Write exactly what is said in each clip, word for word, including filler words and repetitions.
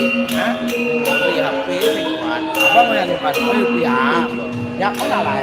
Hah? Beli H P sing kuat. Apa mau yang kuat? Beli ya. Ya, kok lah.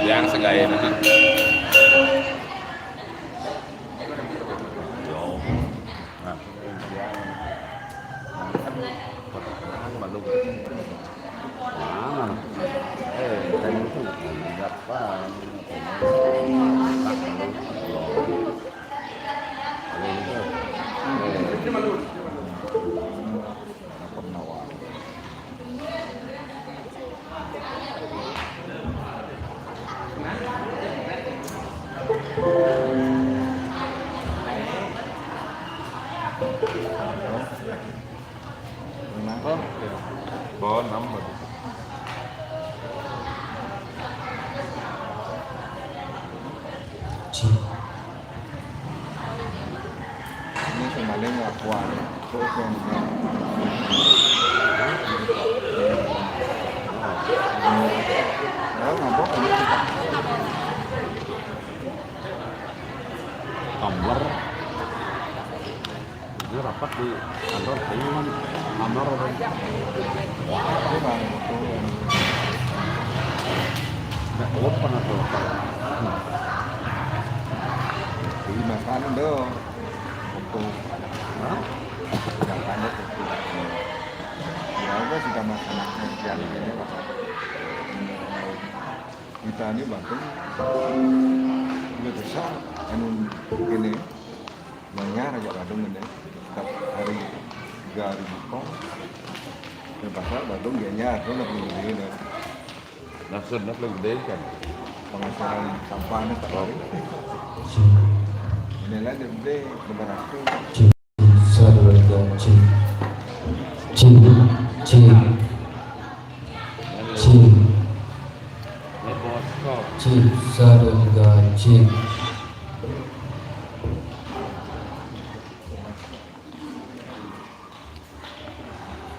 Yang segaya nah. Ini kemarin laporan. Tumbler. Ini rapat di kantor, ini kan kantor apa? Nggak open atau apa? Jadi makan dong. Foto. Hah? Makan dong foto. Ya udah, sudah makan. Yang ini apa? Kita ini bahkan udah besar, anu, ini manyar aja kadung ini. Setiap hari tiga ribu ton. Dan pasar Badung dia nyar, itu lebih gede ini. Nah, sudah lebih gede kan. Penghasilan sampahnya tak hari. Ini lah gede, lima ratus. Cik, satu, dua, tiga, cik. Cik, cik. Cik. Cik, satu, dua, tiga, cik.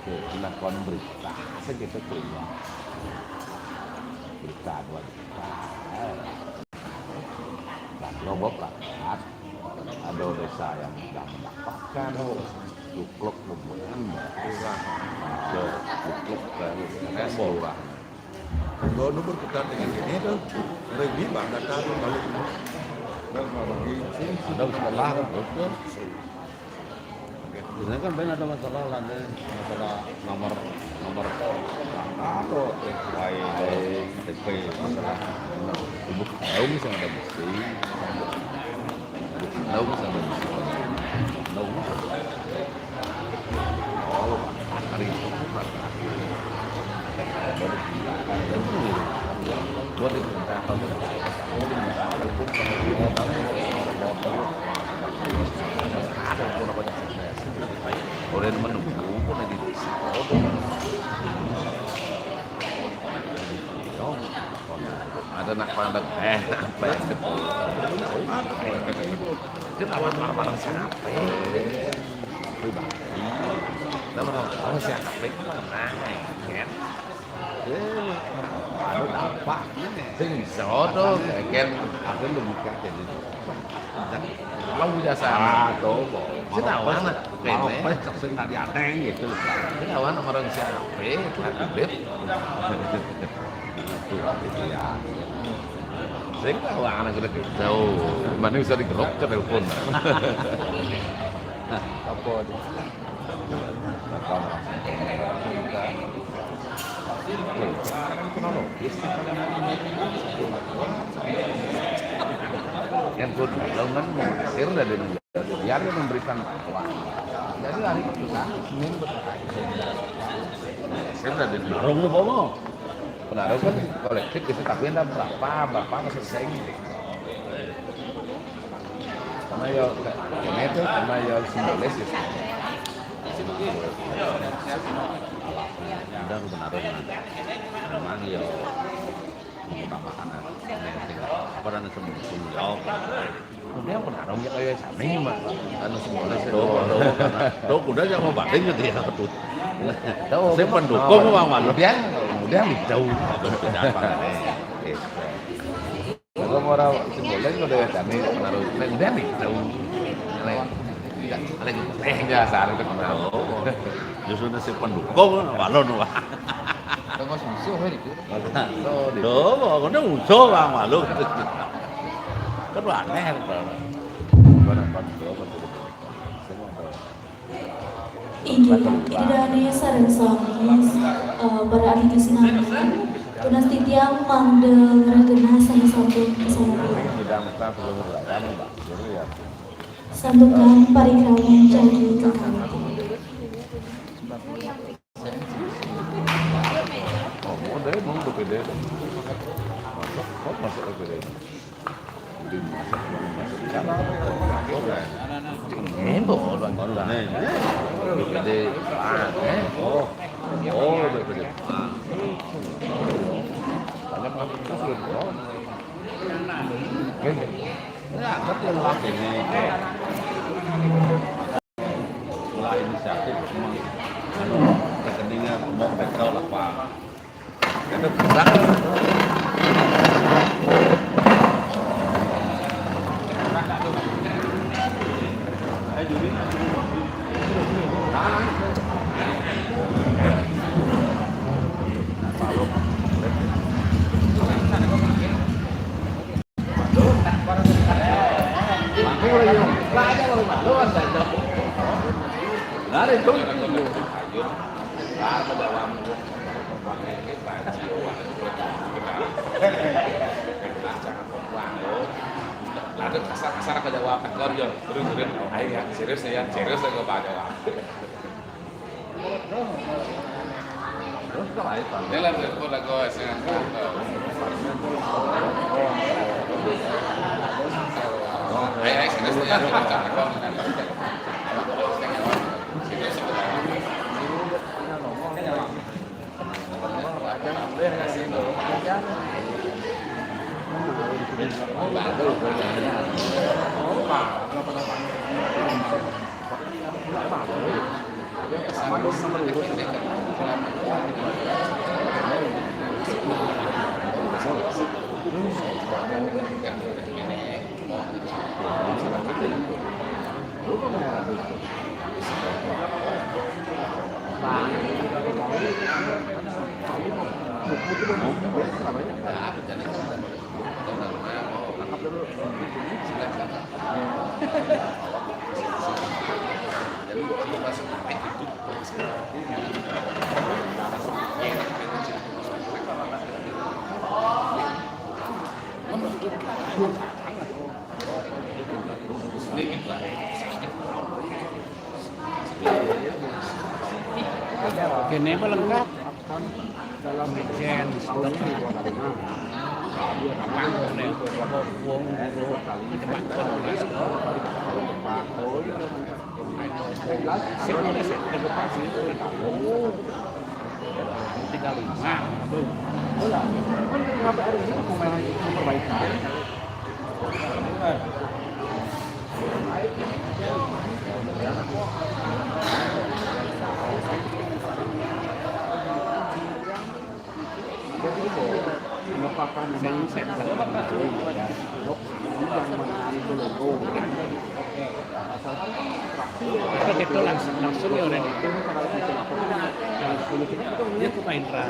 Oke, pengakuan berita. Masa kita terima berita dua juta? Nah, Lombok rakyat, ada desa yang sudah mendapatkan, Dukluk Lubungan, ke Dukluk ke Res Lurah. Kalau nomor kita dengan ini tuh, lebih banget kan, kalau ada sekolah, betul. Biasanya kan ben ada masalah lah, nih. Masalah nomor, nomor apa, T K W, T P, masalah nomor. Ibu tahu misalnya ada besi, ibu tahu misalnya ada besi, tahu misalnya. Oh, hari itu buat itu. Orang menunggu pun lagi di situ. Ada nak pandang, eh, apa yang betul? Itu lawan marah-marah siapa? Pribadi. Nama orang siapa? Nah, kan? Eh, anu dampak. Sing iso to, kan aku lu buka jadi. Kalau udah sana. Ah, tuh, kok. Sing tahu anak. Mau pes sing tadi ateng gitu. Sing tahu anak orang siapa? Itu kan duit. Itu ya. Sing tahu anak udah gitu. Mana bisa digerok ke telepon. Apa? Yang pun, lo kan mau sir dari Dia memberikan bantuan. Jadi hari itu kan Senin berterakhir. Saya udah di Narung lu, Bomo. Penarung kan kolektif gitu, tapi ada berapa, berapa masih selesai gitu. Karena ya, ini tuh karena ya simbolis gitu. Udah, lu penarung, nah. Memang ya, mengutamakan apa dan semua ya. Udah, penarung ya kayak sami mah. Anu semua sih. Tuh, tuh, karena tuh udah jangan mau banding gitu ya, tuh. Tuh, saya pendukung, Bang Walu. Udah, udah gitu. Udah, Bang. Kalau mau rawat simbolis udah ya sami penarung. Nah, udah gitu. Nah, paling teh ya, saat itu kenal. Oh, justru nasi pendukung, Bang Walu, Bang. Terus musuh, hei, gitu. Tuh, di Tuh, pokoknya musuh, Bang Walu. Kan aneh, Bang. Barang batu, apa tuh? Semua ada. Inggih, ida dané sareng sami, eh, para aditu sinami, tunas titiang mangda ngrenggenah sané sampun kasanapi. Santukan parikrama jagi kekanti. Oh, mau deh, mau B P D. Masuk, kok masuk B P D? Ini, Bu, orang kita. Ini, ini. B P D, ah, eh. Oh. Oh, B P D. Ah. Banyak masuk, sudah, oh. Ini. Ini angkat yang lagi ini. Mulai inisiatif, cuma, anu, rekeningnya mau bekel apa. Itu berat. Lah, kasar-kasar ke Jawa, tekor, yo. Terus, terus. Ayo, ya, serius, ya, serius, ya, Pak Jawa. Ini lah, telepon lah, gua, saya nggak tahu. Ayo, ayo, serius, ya, serius, ya. Kene apa lengkap? Dalam Jen, apa? Wong, wong, tinggal lima. Kenapa hari ini memperbaiki? Melupakan mindset. Kita langsung, langsung ya orang itu. Dia ke Pak Indra.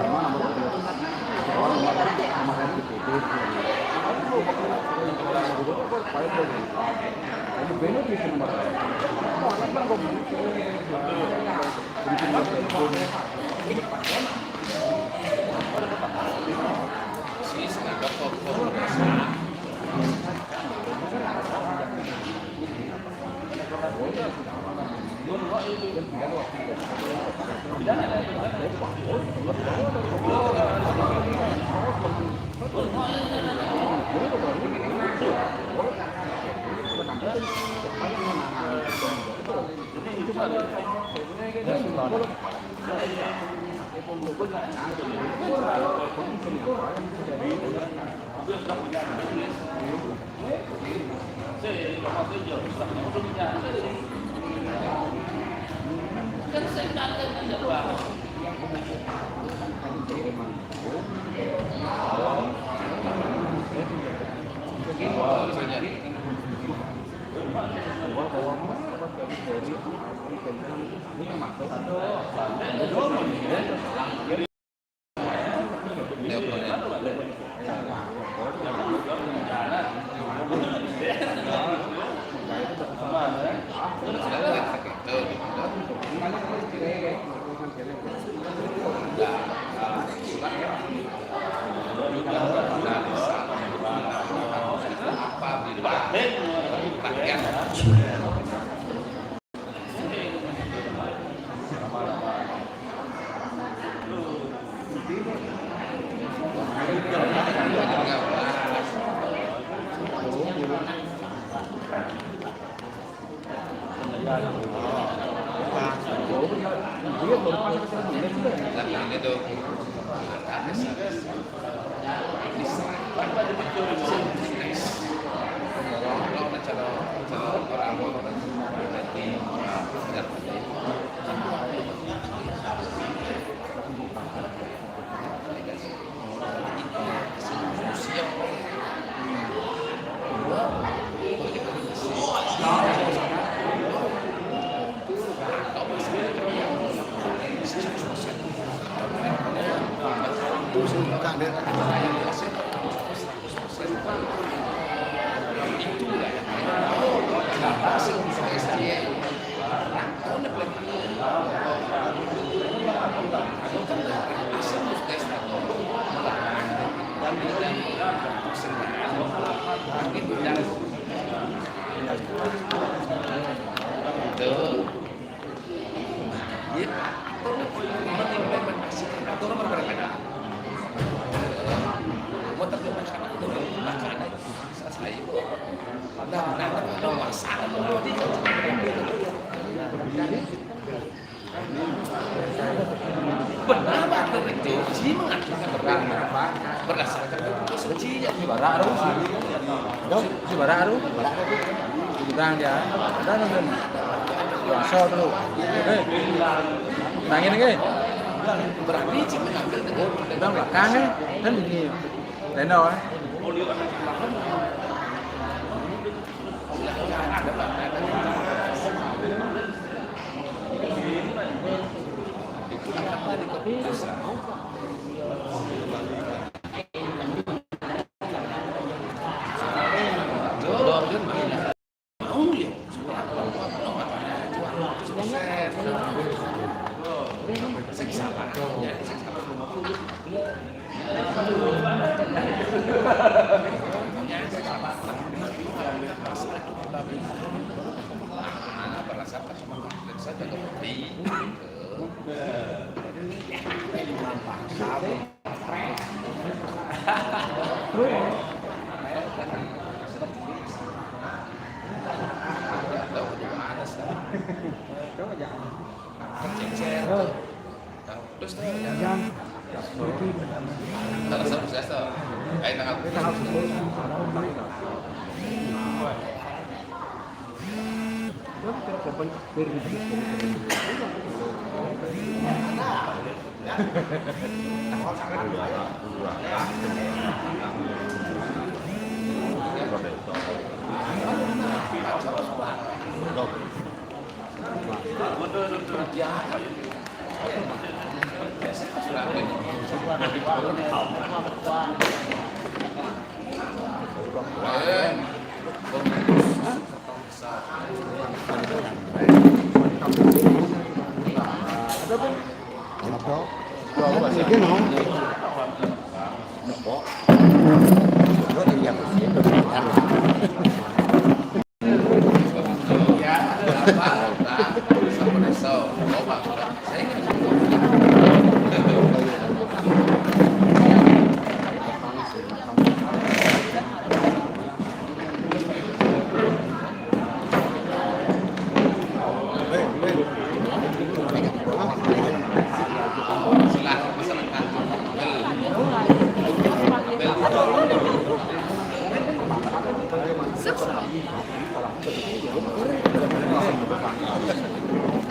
Benar, Pak, itu sih mengajukan berdasarkan bukti suci yang Bara aru. Dong, si Bara aru. Kurang dia. Ada nonton. Yang so dulu. Eh. Tangin lagi. Berani sih mengambil dengan Bang belakang eh. Kan begini. Tenda ah.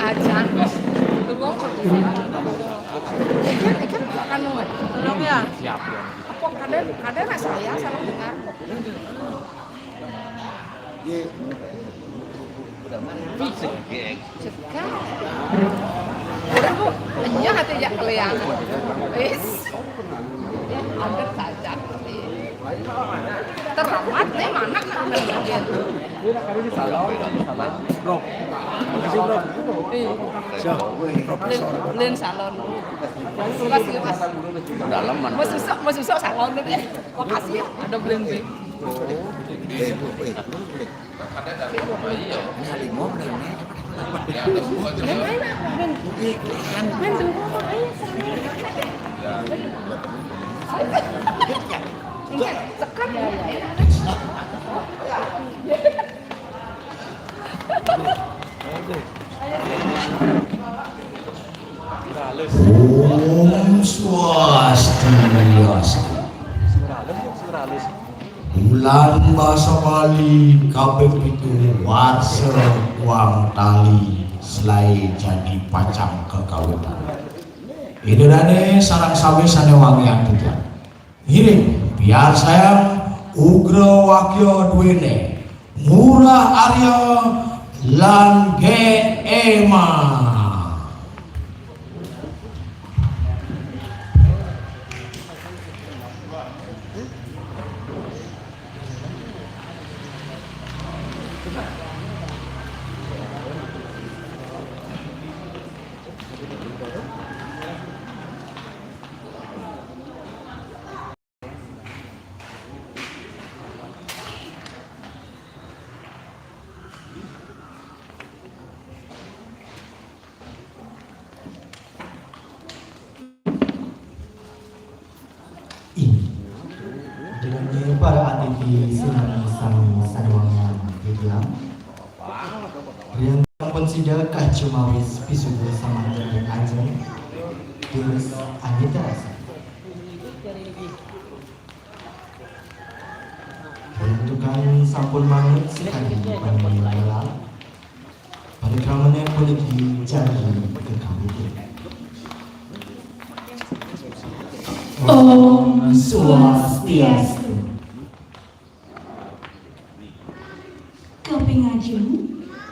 Ajan, wis. Tunggu, kok di sini. Ikan, ikan, anu, eh. Tolong ya. Siap, ya. Kok ada, ada nggak saya salah dengar? Segar. Udah, Bu. Iya, hati ya, kalian. Wis. Ada saja. Terlambat nih, mana kan? Bro. Makasih, Bro. Iya. Siap. Beliin, beliin salon. Makasih, Mas. Daleman. Mau susuk, mau susuk salon deh. Makasih ya, ada beliin, beliin. Om Swastiastu. Bulan Basa Bali kaping pitu, warsa kuang tali, selaé jani pacang kekawitan. Ida dané sareng sami sané wangian titiang. Ngiring piarsayang ugra wakya duéné Ngurah Arya lan Gék Éma. Ih, dengan para atiti sinami sami sané wangian titiang. Riantampun sida kacumawis pisuda samanten ring ajeng. Durus anggita rasa. Riantukan sampun manut sakadi panjenengan. Parikramané puniki jagi kekawitin. Om Swastiastu. Kaping ajeng,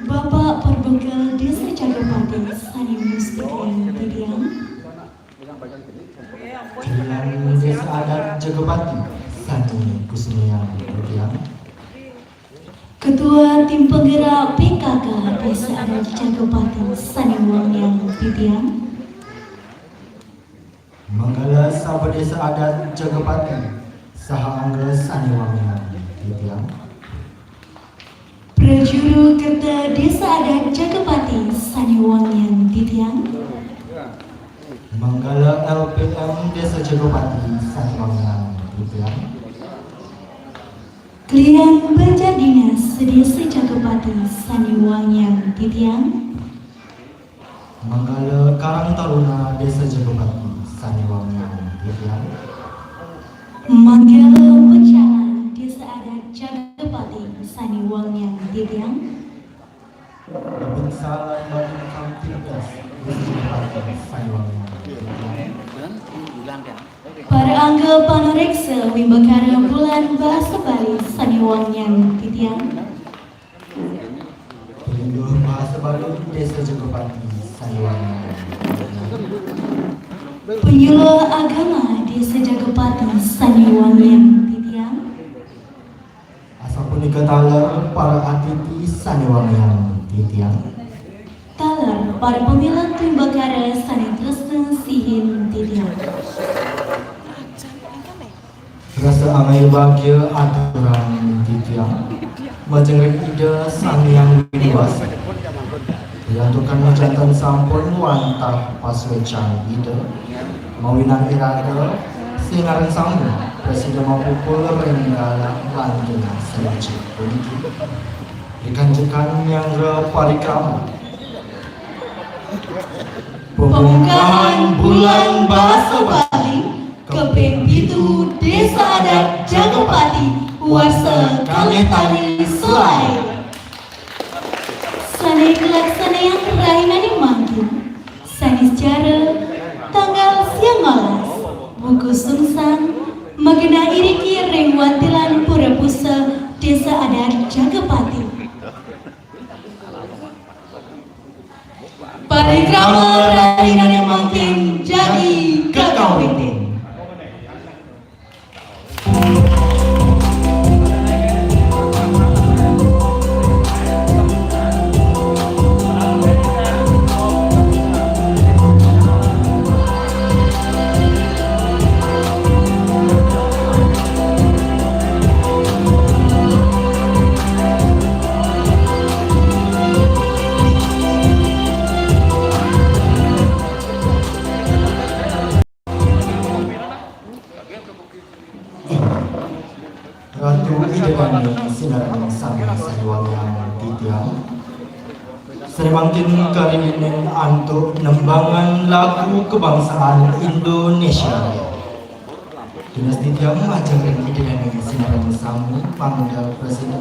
Bapak Perbekel Désa Jagapati sané musti titiang. Désa Adat Jagapati sané kusumayang titiang. Ketua Tim Penggerak P K K Désa Adat Jagapati sané wangian titiang. Manggala sabda Désa Adat Jagapati saha angga sané wangian titiang. Prajuru Kerta Désa Adat Jagapati sané wangian titiang. Manggala L P M Désa Jagapati sané wangian titiang. Klian Banjar Dinas Désa Jagapati sané wangian titiang. Manggala Karang Taruna Désa Jagapati sané wangian titiang. Manggala Pecalang Désa Adat Jagapati sané wangian titiang. Babinsa lan Babinsa Timnas Désa Jagapati sané wangian titiang. Para angga panoréksa wimbakara Bulan Basa Bali sané wangian titiang. Penyuluh Basa Bali Désa Jagapati sané wangian. Penyuluh Agama Désa Jagapati sané wangian titiang. Asapunika taler para atiti sané wangian titiang. Taler para pamilet wimbakara sané tresna sihin titiang. Rasa angaya bagia aturang titiang majeng ring Ida Sang Hyang Widhi Wasa. Diantukan janten sampun wantah pasuecan Ida, mawinan iraga, sinareng sami, prasida mapupul ring galah lantunan salucik puniki. Rikantukan nyanggra parikrama. Pemungkahan bulan basa Bali, kaping pitu Desa Adat Jagapati, warsa kalih tali selaé. Sané kalaksanayang rahinané mangkin, Saniscara, tanggal siangalas, wuku sungsang, magenah iriki ring wantilan Pura Busa, Desa Adat Jagapati. Parikrama rahinané mangkin jagi kakawitin. Ratu Ida Dané sinareng sami sané wangiang titiang. Sané mangkin kariwinin antuk nembangan lagu kebangsaan Indonesia. Tunas titiang majeng ring Ida Dané sinareng sami, mangda prasida.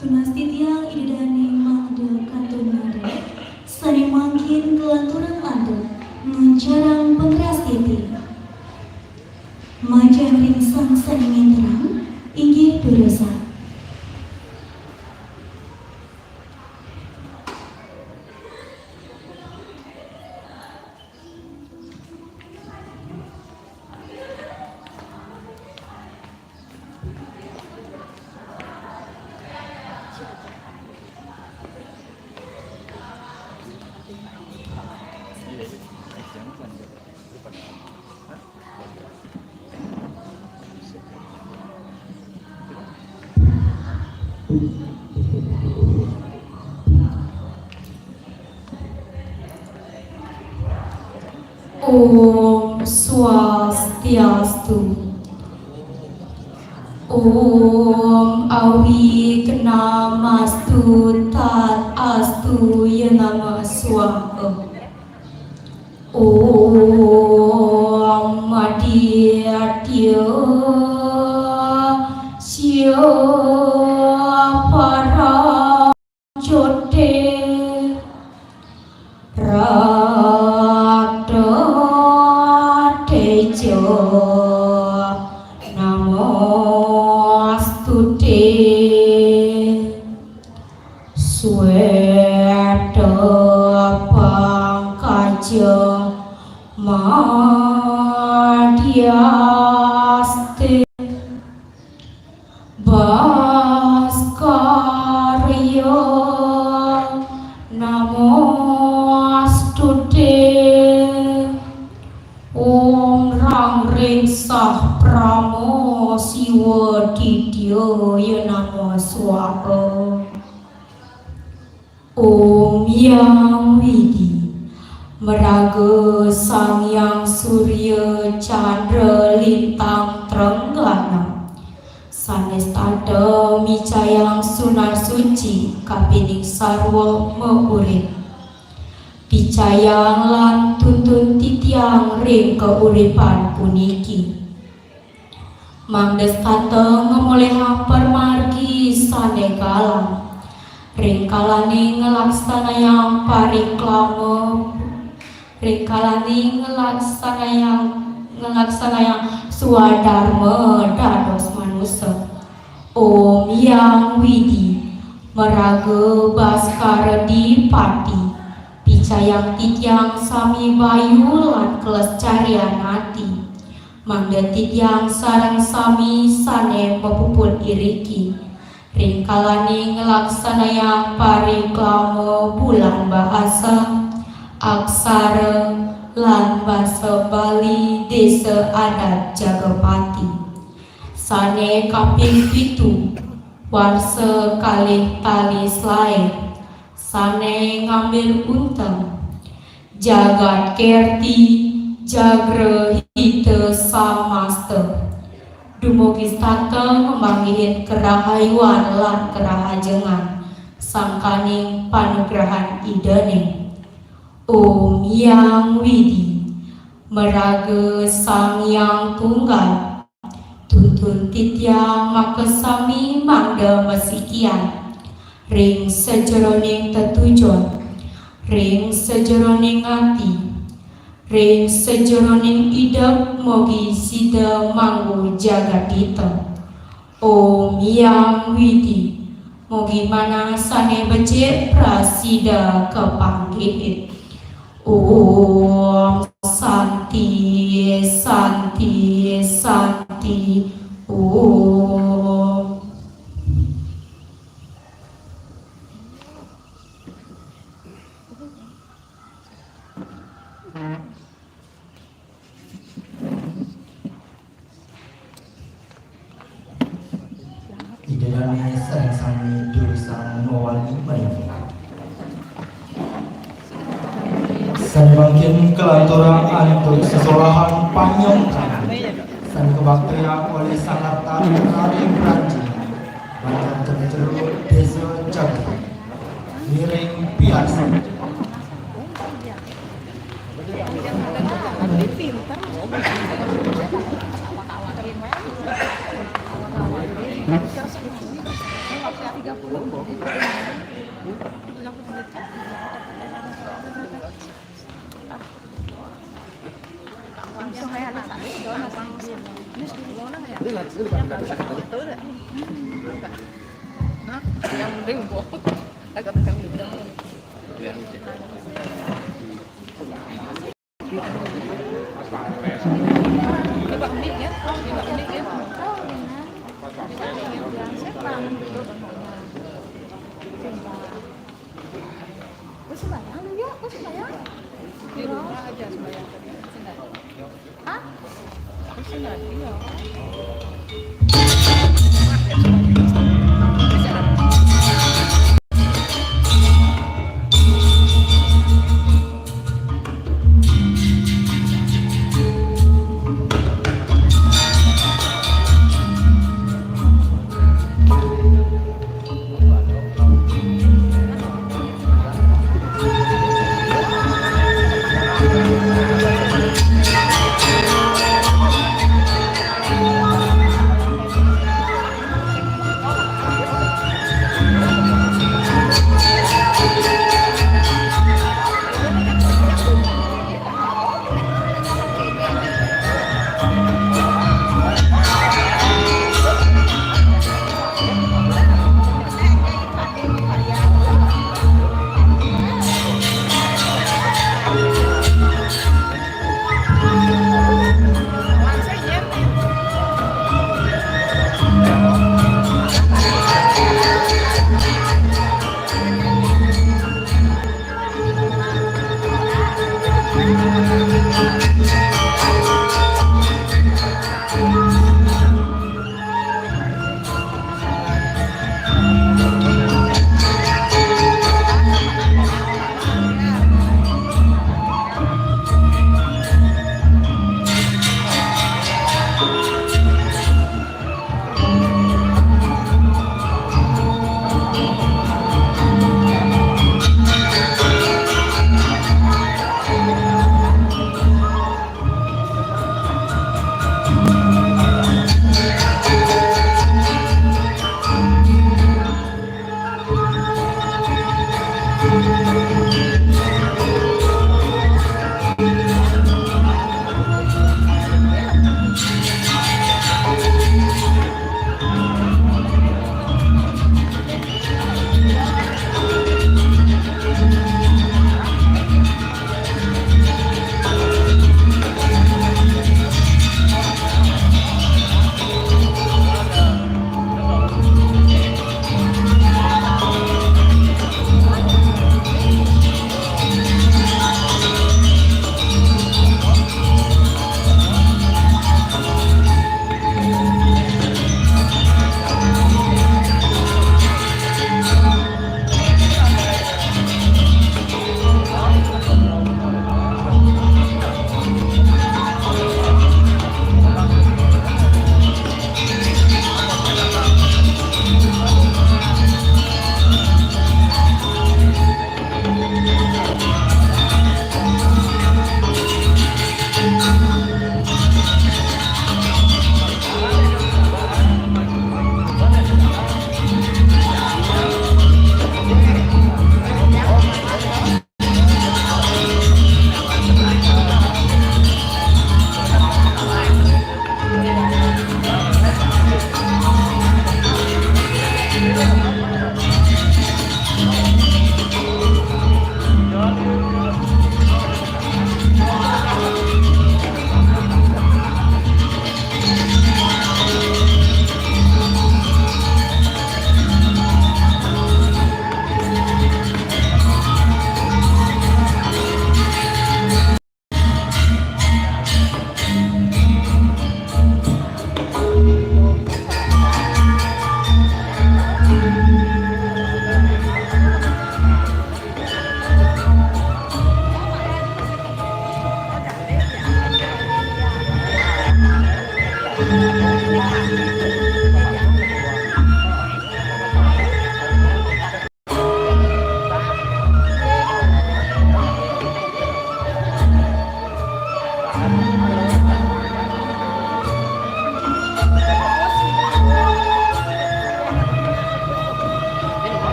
Tunas titiang Ida Dané mangda kantun ngadeg, sané mangkin kalanturang antuk nguncarang pangrastiti. Majeng ring sang sané nginterang, inggih durusang. Om Swastiastu. Om Awighnamastu Tadastu Namo Swaha. Om Maditya Sya Param Jyotir Rakta Teja Namostute. Sweta Pankajam Madhyaste Bhaskarya Namostute. Om Rang Ring Sah Pramo Siwa Dityaya Namo Swaha. Om Yang Widi, maraga Sang Yang Surya Chandra Lintang Trenggana, sane setata micayang sunar suci kapining sarwa maurip. Picayang lan tuntun titiang ring kauripan puniki. Mangda setata ngamolihang pamargi sane galang. Ring kalane nglaksanayang parikrama, ring kalane nglaksanayang, nglaksanayang swadarma dados manusa. Om Yang Widi, maraga Baskara Dipati, picayang titiang sami bayu lan kelescarian ati. Mangda titiang sareng sami sane mapuput iriki. Ring kalane nglaksanayang parikrama bulan bahasa, aksara, lan basa Bali Desa Adat Jagapati. Sane kaping pitu, warsa kalih tali selae. Sane ngambil unteng. Jagat Kerti, Jagra Hita Samasta. Dumugi setata ngamanggihin karahayuan lan karahajengan sangkaning panugrahan Idane. Om Yang Widi, maraga Sang Yang Tunggal, tuntun titiang makasami mangda masikian ring sajeroning tetujon, ring sajeroning ati, ring sajeroning idep, mugi sida manggu jagadhita. Om Yang Widi, mugi manah sane becik prasida kapanggihin. Om Santi, Santi, Santi, Om. Ida dane sareng sami durusang mawali maya. Sane mangkin kalanturang antuk sesolahan panyongkanan sane kabaktayang olih Sang Arta Raring Pranji, Banjar Jero, Desa Jagat. Ngiring piarsa. Yang penting, Bu. Wis sembahyang lu, yuk, wis sembahyang. Di rumah aja sembahyang. Hah? Wis sembahyang, iya.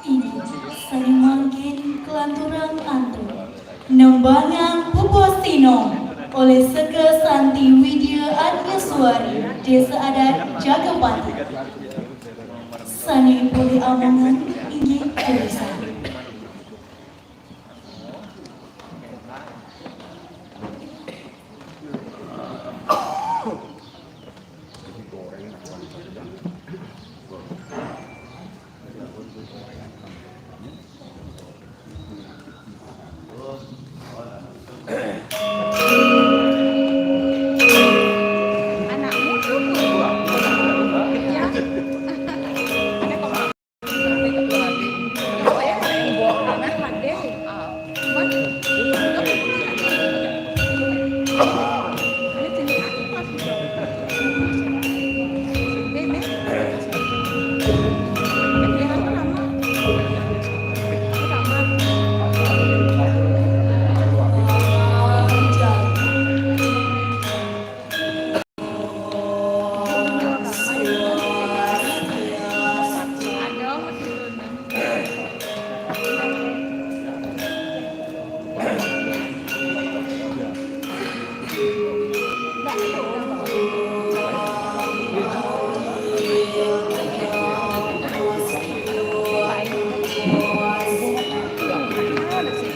Inggih, sané mangkin kalanturang antuk nembangan Pupuh Sinong olih Seka Santi Widya Arya Suari, Désa Adat Jagapati. Sané polih amongan inggih tulisan.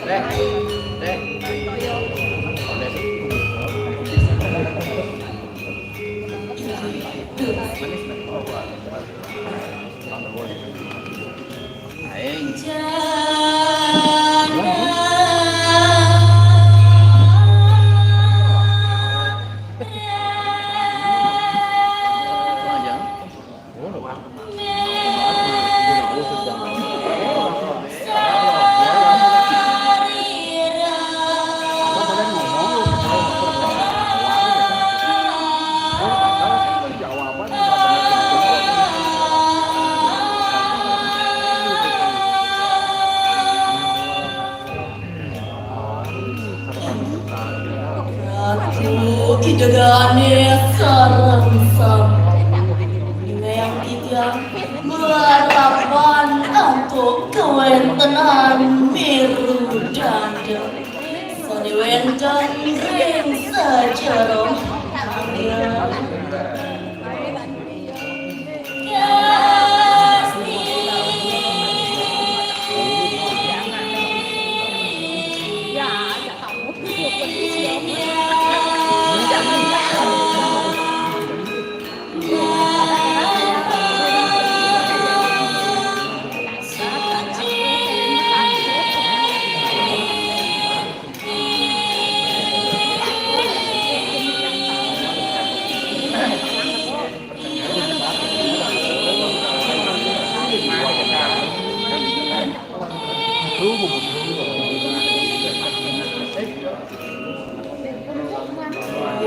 Ratu Ida Dané sareng sami. Ningayang titiang malarapan antuk kawéntenan Miru Danda sané wénten ring sajeroning.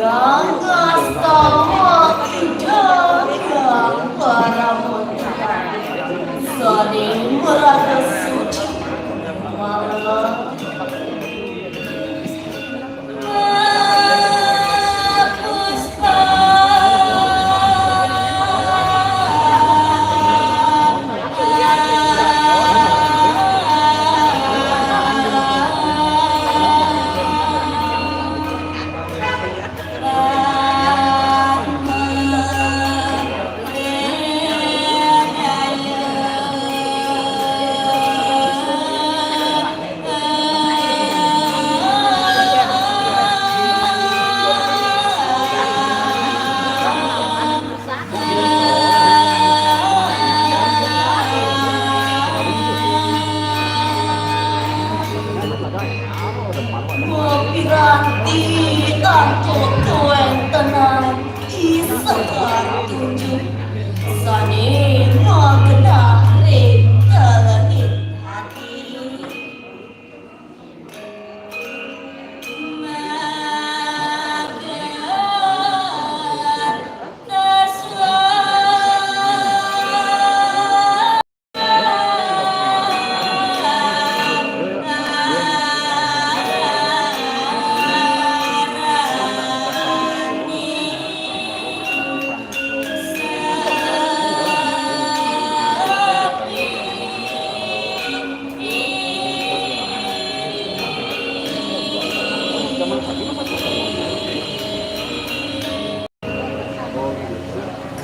Ngastawa Ida Hyang Paramutra, sané maraga suci mara. Piranti antuk kawéntenan ing sekar tunjung sané magenah ring telenging ati.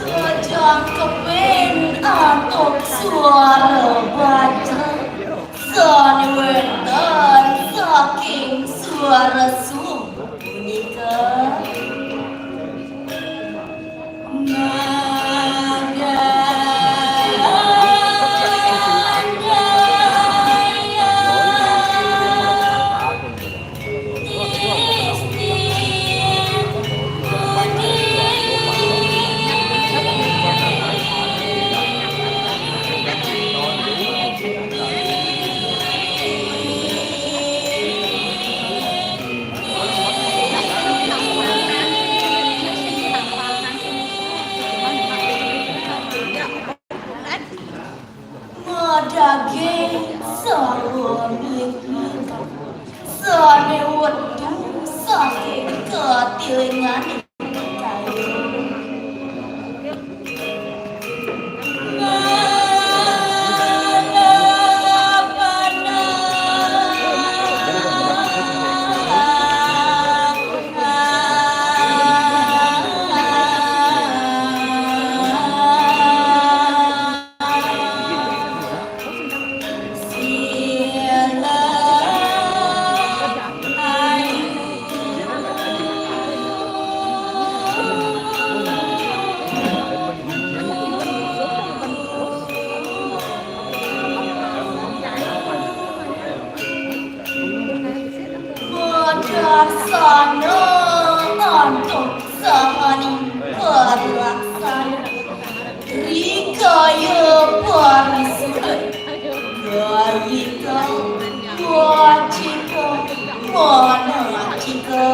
Kajangkepin antuk suara bajra, sané wénten saking suara suung punika. Madaging sawa mlik-mlik sané wetu saking katilinganing kayun. Madarsana antuk sahaning parilaksana. Rikaya parisuda. Kayika, wacika, manacika.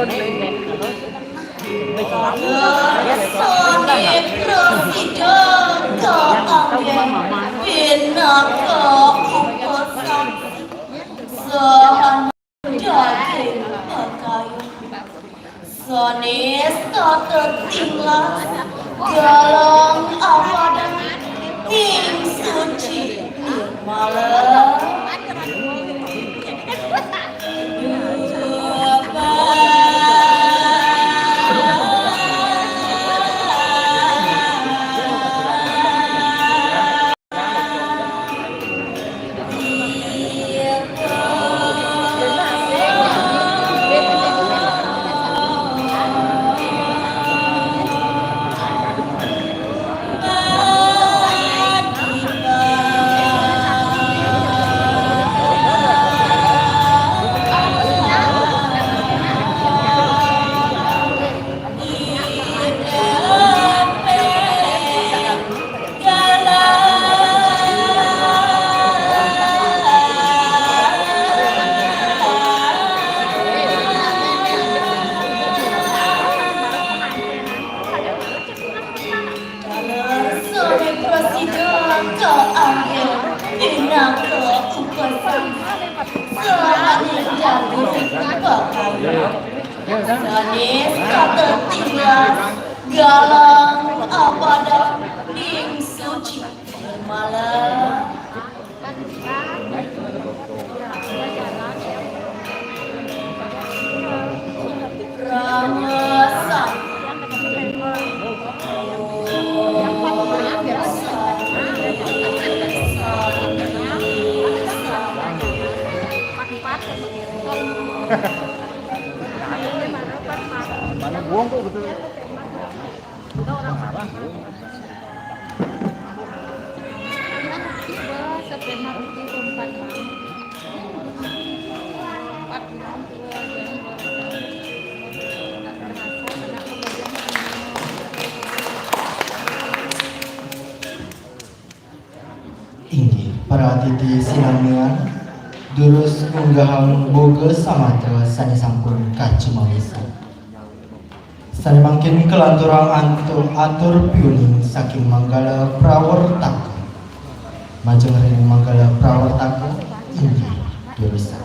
Sané prasida kaanggén pinaka upasan saha daging pakayun. Sanés katetinglas galang apadan ning suci nirmala. Sané prasida kaanggén pinaka upasan saha daging pakayun. Sanés katetinglas galang apadan ning suci nirmala. Mana buang kok betul? Inggih, para atiti sinamian, durus ngunggahang boga samatra sané sampun kacumawisan. Sané mangkin kalanturang antuk atur piuning saking Manggala Prawertaka. Majeng ring Manggala Prawertaka, inggih, durusang.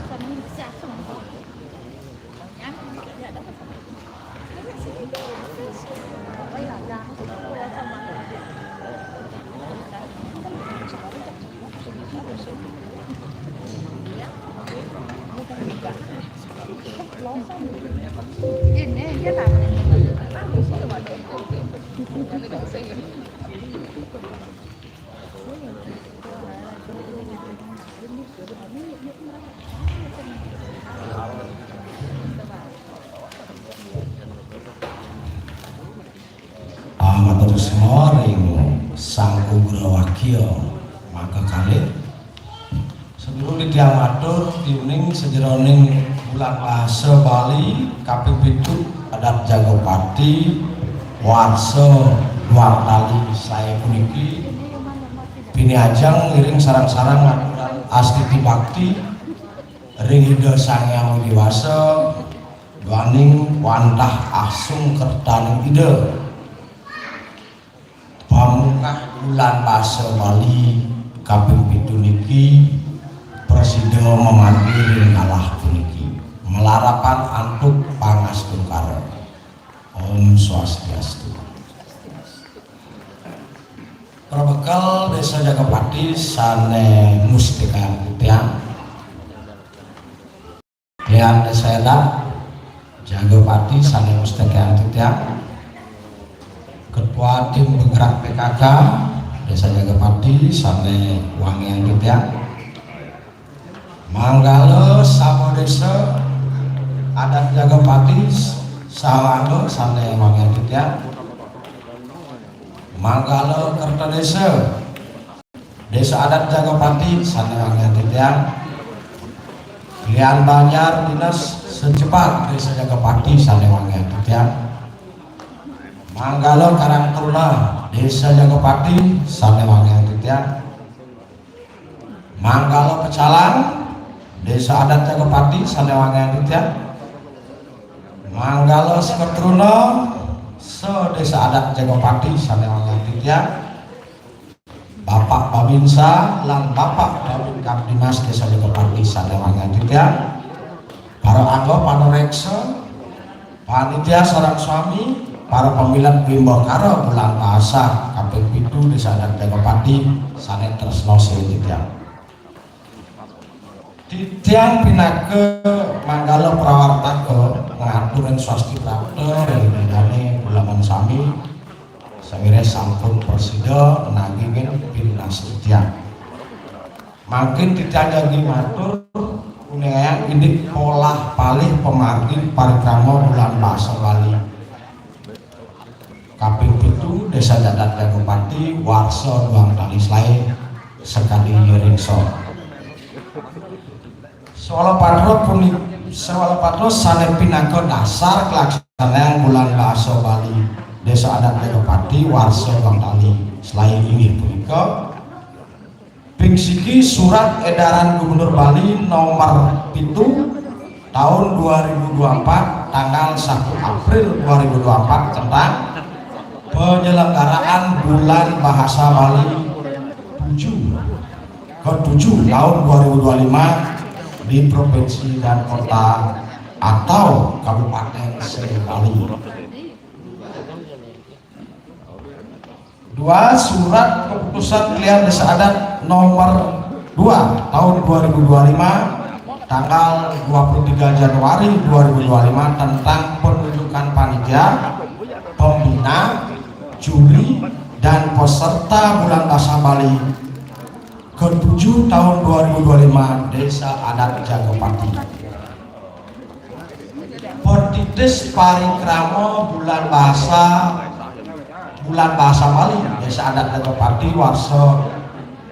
Ah, matur suksma ring Sang Ugrawakya maka kalih. Sedulur titiang matur, piuning sajeroning Bulan Basa Bali kaping pitu, adat Jagapati warsa Dwartali saé puniki, pinih ajeng ngiring sareng-sareng ngaturang astiti bakti ring Ida Sang Hyang Widhi Wasa, duaning wantah asung kertaning Ida. Pamungkah Bulan Basa Bali kaping pitu niki prasida mamargi ring galah puniki. Malarapan antuk pangastungkara. Om Swastiastu. Prabekel Désa Jagapati sané mustikayang titiang. Klian Désa Adat Jagapati sané mustikayang titiang. Ketua Tim Bergerak P K K Désa Jagapati sané wangiang titiang. Manggala Sabda Désa Adat Jagapati saha angga sané wangiang titiang. Manggala Kerta Désa Désa Adat Jagapati sané wangiang titiang. Klian Banjar Dinas Sejepat Désa Jagapati sané wangiang titiang. Manggala Karang Taruna Désa Jagapati sané wangiang titiang. Manggala Pecalang Désa Adat Jagapati sané wangiang titiang. Manggala seketruna, sedesa adat Jagapati sané wangiang titiang, Bapak Babinsa lan Bapak Babinkamtibmas Desa Jagapati sané wangiang titiang, para angga panuréksa, panitia sareng swami, para pamilet wimbakara Bulan Bahasa kaping pitu Desa Adat Jagapati sané tresna sihin titiang. Titiang pinaka manggala prawartaka ngaturin swasti prapta ring Ida dané uleman sami, sawiréh sampun prasida nagingin pinunas titiang. Mangkin titiang jagi matur, uningayang indik polah palih pamargi parikrama Bulan Bahasa Bali kaping pitu, Desa Adat Jagapati, warsa duang tali selaé, sakadi iring sor. Swalapatra puni-, swalapatra sané pinaka dasar kalaksanayang Bulan Bahasa Bali Desa Adat Jagapati warsa duang tali selaé inggih punika, ping siki, Surat Edaran Gubernur Bali nomor pitu tahun dua ribu dua puluh empat, tanggal satu April dua ribu dua puluh empat, tentang penyelenggaraan Bulan Bahasa Bali tujuh, ketujuh tahun dua ribu dua puluh lima di provinsi dan kota atau kabupaten se-Bali. Dua, Surat Keputusan Pilihan Desa Adat nomor dua tahun dua ribu dua puluh lima, tanggal dua puluh tiga Januari dua ribu dua puluh lima, tentang penunjukan panitia, pembina, juri, dan peserta Bulan Bahasa Bali ketujuh tahun dua ribu dua puluh lima, Desa Adat Jagapati. Pertitis parikrama Bulan Bahasa, Bulan Bahasa Bali Desa Adat Jagapati warsa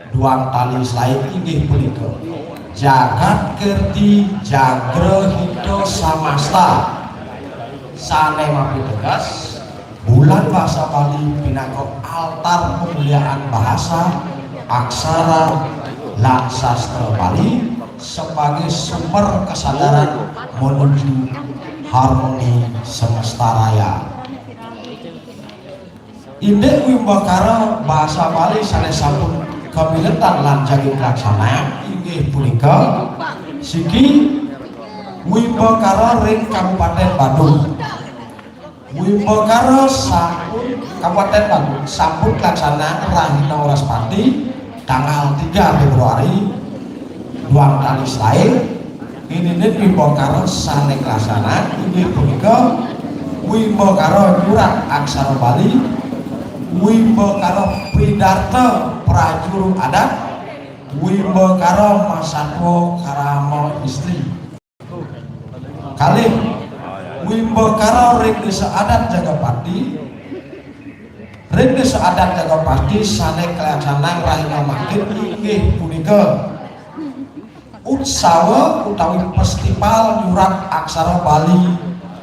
duang tali selaé inggih punika: Jagat Kirti Jagra Hita Samasta, sané mapiteges Bulan Bahasa Bali pinaka altar pemuliaan bahasa, aksara, lan sastra Bali sebagai sumber kesadaran menuju harmoni semesta raya. Indik wimbakara bahasa Bali sané sampun kamiletan lan jagi kalaksanayang inggih punika, siki, wimbakara ring Kabupaten Badung. Wimbakara sampun, Kabupaten Badung sampun kalaksanayang rahina Wraspati, tanggal tiga Februari, duang tali selaé. Indik wimbakara sané kalaksanayang inggih punika wimbakara nyurat aksara Bali, wimbakara pidarta prajuru adat, wimbakara masatua krama istri. Kalih, wimbakara ring Desa Adat Jagapati. Ring Desa Adat Jagapati sané kalaksanayang rahina mangkin inggih punika utsawa utawi festival nyurat aksara Bali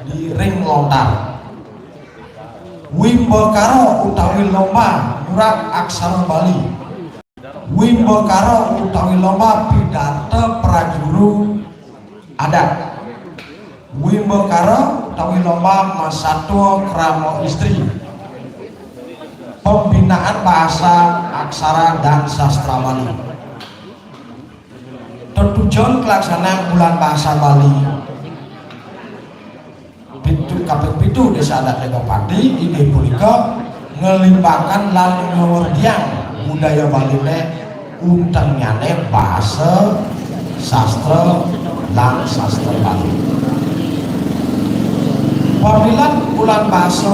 di ring lontar. Wimbakara utawi lomba nyurat aksara Bali. Wimbakara utawi lomba pidarta prajuru adat. Wimbakara utawi lomba masatua krama istri. Pembinaan bahasa, aksara, dan sastra Bali. Tetujon kalaksanayang Bulan Bahasa Bali pitu, kaping pitu Desa Adat Jagapati inggih punika ngelimbangkan lan ngwerdiang budaya Baliné, untengnyané basa, sastra, lan sastra Bali. Pamilet Bulan Bahasa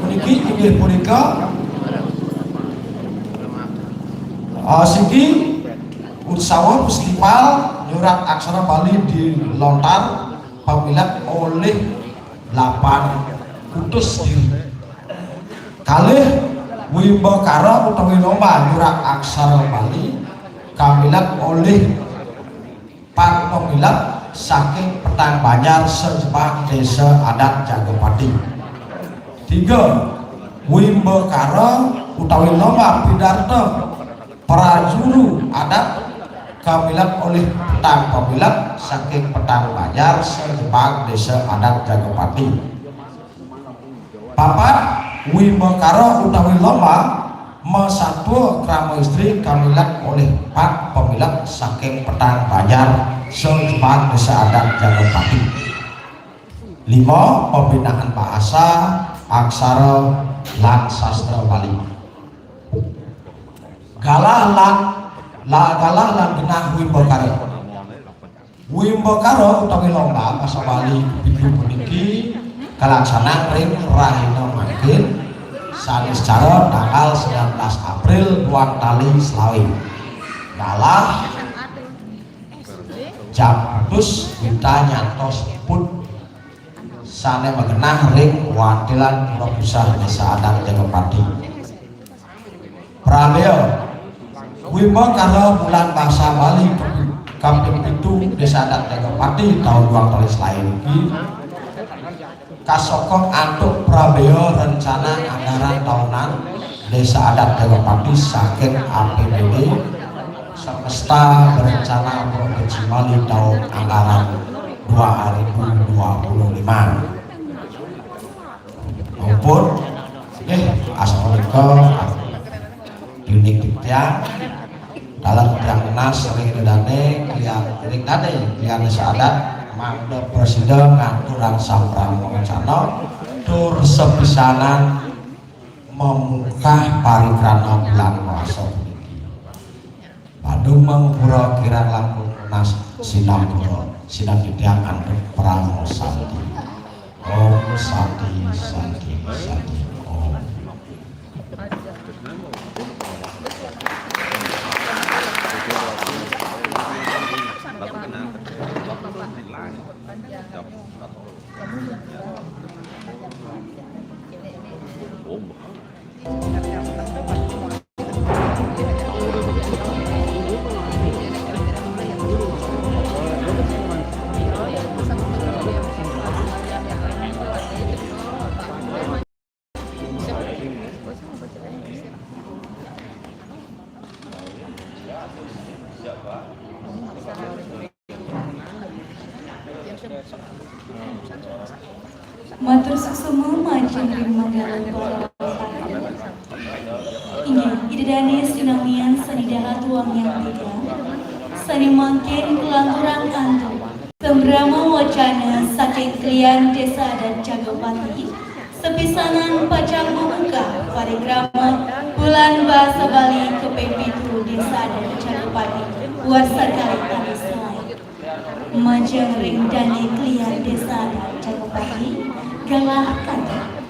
puniki inggih punika, eh, siki, utsawa festival nyurat aksara Bali di lontar pamilet olih lapan kutus diri. Kalih, wimbakara utawi lomba nyurat aksara Bali kamilet olih pat pamilet saking petang banjar sajebag Desa Adat Jagapati. Tiga, wimbakara utawi lomba pidarta prajuru adat Kamilet olih petang pamilet saking petang banjar sajebag Désa Adat Jagapati. Papat, wimbakara utawi lomba masatua krama istri kamilet olih pat pamilet saking petang banjar sajebag Désa Adat Jagapati. Lima, pembinaan bahasa, aksara, lan sastra Bali. Galah lan la, galah lan genah wimbakara. Wimbakara utawi lomba basa Bali pitu puniki kalaksanang ring rahina mangkin, saniscara tanggal sembilan belas April duang tali selawe. Galah jam atus wita nyantos put sané magenah ring Wantilan Pura Pusah Désa Adat Jagapati. Prabéa, wimbakara Bulan Basa Bali kaping pitu Désa Adat Jagapati taun duang tali selawe niki kasokong antuk prabéa rencana anggaran tahunan Désa Adat Jagapati saking A P B D Semesta Berencana Provinsi Bali taun anggaran dua ribu dua puluh lima. Ampun. Nggih, asapunika, ah, pinik titiang. Dalam tiang nas ring dané, klian ring dané, klian Désa Adat, mangda prasida ngaturang sampramu rencana, tur sepisanan memungkah parikrana bulan puasa puniki. Badung mangupura kirang langkung nunas sinampura, sinambi titiang antuk parama santi. Om santi, santi, santi, om. Matur suksma majeng ring manggala para Inggih, Ida Dané sinamian sané dahat wangiang titiang, sané mangkin kalanturang antuk sambrama wacana saking klian Désa Adat Jagapati, sepisanan pacang mamungkah parikrama Bulan Basa Bali kaping pitu Désa Adat Jagapati, warsa kalih tali selaé. Majeng ring dané klian Désa Adat Jagapati, galah kantun.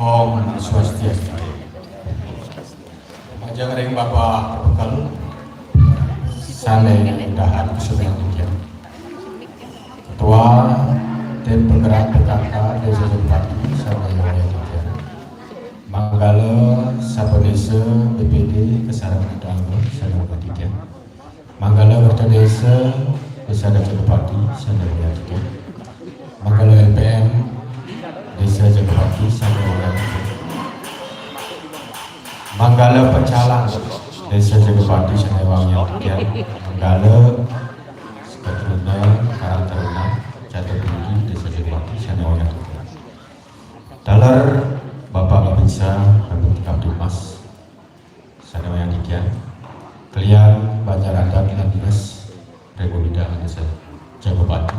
Om Swastiastu. Majeng ring Bapak Bekel sané dahat kusumayang titiang. Ketua Tim Penggerak P K K Désa Jagapati sané wangiang titiang. Manggala saben désa, B P D, kasarengin tetangga sané wangiang titiang. Manggala Kerta Désa, Désa Adat Jagapati, sané wangiang titiang. Manggala L P M, Désa Jagapati, sané wangiang titiang. Manggala Pecalang, Désa Jagapati, sané wangiang titiang. Manggala Sekaa Taruna, Karang Taruna, Catur Tinggi, Désa Jagapati, sané wangiang titiang. Taler Bapak Babinsa, Babinsa Kamtibmas, sané wangiang titiang. Klian Banjar Adat lan Dinas Regu Bidang Désa Jagapati,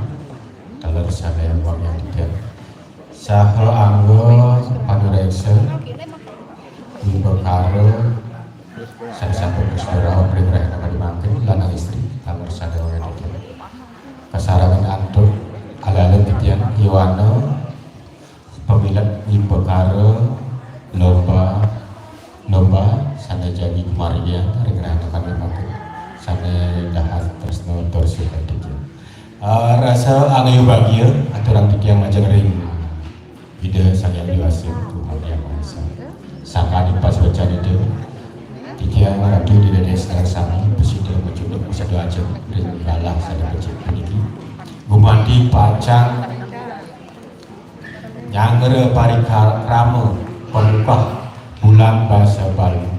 taler sané wangiang titiang. Saha angga panuréksa, wimbakara, sané sampun prasida rauh ring rahina kadi mangkin, lanang istri, taler sané wangiang titiang. Kasarengin antuk alit-alit titiang, yowana pamilet wimbakara lomba, lomba sané jagi pamargiang ring rahina kadi mangkin, sané dahat tresna tur sihat titiang. Ah, rasa angayubagia aturang titiang majeng ring Ida Sang Hyang Widi Wasa, Tuhan Yang Maha Esa. Sangkaning pasuécan Ida, titiang Ratu Ida Dané sareng sami prasida maciduk masatua ajeng ring galah sané becik puniki. Gumanti pacang nyanggra parikrama pamungkah Bulan Basa Bali,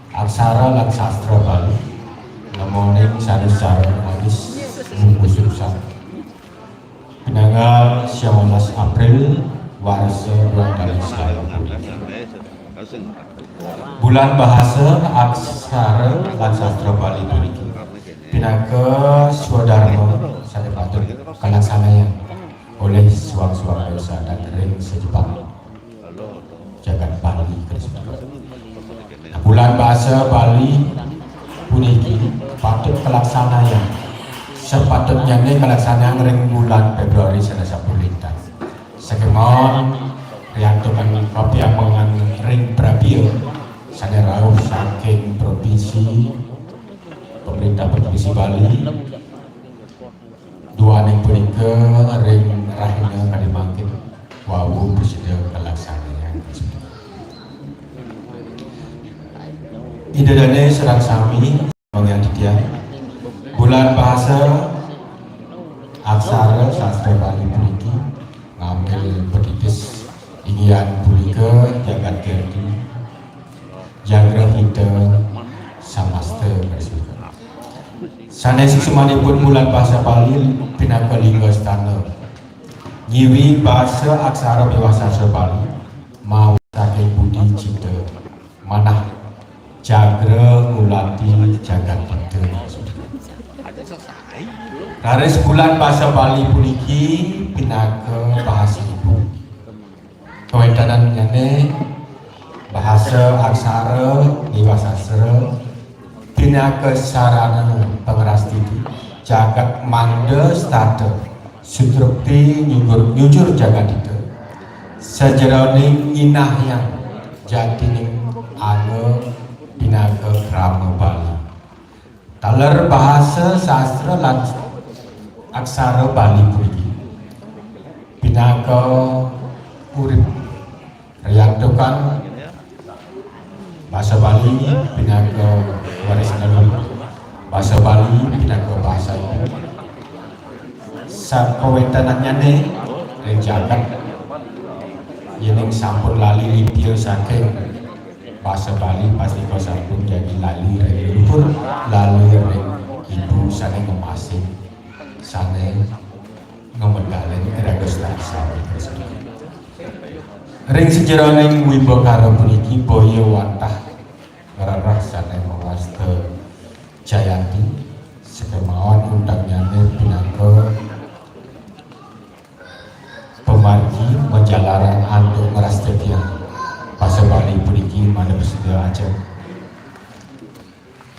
Aksara lan Sastra Bali, nemoning sané sacara magis mungkus rusak. Pinanggal siangolas April, warsa dua tali selalu puniki. Bulan Bahasa, Aksara, lan Sastra Bali puniki pinaka swadarma sané patut kalaksanayang olih suang-suang dosa dan ring sajebag jagat Bali. Nah, Bulan Basa Bali puniki patut kalaksanayang, sapatutnyané kalaksanayang ring bulan Fébruari sané sampun lintang. Sakémaon riantukan papiamangan ring prabia sané rauh saking provinsi, pemerintah provinsi Bali, duaning punika ring rahina kadi mangkin wau prasida kalaksanayang. Ida dané sareng sami, manggihin titiang, Bulan Bahasa, Aksara, Sastra Bali puniki ngambil patitis, inggih punika jagat kerti, jagat hita, samasta. Sané suksmanipun Bulan Basa Bali pinaka lingga stana. Nyiwi basa, aksara miwah sastra Bali mawi saking budi cita manah jagra ngulati jagat hita. Raris Bulan Basa Bali puniki pinaka bahasa ibu. Kawéntenannyané bahasa, aksara miwah sastra pinaka sarana pangrastiti jagat mangda setata sutrepti nyugur, nyujur jagat hita sajeroning nyinahang jatining angga pinaka krama Bali. Taler bahasa, sastra, lan aksara Bali puniki pinaka urip. Riantukan basa Bali pinaka warisan leluhur, basa Bali pinaka basa ibu. Sakawéntenannyané ring jagat, yéning sampun lali lipia saking basa Bali, pastika sampun jagi lali ring leluhur, lali ring ibu sané ngemasin, sané ngamedalin iraga sareng sami. Ring sajeroning wimbakara puniki boya wantah ngrereh sané mawasta Jayanti, sakémaon untagnyané pinaka pamargi majalaran antuk ngrastitiang basa Bali puniki mangda prasida ajeng.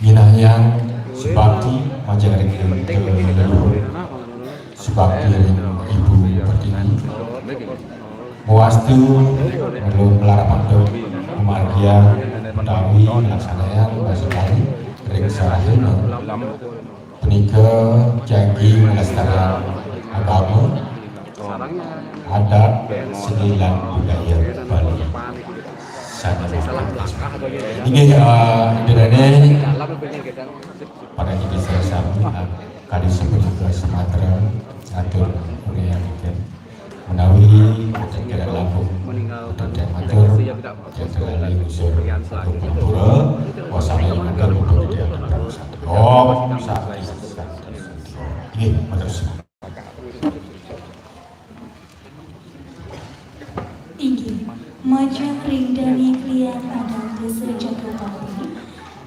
Nyinahang subakti majeng ring leluhur, subakti ring Ibu Pertiwi. Mawastu nglarapaken pamargian utawi nglaksanayang basa Bali ring sarahina punika jagi nglestariang agama, adat, seni lan budaya Bali. Sané mangkin. Inggih, eh, Ida dané, para kita sareng sami, eh, kadi sapunika samatra atur kurniaken menawi wonten kirang langkung wonten titiang matur, titiang lali nglungsur agung pangampura, wasana matur mugi titiang. Om Santi, Santi, Santi. Inggih, matur suwun. Inggih, majeng ring dané klian adat Désa Cakupati,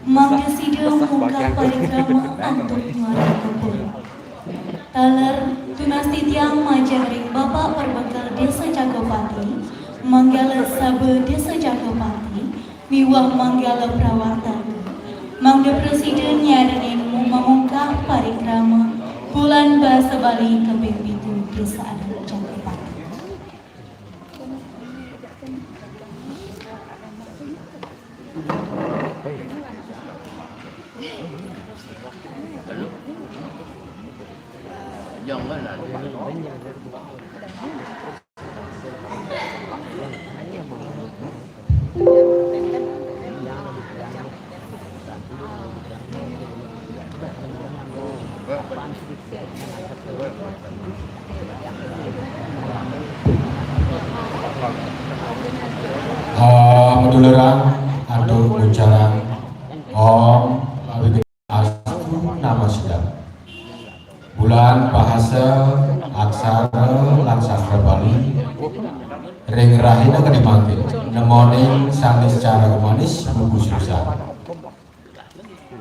mangda sida mungkah parikrama antuk ngorahang kebul. Taler tunas titiang majeng ring Bapak Perbekel Désa Cakupati, manggala saba Désa Cakupati, miwah manggala prawartaka, mangda prasida nyarengin mamungkah parikrama Bulan Basa Bali kaping pitu Désa Adat Cakupati. Tularang antuk nguncarang Om Awignamastu Namo Sidham. Bulan bahasa aksara lan sastra Bali ring rahina kadi mangkin, nemoning sanis cara manis buku susah.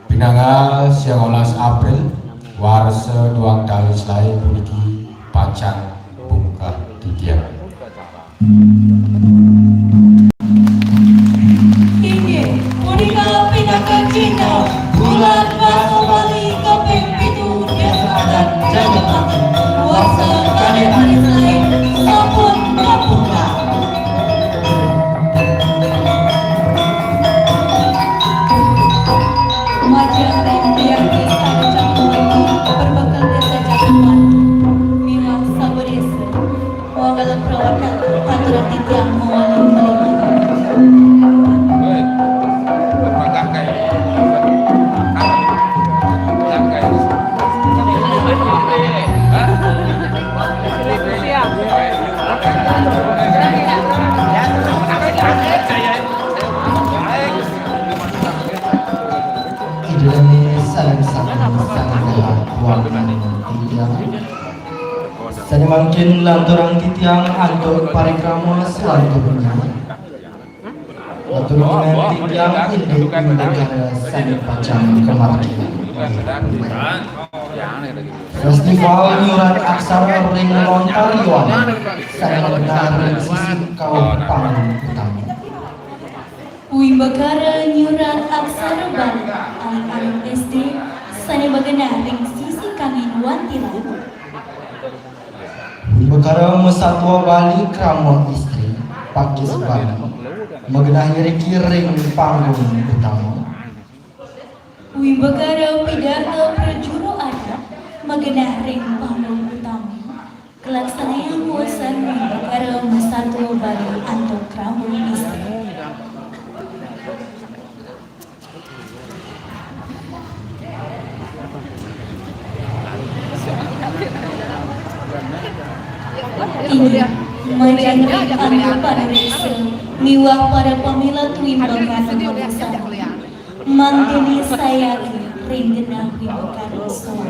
Pinanggal siang olas April, warsa duang tali selaé puniki pacang bungkah titiang. Inggih, punika pinaka cita bulan basa Bali kaping pitu Desa Adat Jatipangan, warsa kalih atus lain sampun kapungkur. Majeng ring tiang desa Jatipangan, perbekel desa Jatipangan, miwah sabodesa. Wangkala prawartana, aturang titiang mawali malih. Ida dané sareng sami sané kalah wangkala titiang. Sané mangkin lanturang titiang antuk parikrama salanturnya. Lanturang titiang indik wimbakara sané pacang kamargiang. Festival nyurat aksara ring lontar yowana sané magenah ring sisi kauh panggung utama. Wimbakara nyurat aksara Bali anak-anak S D sané magenah ring sisi kangin wantilan. Wimbakara masatua Bali krama istri, pakis Bali, magenah iriki ring panggung utama. Wimbakara pidarta prajuru adat, magenah ring panggung utama. Kalaksanayang wusan wimbakara masatua Bali antuk krama istri. Inggih, majeng ring angga panuréksa miwah para pamilet wimbakara sami. Mangdané sayaka ring genah wimbakara sami.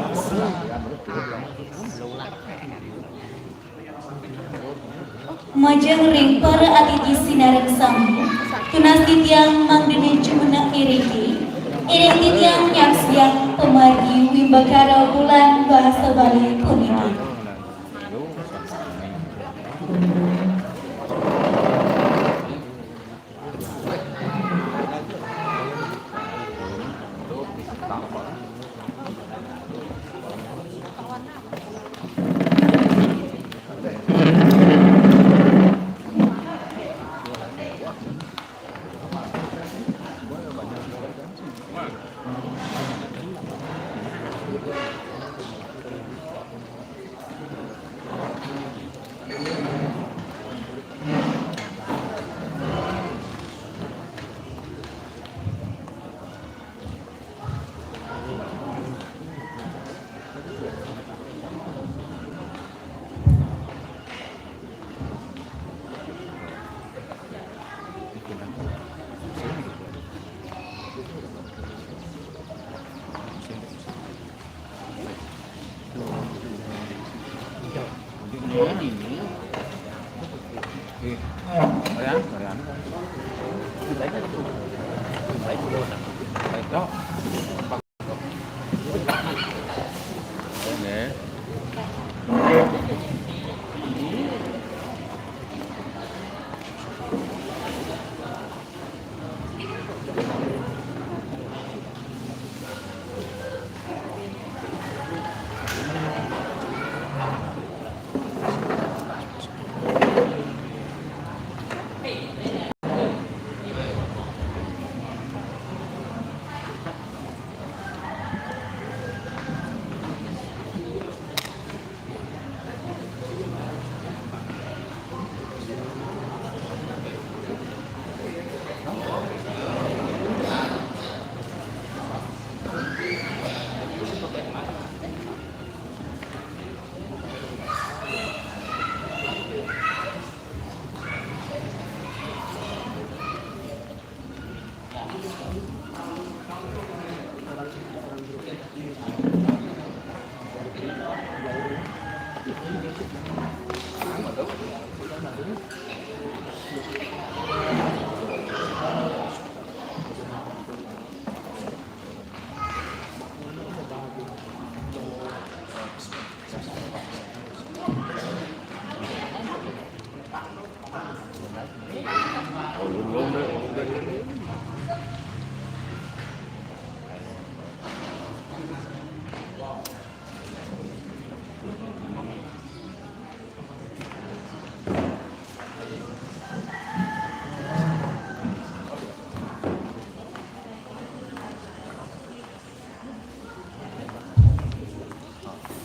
Majeng ring para atiti sinareng sami, tunas titiang mangdané jumenek iriki, iring titiang nyaksiang pamargi wimbakara bulan basa Bali puniki.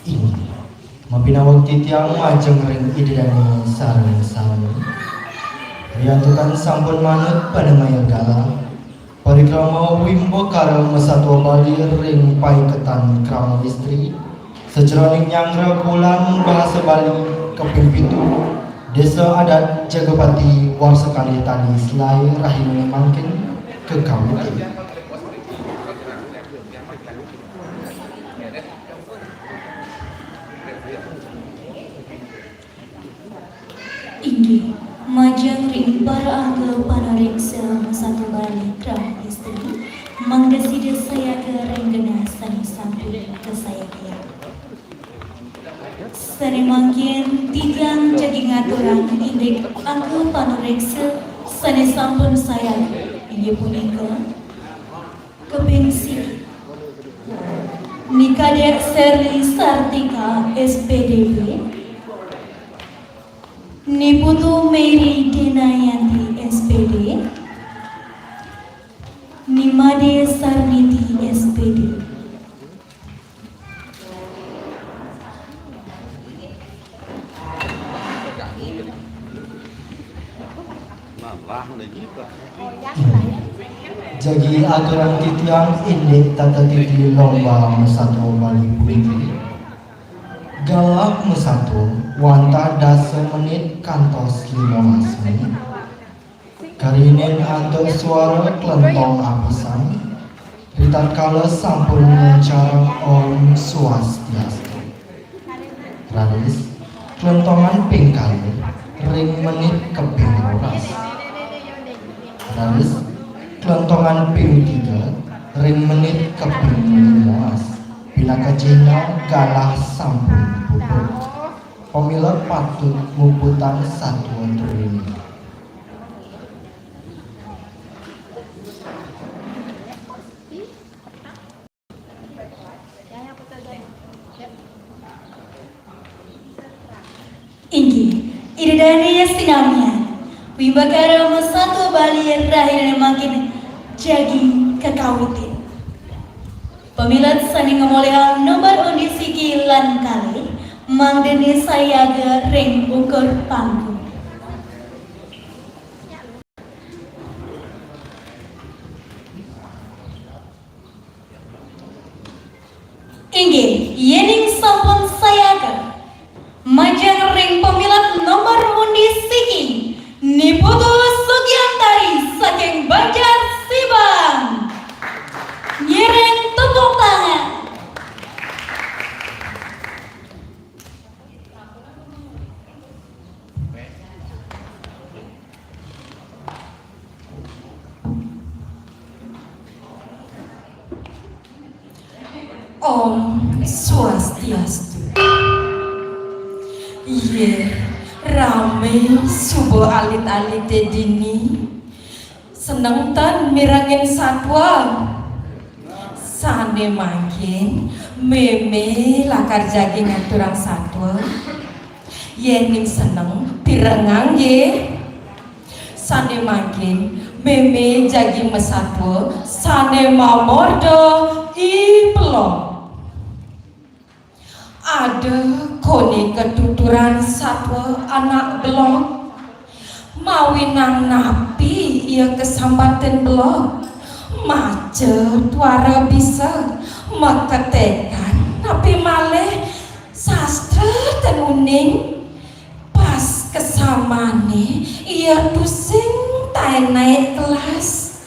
Inggih, mapinaweg titiang majeng ring Ida Dane sareng sami. Riantukan sampun manut panemaya galah, parikrama wimbakara masatua Bali ring paiketan krama istri, sajeroning nyanggra bulan bahasa Bali kaping pitu, Desa Adat Jagapati, warsa kalih tali selaé, rahinane mangkin kakawitin. Inggih, majeng ring para angga panureksa masatua Bali krama istri, mangda sida sayaga ring genah sane sampun kasayagayang. Sane mangkin titiang jagi ngaturang indik angga panureksa sane sampun sayaga, inggih punika, kaping siki, Ni Kadek Serli Sartika, S P D B, Ni Putu Mary Denayanti, S P D, Ni Made Sarniti, S P D. Jagi aturang titiang indik tata titi lomba masatua Bali puniki. Galah masatua wantah dasa menit kantos limolas menit. Karinin antuk suara klentong apisan, ritatkala sampun ngencarang Om Swastiastu. Raris, klentongan ping kalih ring menit kaping roras. Raris, klentongan ping tiga ring menit kaping limolas. Pinaka cihna galah sampun puput. Pamila patut muputang satua druéné. Inggih, Ida Dane sinamian, wimbakara masatua Bali rahinane mangkin jagi kakawitin. Pamilet sane ngamolihang nomor undi siki lan kalih, mangdane sayaga ring ungkur panggung. Inggih, yening sampun sayaga, majeng ring pamilet nomor undi siki, Ni Putu Sugiantari saking Banjar Sibang. Ngiring tepuk tangan. Om Swastiastu. Yeh, rame suba alit-alite dini. Seneng ten mirengin satua? Sane mangkin, meme lakar jagi ngaturang satua. Yening seneng, pirengang nggih. Sane mangkin, meme jagi masatua, sane mamurda I Pelog. Ada kone katuturan satua anak Belog. Mawinang napi ia kasambatin Belog? Maca tuara bisa, maketekan napi malih sastra ten uning. Pas kasamane ia tusing taen naik kelas.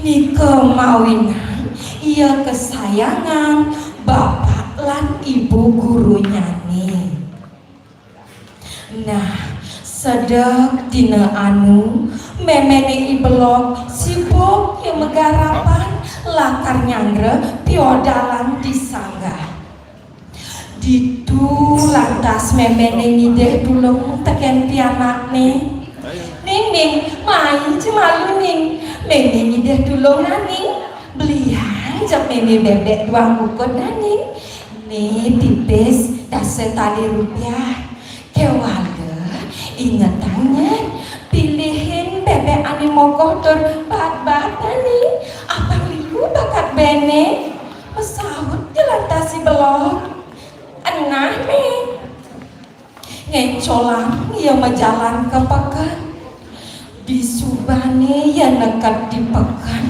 Nika mawinan ia kasayangan bapak lan ibu gurunyane. Nah, sedek dina anu, méméné I Belog sibuk ia magarapan lakar nyanggra piodalan di sanggah. Ditu lantas méméné ngidih tulung tekén pianakné. "Ning, Ning, mai ja malu, Ning. Mémé ngidih tulung, nah, Ning. Beliang ja mémé bébék duang ukud, nah, Ning. Né pipis dasa tali rupiah. Kéwala, ingetang nyen, pilihin bébék ané mokoh tur baat-baat, nah, Ning. Apang liu bakat béné." Masaut ja lantas I Belog, "Ennah, Mé." Ngéncolang ia majalan ka peken. Disubané ia neked di peken,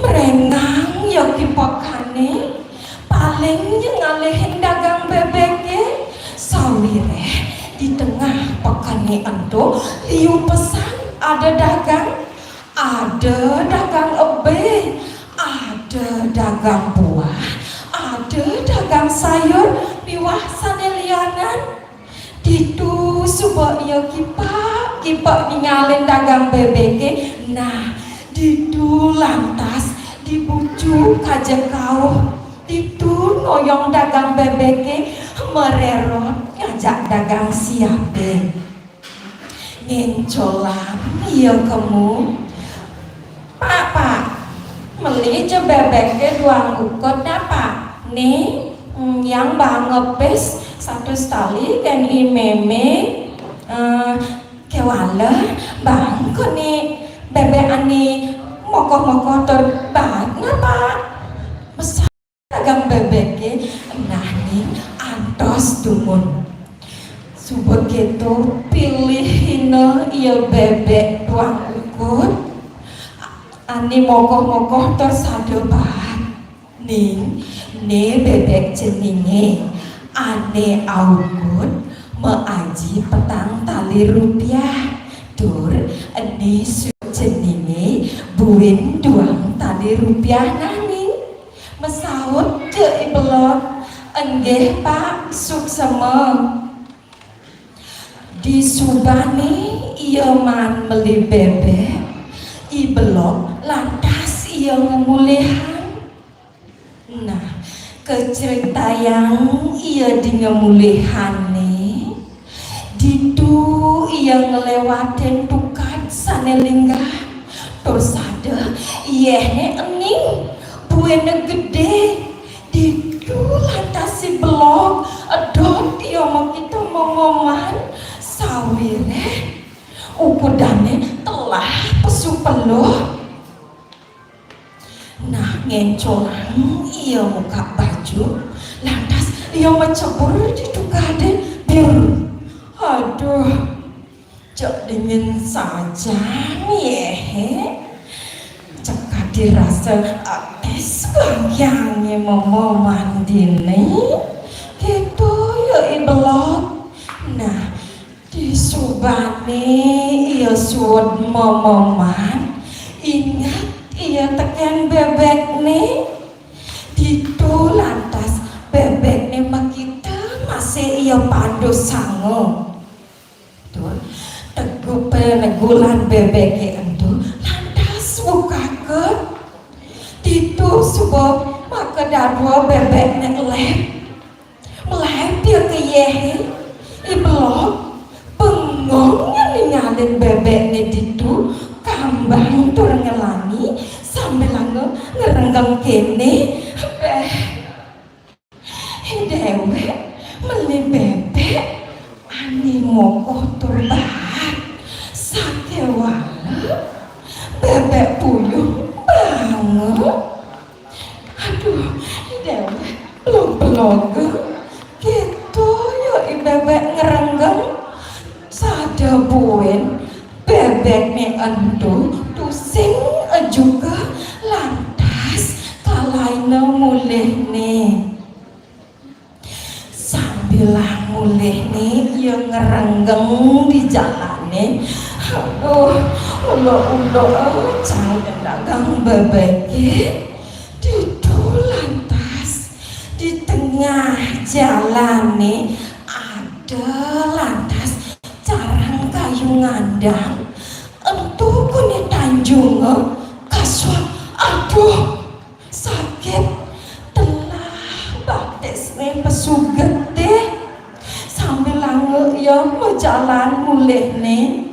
mréngang ia ki pekané, paling ia ngalihin dagang bébéké, sawiréh di tengah pekené ento liu pesan ada dagang, ada dagang ebé, ada dagang buah, ada dagang sayur, miwah sané lianan. Ditu suba ia kipak-kipak ningalin dagang bébéké. Nah, ditu lantas dibujuk ajak kauh. Ditu noyong dagang bébéké, marérot ngajak dagang siapé. Ngéncolang ia kemu. "Pak, Pak, meli ja bébéké duang ukud, nah, Pak. Né, mm, yang baanga pis satus tali kén I Mémé. Eh, kéwala, baang ko né bébék ané mokoh-mokoh tur baat, nah, Pak." Masa dagang bébéké, nah, Ning, antos dumun. Suba kéto pilihina ia bébék duang ukud, ané mokoh-mokoh tur sada baat. Ning, né bébék ceningé, ané aukud, maaji petang tali rupiah. Tur ené suud ceningé buin duang tali rupiah, nah, Ning. Masaut ja I Belog, "Enggih, Pak, suksma." Disubané ia maan meli bébék, I Belog lantas ia ngemulihan. Nah, kacritayang ia di ngemulihané, ditu ia nglewatin tukad sané linggah, tur sada yéhné ening, buina gedé. Ditu lantas I Belog, edot ia makita mememan, sawiréh ukudané telah pesu peluh. Nah, ngéncolang ia mukak baju, lantas ia macebur di tukadé, biur. Aduh, cek dingin sajan, yéhé. Cek kadi rasa atis bangkiangé mememan dini. Kéto ia I Belog. Nah, disubané ia suud mememan, inget ia tekén bébékné. Ditu lantas bébékné makita masih ia pandu sanga. Tur, tegu panegulan bébéké ento lantas bukaka. Ditu suba maka dadua bébékné lép. Malaib ia ka yéhé, I Belog, bengong ningalin bébékné ditu, kambang tur ngelani, sambilanga ngrenggeng kéné, "Béh, I déwék meli bébék ané mokoh tur baat, sakéwala bébék puyuh baanga." Aduh, I déwék, Belog-Beloga. Kéto ia I bébék ngrenggeng. Sada buin bébékné ento tusing ejuka lantas kalaina mulihné. Sambilang mulihné ia ngrenggeng di jalané. Aduh, ula-ula cang dagang bébéké. Ditu lantas, di tengah jalané, ada lantas ngandang, ento kone tanjunga, kasuang, aduh, sakit, telah batisne pasugete, sambilanga ia majalan mulihne.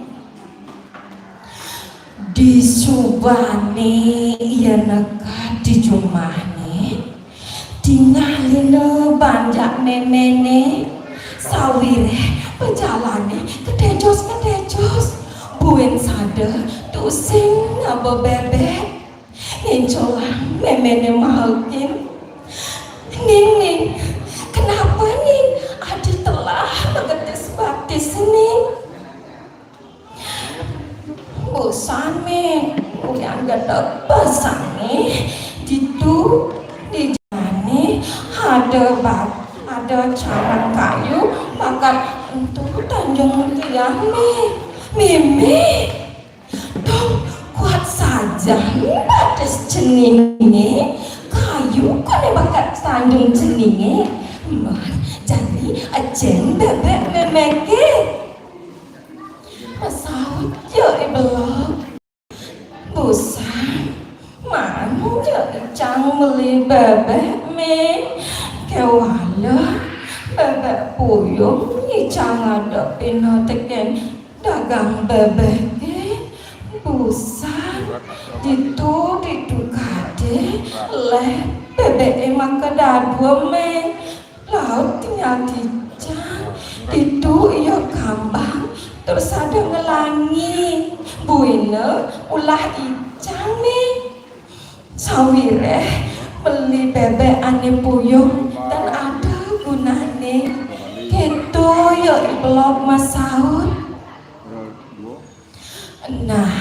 Disubane ia neked di jumahne, tingalina banjak memene, sawireh pajalane katejos-katejos, buin sada tusing ngaba bebek. Ngincolang memene mahakin, "Ning, Ning, kenapa, Ning? Adi telah magetis batis, Ning." "Bosan, Me. Ulian gedeg basane. Ditu di jalane ada ba-, ada caran kayu, bakat ento tanjung tiang, Me. Meme, dong kuat sajan batis ceninge, kayu kone bakat tanjung ceninge. Man, jani ecen bebek memeke." Masaut ia I Belog. "Bosan, man ja icang meli bebek, Me. Kewala bebek puyung icang ngadepina teken dagang bebeke. Bosan, ditu di tukade leh bebeke makadadua, Me. Laut tingal icang, ditu ia kambang, tur sada ngelangi. Buina ulah icang, Me. Sawireh meli bebek ane puyung tan ada gunane." Keto ia I Belog masaut. Nah,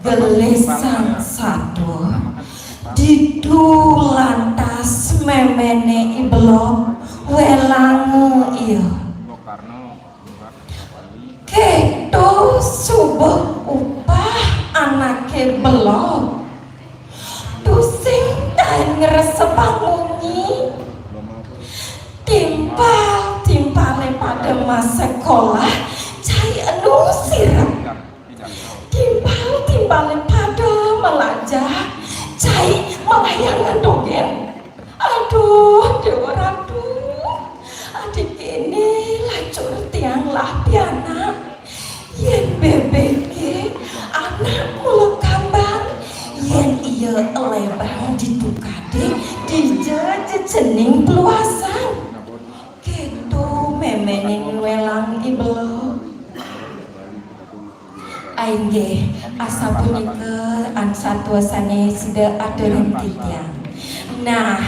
gelisang satua, ditu lantas memene I Belog welanga ia. Keto suba upah anake belog. Tusing dadi ngresepang munyi. Timpal-timpale pada masekolah, cai enu sirep. Timpal-timpale pada malajah, cai malayang dogen. Aduh, Dewa Ratu, adi kene lacur tiang lah pianak. Yen bebeke anak mula kambang, yen ia lebang di tukade, dija ja cening peluasan. Keto memene ngwelang I Belog. Inggih, asapunika an satua sane sida aturin titiang. Nah,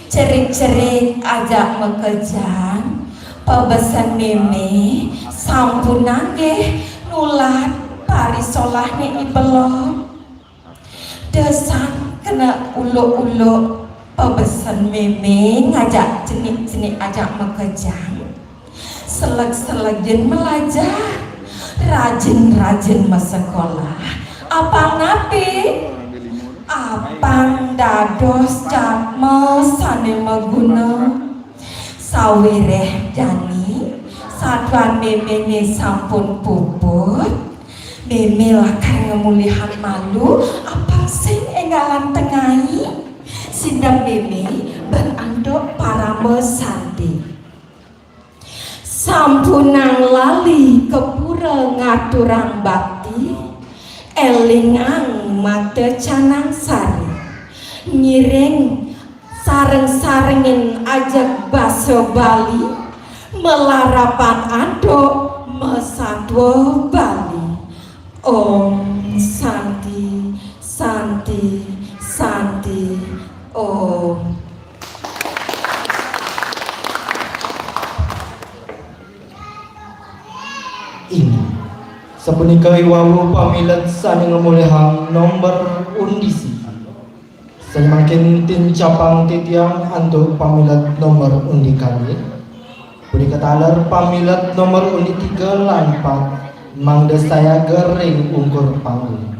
cerik-cerik ajak makejang, pabesen meme sampunang nggih nulad parisolahne I Belog. Desan kena uluk-uluk pabesen meme ngajak cenik-cenik ajak makejang. Seleg-selegin malajah, rajin-rajin masekolah. Apang napi? Apang dados jadma sane maguna. Sawireh jani, satuan memene sampun puput, meme lakar ngamulihang malu, apang sing enggalan tengai. Sineb meme ban antuk parama santi. Sampunang lali ka pura ngaturang bakti, elingang mata canang sari. Ngiring sareng-sarengin ajeg basa Bali, malarapan antuk masatua Bali. Om Santi, Santi, Santi, Om. Inggih. Sapunika i wau pamilet sane ngamolihang nomor undi siji. Sane mangkin tincapang titiang antuk pamilet nomor undi kalih. Punika taler pamilet nomor undi tiga lan pat mangda sayaga ring ungkur panggung.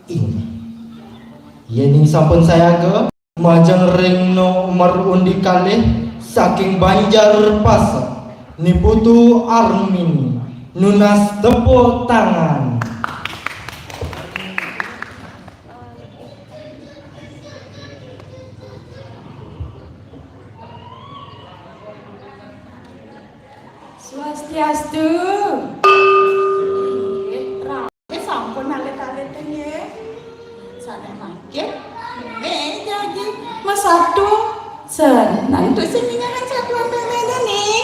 Inggih. Yening sampun sayaga, majeng ring nomor undi kalih saking Banjar Pasek, Ni Putu Armini. Nunas tepuk tangan. Swastiastu. Nggih, rame sampun alit-alit nggih. Sané mangkin, nggih, jagi masatu. Seneng tuh sing nyingakan satuan méméné nih.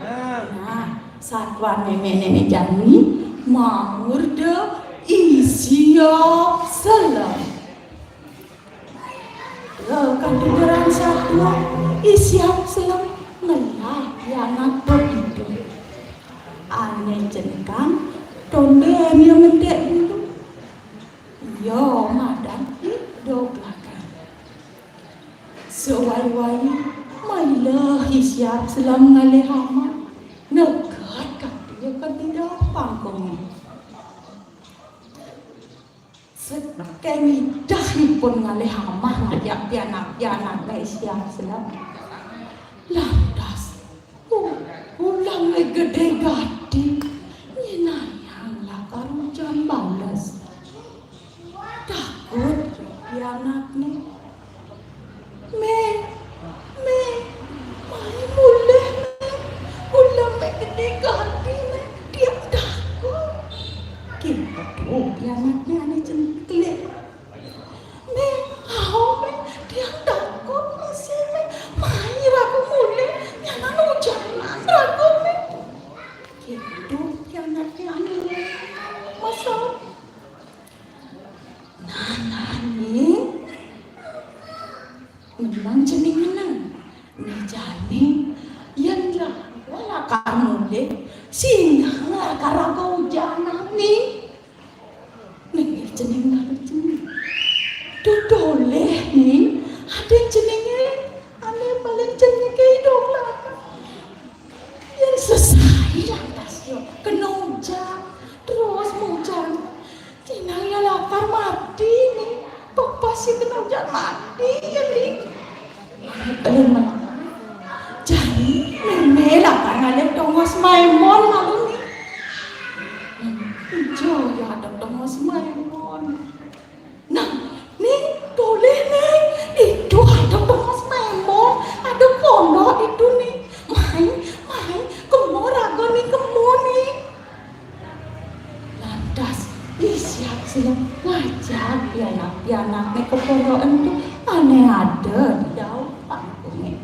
Nah, satuan méméné nih jani mamurda Isyap Selem. Lho, kaduduran satua, Isyap Selem ngelah pianak begitu. Ané jengkang, tondén ya mendek dulu. Iya, madan i do belakang. Sewai-wai, mailah Isyap Selem ngalih amah. Negat kadiya kadida pangkungé. Saking idahipun ngalih amah ngajak pianak-pianak Isyap Selem. Lantas, u-, ulangé gedé gati, nyinayang lakar ujan bales. Takut pianakné. Mé, mé, mai mulih, mé. Ulangé gedé gati, mé. Tiang takut. Kéto pianakné ané cengklik. Mé, aho, mé. Tiang takut, masih, mé. Mai raga mulih, nyanan ujanan raga, mé. Kéto pianakné ané masaut. Nah, nah, ning. Menang cening menang. Ning jani, yén raga lakar mulih, sinah lakar raga ujanan, ning. Ning cening narik cening. Duh tolih, ning. Adin ceningé, ané paling ceningé idup lama. Yén sesai lantas ya kena ujan, terus mujan. Tinang ya lakar mati ning. Pepas ya kena ujan mati ya ning. Belum menang. Jani mémé lakar ngalih tongos maémon malu ning. Ijo ya ada tongos maémon. Nah, ning, tolih, ning. Iduh, ada tongos maémon, ada pondok iduh, ning. Mai, mai, kema raga, ning, kema, ning. Lantas, Isyap Selem ngajak pianak-pianakné ka pondok ento, ané ada di dauh pangkungé.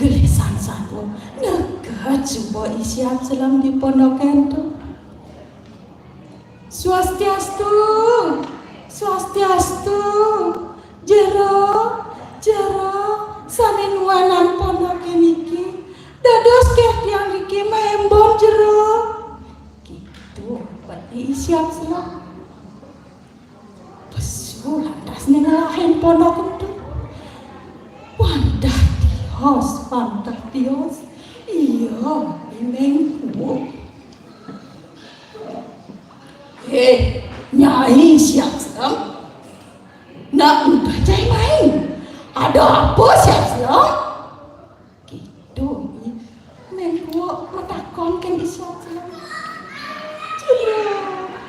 Gelisang satua, negat suba Isyap Selem di pondok ento. Swastiastu, swastiastu, jero, jero, sané nuanan pondoké niki. Dados ké tiang niki maémon jero. Gitu, bati Isyap Selem. Pesu lantas nengalahin pondok ento. Wantah tios, wantah tios. Iya, I Méng Kuuk. Héh, Nyai Isyap Selem. Nak udah cai main. Ada apa, Isyap Selem? Gitu, I Méng Kuuk matakon kén Isyap Selem. Jero,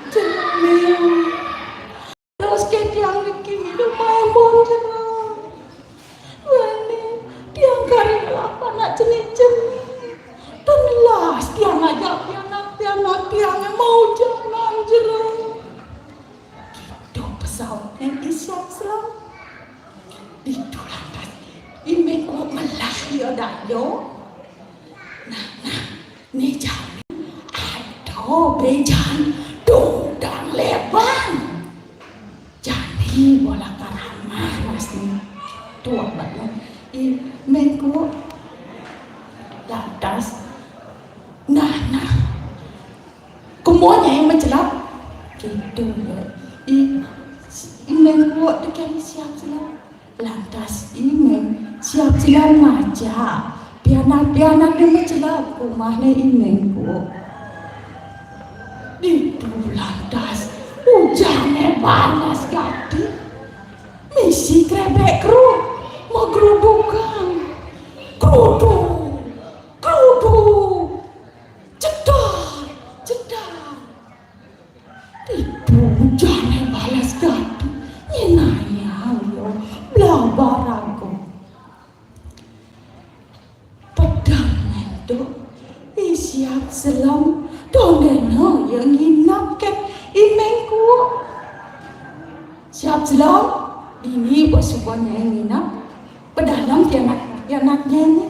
jero, Méng. Terus ké tiang niki ngidup maémon jero. Wéné, tiang kari ngelah panak cenik-cenik. Telas tiang ngajak pianak-pianak tiangé maujanan jero. Gitu pesautné Isyap Selem. Ditu lantas I Méng Kuuk melah ia daya. Nah, nah, né jani ada béjan dongdang lébang. Jani bola karamah, Mas, né. Tuak banget. I Méng Kuuk lantas. Nah, nah. Kema Nyai macelep. Gitu ya. I, I Méng Kuuk tekén Isyap Selem. Lantas I Méng, Isyap Selem ngajak pianak-pianakné macelep ka umahné I Méng Kuuk. Ditu lantas ujané bales gati. Misi krébék kru, magrudugan. Kruduk. I Siap Selem, tondena ia nginep kén I Méng Kuuk. Siap Selem, dini basuba nyai nginep, pedalem pianak-pianakné né.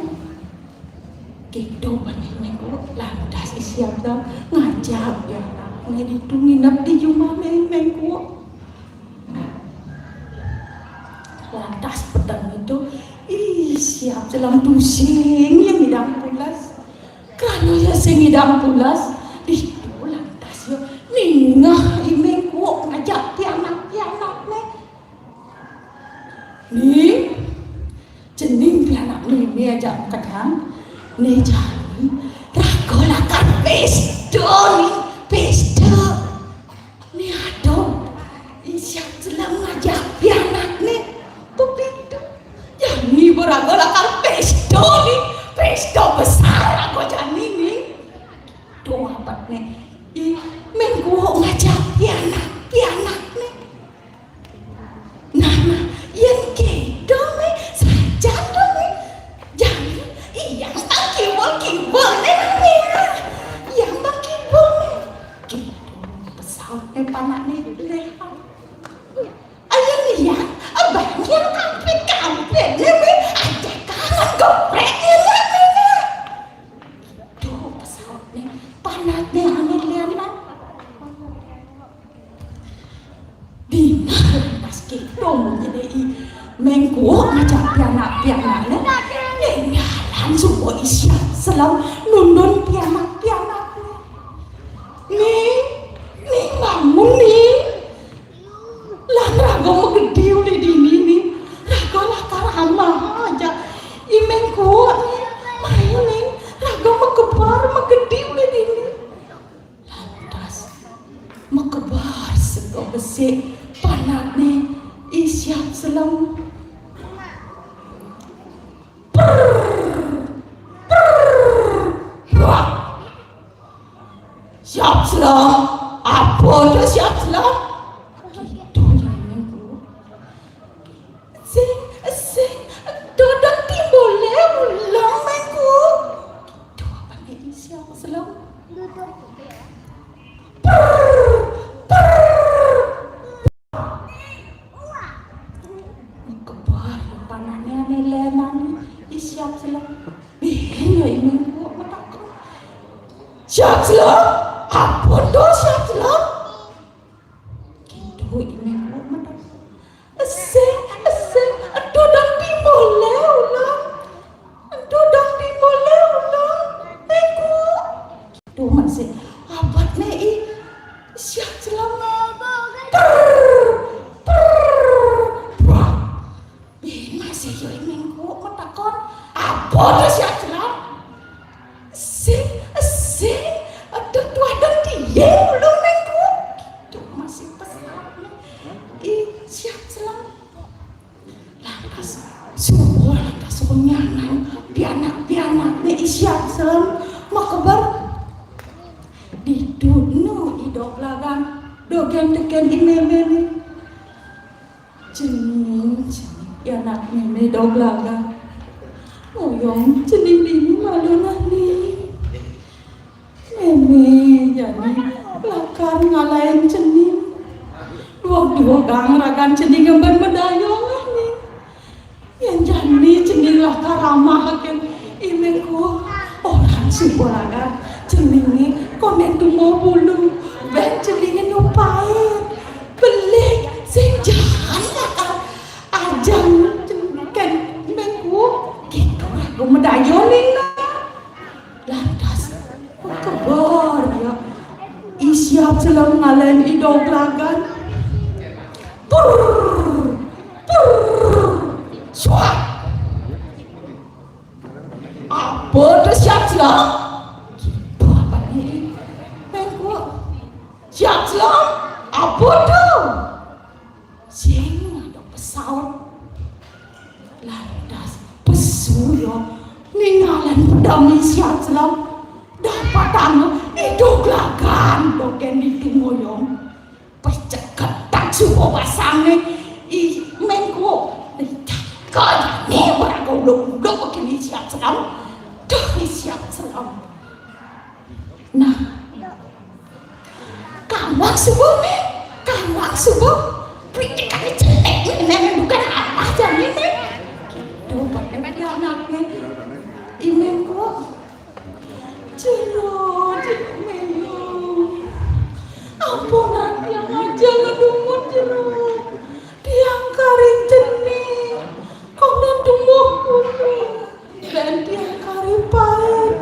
Kéto bani I Méng Kuuk, lantas I Siap Selem ngajak pianakné ditu nginep di jumahné I Méng Kuuk. Lantas peteng ditu, I Siap Selem tusing ia ngidang pules. Krana ia sing ngidang pules, ditu lantas ia ningeh I Méng Kuuk ngajak pianak-pianakné. Ning, cening pianak mémé ajak makedang, né jani raga lakar pésta, Ning, pésta. Né ada, I Siap Selem ngajak pianakné bepitu. Jani ba raga lakar pésta, Ning, pésta besar raga jani, Ning. Tuh abetné, I Méng Kuuk ngajak pianak-pianakné. Nah, nah, yén kéto, Méng, sajan to, Méng. Jani, Eyang bang kibul-kibul né, Méng. Eyang bang kibul né. Kéto pesautné panakné lénan. Ayo, Eyang, abang Eyang kampit-kampit né, Méng. Ada kangen geprék né, Méng. Tuh, pesautné panakné ané lénan. Dina lantas kéto munyiné I Méng Kuuk ngajak pianak-pianakné, ninggalan suba I Siap Selem nundun pianak-pianakné. Ning, Ning, bangun, Ning. Lan raga magedi uli dini, Ning. Raga lakar amah ajak I Méng Kuuk, Ning. Mai, Ning, raga makebar magedi uli dini. Lantas makebar seka besik panakné I Siap Selem. Prrr, prrr, brak. Siap Selem, apa to Siap Selem? Kéto nyanan ku. Sing, sing, dodon timbulé ulam, Méng Kuuk. Duh, apa né I Siap Selem? Prrr, prrr. Kebar panakné ané lénan I Siap Selem. Bén ya I Méng Kuuk matakon. Siap Selem, apa to Siap Selem? Kéto I Méng Kuuk matakon. Sing, sing, dodon timbulé ulam. Dodon timbulé ulam, Méng Kuuk. Tuh masih abetné I Siap Selem. Prrr, prrr, prrr. Bén masih ya I Méng Kuuk matakon. Apa to Siap Selem? Sing, sing, ada tuadan tiang ulun, Méng Kuuk. Kéto masih pesautné I Siap Selem. Lantas suba, lantas suba nyanan pianak-pianakné I Siap Selem makebar. Ditu nu I Doglagan dogén tekén I Méméné. Cening, cening, pianak Mémé Doglagan. Ngoyong cening dini malu nah, Ning. Mémé jani lakar ngalahin cening. Duagang ragan cening emban madaya, Ning. Yén jani cening lakar amahang I Méng Kuuk, orahang suba ragan ceningé kondén tumbul bulu, bén ceningé nyupain. Belik, sing jaan lakar ajang cening kén I Méng Kuuk. Kéto raga madaya, Ning, nah. Lantas, kebar ya I Siap Selem ngalahin I Doglagan. Purr, purr, suat. Apa to Siap Selem? Kéto apa né? Méng Kuuk. Siap Selem, apa to? Sing ada pesaut. Lantas pesu ya, ninggalan pedem I Siap Selem. Dapatanga I Doglagan dogén ditu ngoyong. Pas ceketak suba basangné I Méng Kuuk. Dicakal jani maraga uluk-uluk kén I Siap Selem. Duh, I Siap Selem. Subuh, Méng. Kawak subuh. Pitik kami celék, Méng. Méng bukan apa jani, Méng. Gitu, Méng, anakné. I Méng Kuuk. Jero, jero, Méng. Ampun, tiang ajang ngadumut jero. Tiang karing jani. Kondén tumbuh bulu. Dadi tiang kari paet,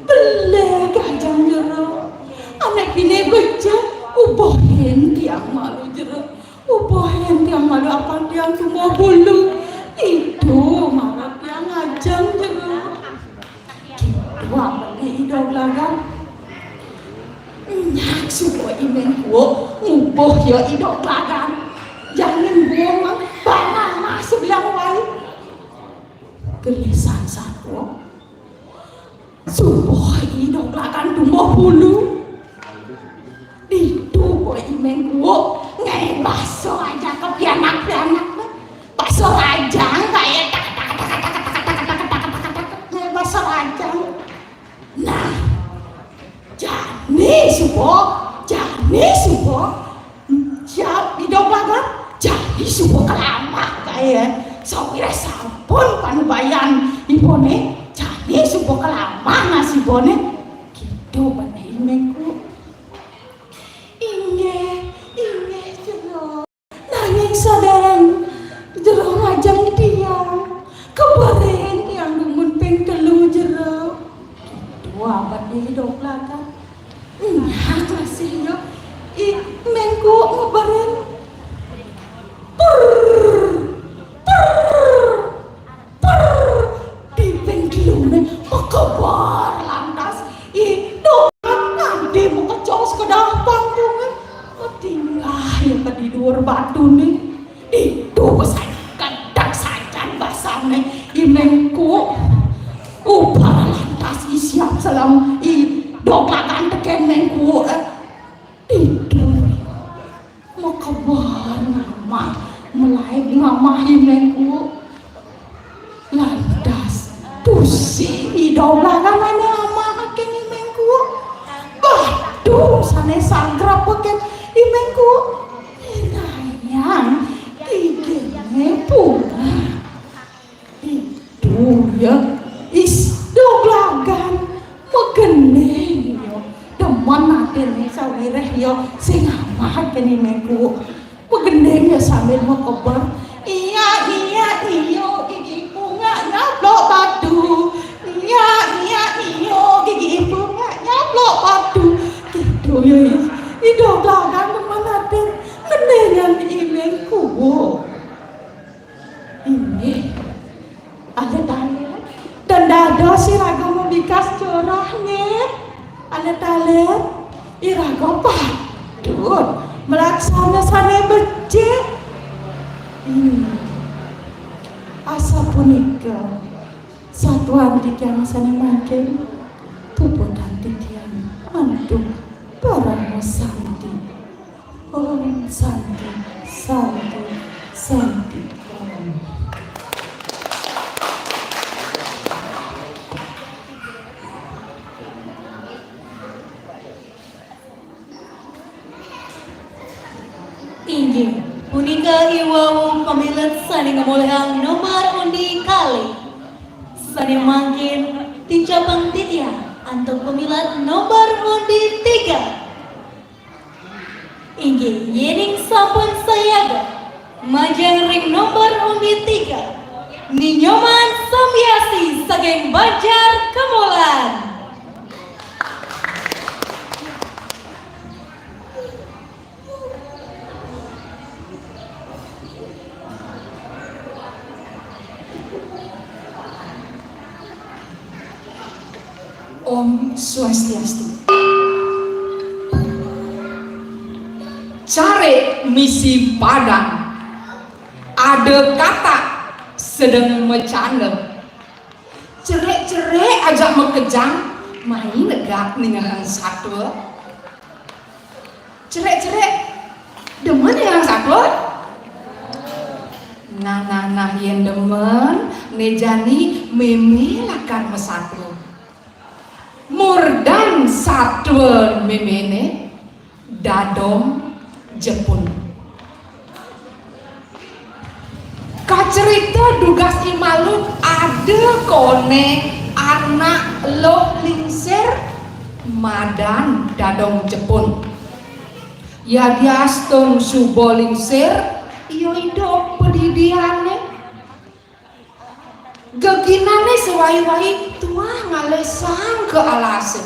beleg ajang jero. Ané kiné becik, ubuhin tiang malu jero. Ubuhin tiang malu apan tiang tumbuh bulu. Itu marak tiang ajang jero. Gitu améné I Doglagan. Nyak subuh I Méng Kuuk, ngubuh ya I Doglagan. Jangan buang bana mah sebelah waé. Gelisan satua. Subuh I Doglagan tumbuh bulu. Ditu boh I Méng Kuuk, ngaé baso aja ka pianak-pianak. Baso rajang kayak tak, tak, tak, tak, tak, tak, tak, tak, tak, tak, tak, ngaé baso rajang. Nah, jani subuh, jani subuh. Siap I Doglagan, jani subuh kelamah kaé. Sawiréh sampun panubayan ibuné, jani subuh kelamah nasi ibuné. Gitu bener I Méng Kuuk. Inggih, inggih, jero. Nanging sadéréng jero ngajeng tiang, keberin tiang dumun ping telu jero. Gitu améné I Doglagan. Nah, kasih ya. I Méng Kuuk ngeberin. Pur, pur, pur. Di ping teluné makeber lantas. I Doglagan nganti makecos kedah pangkungé. Ketinggah ya ka di duur batuné. Ditu pesan kedek sajan basané I Méng Kuuk. Ubar lantas I Siap Selem, I Doglagan tekén Méng Kuuk. Ditu makeber ngamah, malaib ngamah I Méng Kuuk. Lantas tusing I Doglagan ané ngamahang I Méng Kuuk. Batu sané sagrep tekén I Méng Kuuk. Nayang giginé bungah. Ditu ya, I Doglagan magending ya. Demen atiné sawiréh ya sing ngamahang I Méng Kuuk. Magending ya sambil makeber. Iya, iya, iya, gigi bungah nyaplok batu. Iya, iya, iya, gigi bungah nyaplok batu. Gitu ya, I Doglagan demen atiné ngendingang I Méng Kuuk. Inggih. Alit-alit. Dan dados iraga mabikas corah nggih. Alit-alit. Iraga patut malaksana sané becik. Hmm. Asapunika satuan titiang sané mangkin, puputang titiang antuk parama santi. Om Santi, Santi, Santi Om. Inggih punika i wau pamilet sané ngamolihang nomor undi kalih. Sané mangkin tincapang titiang antuk pamilet nomor undi tiga. Inggih, yéning sampun sayaga, majeng ring nomor undi tiga, Ni Nyoman Samyasi saking Banjar Kamolan. Om Swastiastu. Carik misi padang. Ada katak sedeng macanda. Cerik-cerik ajak makejang, mai negak ningehang satua. Cerik-cerik, demen ningehang satua? Nah, nah, nah, yén demen, né jani mémé lakar masatua. Murdan satua méméné, dadong Jepun. Kacerita dugas i malu, ada koné anak luh lingsir madan Dadong Jepun. Yadiastun suba lingsir, ia idup padidiané. Geginané sawai-wai tuah ngalih saang ka alasé.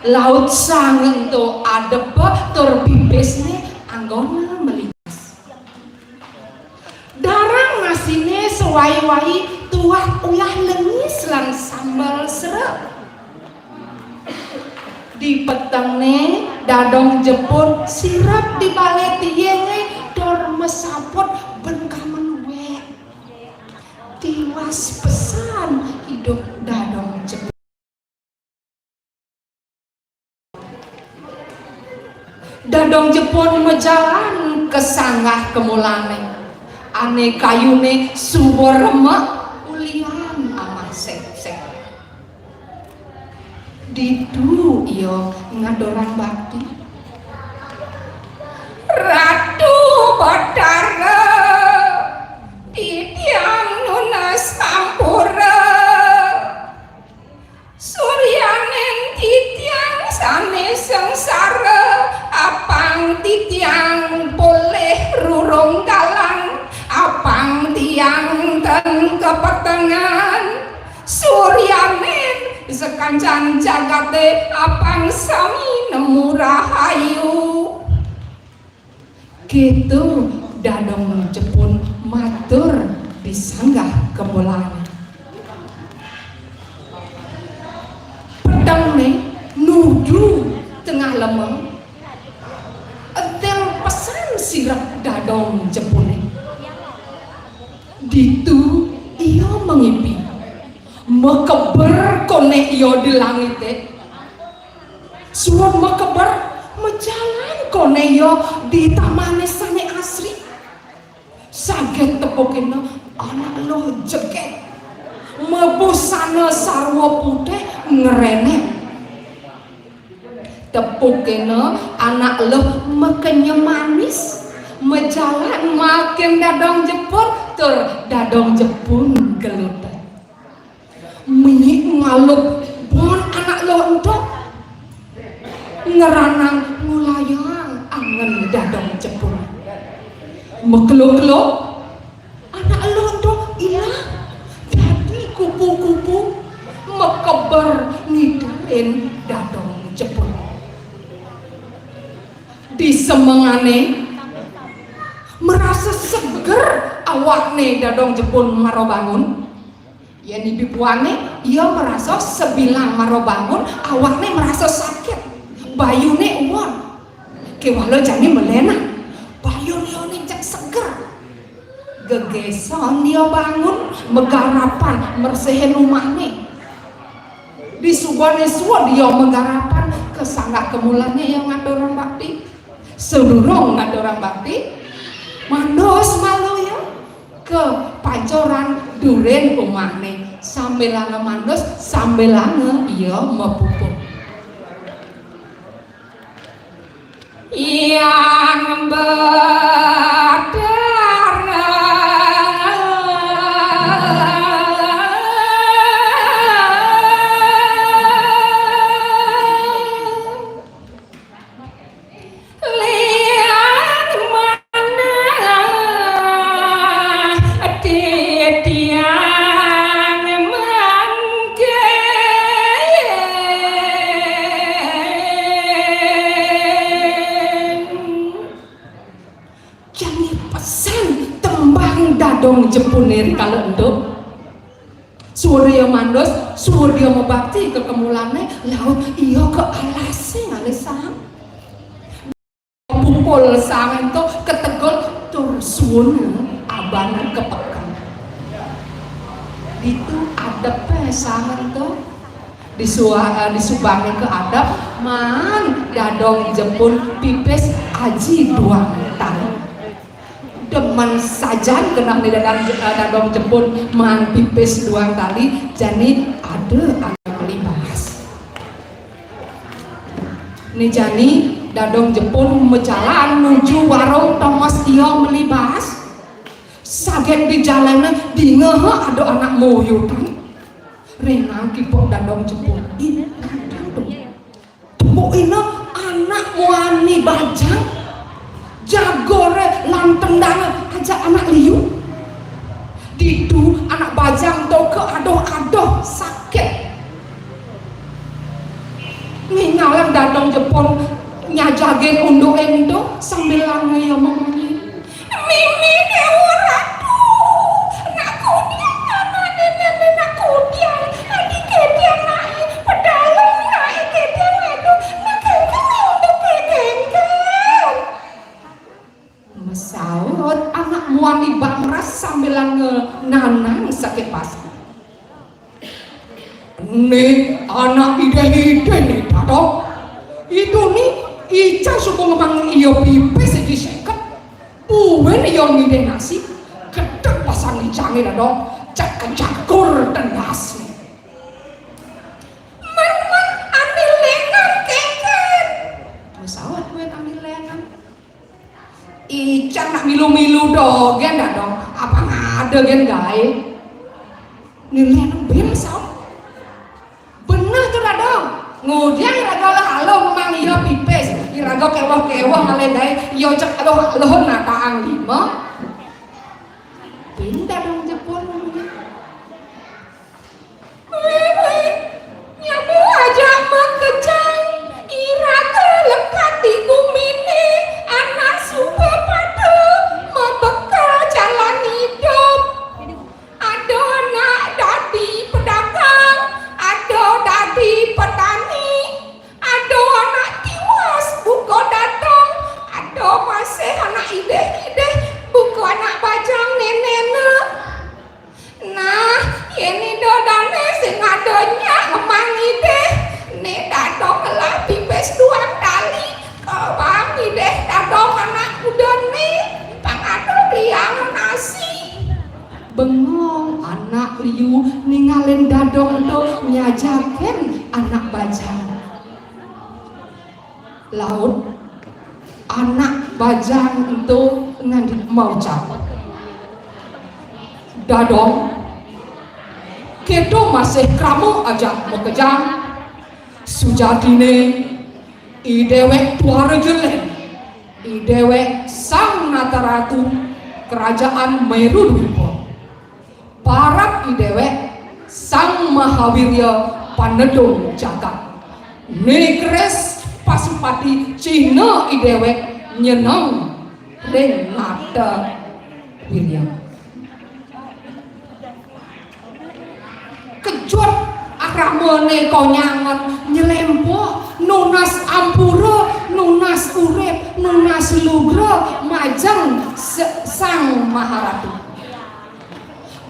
Laut saang ento adepa tur pipisné anggona malikas. Darang nasiné sawai-wai tuah uyah lengis lan sambel sera. Di petengné, Dadong Jepun sirep di balé tiingé tur masaput ban kamen wék. Tiwas pesan idup Dadong Jepun. Dadong Jepun majalan ka sanggah ka mulané. Ané kayuné suba remek ulian amah séksé. Ditu ia ngaturang bakti. Ratu Batara, titiang nunas ampura. Suryaning titiang sané sangsara, apang titiang polih rurung galang, apang tiang ten kapetengan. Suryaning sakancan jagaté, apang sami nemu rahayu. Kéto Dadong Jepun matur di sanggah ka mulané. Petengné nuju tengah lemeng, entil pesan sirep Dadong Jepuné. Ditu ia mangipi, makeber koné ia di langité. Suud makeber, majalan koné ia di tamané sané asri. Saget tepukina anak luh jegég, mabusana sarwa putih ngrenek. Tepukina anak luh makenya manis, majalan makin Dadong Jepun, tur Dadong Jepun gelutet. Mih ngalub bon anak luh ento, ngranang ngulayang angen Dadong Jepun. Makeluk-keluk, anak luh ento ilang dadi kupu-kupu, makeber ngidelin Dadong Jepun. Di semengané, marasa seger awakné Dadong Jepun mara bangun. Yén ibi puané, ia marasa sabilang mara bangun, awakné marasa sakit. Bayuné uwon. Kéwala jani malénan. Bayuné uwon, jeg seger. Gegéson ia bangun, magarapan, mresehin umahné. Disubané suud ia magarapan, ka sanggah ka mulané ia ngaturang bakti. Sadurung ngaturang bakti, mandus malu ia ka pancuran durin umahné, sambilanga mandus, sambilanga ia mapupuh. Hyang Batara. Liang manah titiang mangkin. Jani pesan tembang Dadong Jepuné rikala ento. Suud ia mandus, suud ia mabakti ka kemulané, laut ia ka alasé ngalih saang. Pupul saang ento kategul tur suuna abana ka peken. Ditu adepé saang ento, disua-, eh, disubané ka adep, maan Dadong Jepun pipis aji duang tali. Demen sajan genahné Dadong, eh, Dadong Jepun maan pipis duang tali, jani ada ané meli baas. Né jani Dadong Jepun majalan nuju warung tongos ia meli baas. Saget di jalané dingeh ada anak moyudan. Rénang kipok Dadong Jepun. Ih, dadong. Tembuina anak muani bajang. Jagoré lan tendangé ajak anak liu. Ditu anak bajang to keadoh-adoh saket. Ningalin Dadong Jepun nyajagin unduké ento sambilanga ia mamunyi. Mimi Déwa Ratu, nak kudiang mamané, nak kudiang, adi kédiang naé, pedalem naé kédiang adu, nak kéngkén unduké kéngkén. Masaut anak muani bangras sambilanga nanang saket pasang. Né anak idih-idih né, Dadong. Itu né ica suba ngemang ia pipis siji seket. Buin ia ngidih nasi, kedeg pasang icangé, Dadong. Cak kejakur tendasné. Men, men, andi lengan kéngkén. Masaut buin andi lengan. Ican nak milu-milu dogén, Dadong. Apang ada gén gaé. Nilai nembé saut. Beneh to, Dadong. Ngudiang iraga aluh-aluh ngemang ia pipis. Iraga kéweh-kéweh ngalih gaé. Ia cek aluh-aluh nataang lima. Buin Dadong Jepun. Wih, wih, nyama ajak makejang, iraga lekad di guminé, anak suba pada mabekel jalan idup. Ada anak dadi pedagang, ada dadi petani, ada anak tiwas buka dagang, ada masih anak idih-idih buka anak bajang nénéné. Nah, yén ida dané sing ada nyak ngemang idih, né Dadong ngelah pipis duang tali, kebang idih Dadong anak kuda né, pang ada beliang nasi. Bengong anak liu ningalin Dadong to nyajagin anak bajang. Laut, anak bajang ento ngandika maucap, "Dadong, kéto masih krama ajak makejang. Sujatiné, i déwék tuara jelén, i déwék Sang Nata Ratu, kerajaan Meru Dwipa. Parab i déwék Sang Mahawirya panedung jagat. Né keris Pasupati cihna i déwék nyeneng ring Nata Wirya." Kejut akramané konyangan nyelempok, nunas ampura, nunas urip, nunas lugra majeng se-, Sang Maharatu.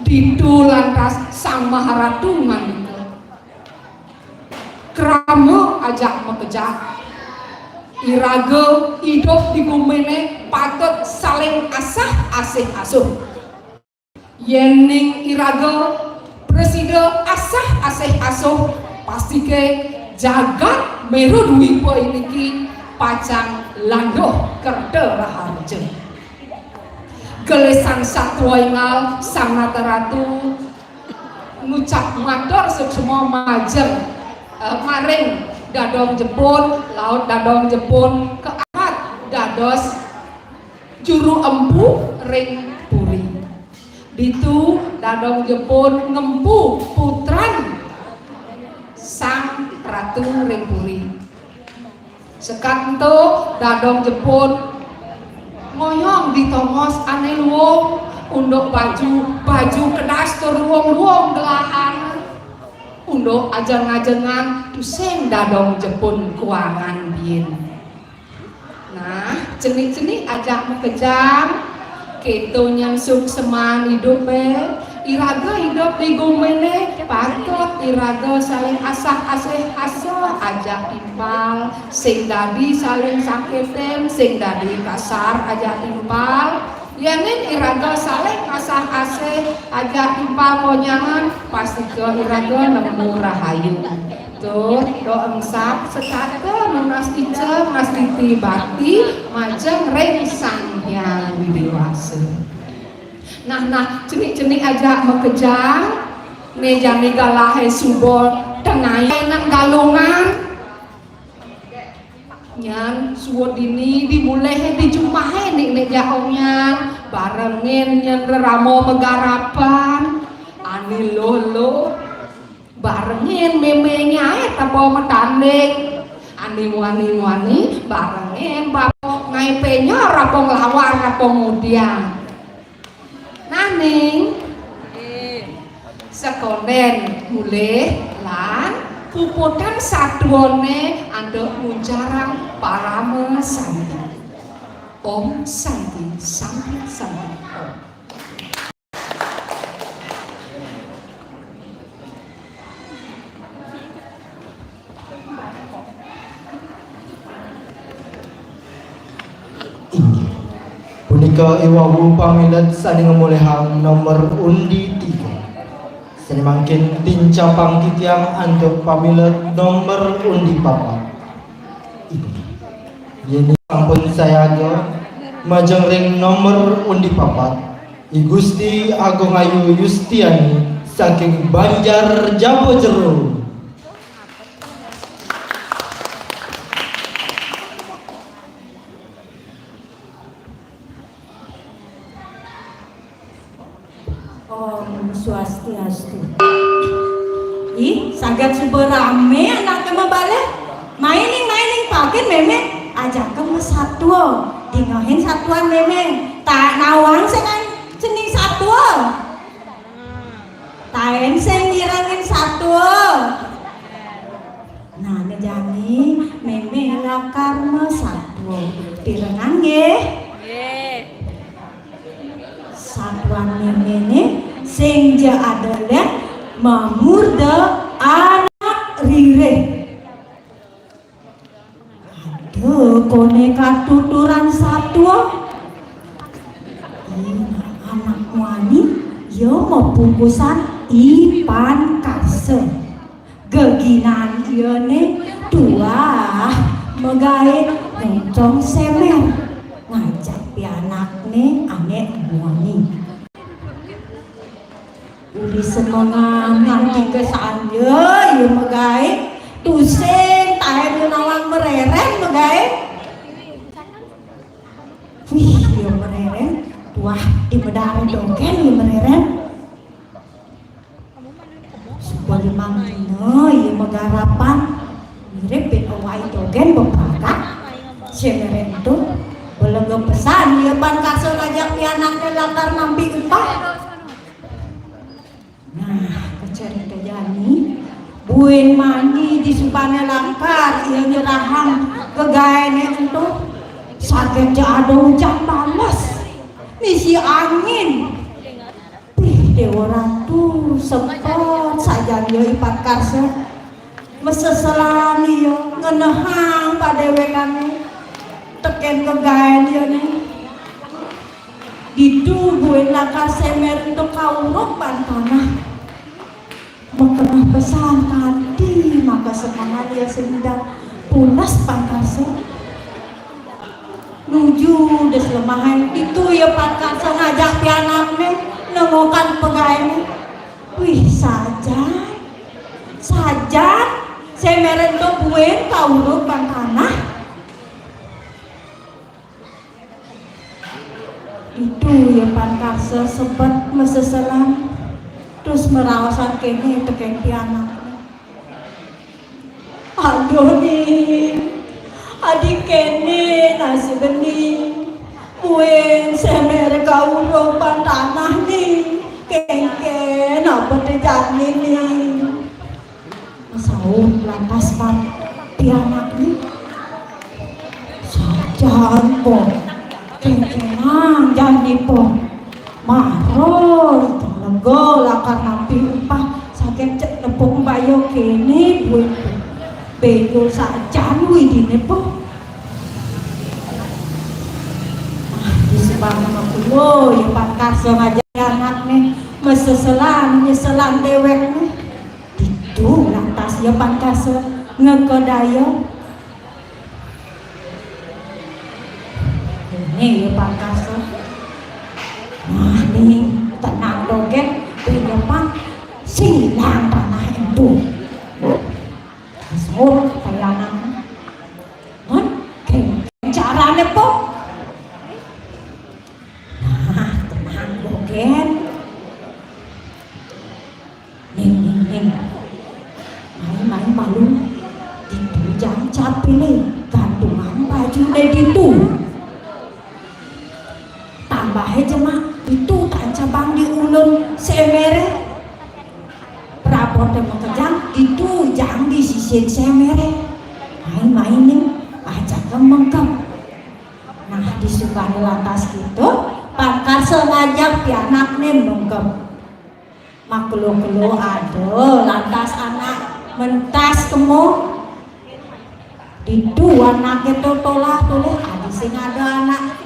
Ditu lantas Sang Maharatu ngandika, "Krama ajak makejang. Iraga idup di guminé patut saling asah asih asuh. Yéning iraga prasida asah asih asuh, pastika jagat Meru Dwipa niki pacang landuh kerta raharja." Gelisang satua énggal Sang Nata Ratu ngucap matur suksma majeng, eh, maring Dadong Jepun, laut Dadong Jepun kaangkat dados juru empu ring puri. Ditu Dadong Jepun ngempu putran Sang Ratu ring puri. Sekat ento Dadong Jepun ngoyong di tongos ané luung, unduk baju, baju kedas tur luung-luung gelahan. Unduk ajeng-ajengan tusing Dadong Jepun kuangan buin. Nah, cenik-cenik ajak makejang, kéto nyén suksman idupé. Iraga idup di guminé, patut iraga saling asah asih asuh ajak timpal, sing dadi saling sakitin, sing dadi kasar ajak timpal. Yéning iraga saling asah asih ajak timpal konyangan, pastika iraga nemu rahayu. Duh, duh engsap setata nunas ica ngastiti bakti majeng ring Sang Hyang Widhi Wasa. Nah, nah, cenik-cenik ajak makejang, né jani galahé suba tengai nang Galungan. Nyan suud dini di mulihé di jumahé né, né jaong nyan, barengin nyan rerama magarapan, ané luh-luh. Barengin mémé nyaé tapa matanding. Ané muani-muani barengin bapa ngaé pényor apa nglawan apa ngudiang. Naning sakondén mulih lan puputang satuané antuk nguncarang parama santi. Om Santi, Santi, Santi, Om. Inggih. Punika i wau pamilet sané ngamulihang nomor undi tiga. Sané mangkin tincapang titiang antuk pamilet nomor undi papat. Inggih. Yén sampun sayaga, majeng ring nomor undi papat, I Gusti Agung Ayu Yustiani saking Banjar Jaba Jero. Om Swastiastu. Ih, saget suba ramé anaké mabalih. Maining, maining, pakin mémé ajaka masatua. Dingehin satuan mémé. Tak nawang sing an-, cening satua. Taén sing ngirengin satua. Nah, né jani mémé lakar masatua. Pirengang nggih? Nggih. Satuan méméné sing ja ada lén mamurda anak ririh. Ada koné katuturan satua. Ih, anak muani, ia mapungkusan i pan karsa. Geginan iané tuah magaé néncong sémér ngajak pianakné ané muani. Uli semengan nganti ka sanja ia magaé, tusing taén ia nawang marerén magaé. Wih, ia marerén, tuah di medara dogén ia marerén. Suba limang dina ia magarapan, mirib buin awai dogén bepragat. Séméré ento, belega pesan ia pan karsa ngajak pianakné lakar nampi upah. Nah, kacarita jani, buin mani disubané lakar ia nyerahang gegaéné ento, saget ja ada ujan bales, misi angin. Pih, Déwa Ratu, sepet sajan ia i pan karsa. Maseselan ia ngenehang padéwékané tekén gegaén iané. Ditu buin lakar sémér ento kaurub ban tanah. Makeneh pesan kanti maka semengan ia sing dadi pules pan karsa. Nuju des lemahé, ditu ia pan karsa ngajak pianakné nengokan pagaéné. Wih, sajan. Sajan, séméré ento buin kaurub ban tanah. Ditu ia pan karsa sebet maseselan, terus maraosan kéné tekén pianakné. Aduh, Ning. Adi kéné nasibé, Ning. Buin séméré kaurub ban tanah, Ning. Kénkén apa té jani, Ning? Masaut lantas pan pianakné. Sajan, Pong. Kénkénang jani, Pong. Mara ida lega lakar nampi upah saking cek nepuk mbaya kéné buin bénjul sajan widiné, Pong. Ah, disebabna makelo, ia pan karsa ngajak anakné maseselan, nyeselan déwékné. Di-, Duh, lantas ya Pankarsa ngeka daya. Ini ya Pankarsa. Nah, ning, tenang dogén, pinyepan silang tanah itu. Sut, kayanan. Hah? Kén carané, Pok? Nah, tenang dogén. Ning, ning, ning. Main-main malu. Ditu jang capilé gantungan bajuné ditu. Tambahé jemak ditu tancabang di ulun seméré. Praboté makejang ditu jang di sisin seméré. Main-main ning, ajak mengkep. Nah, disubané lantas kéto, Pankarsa ngajak pianakné mengkep. Makelo-kelo ada, lantas anak mentas kemo. Ditu anaké to tolah-tolih, adi sing ada anak.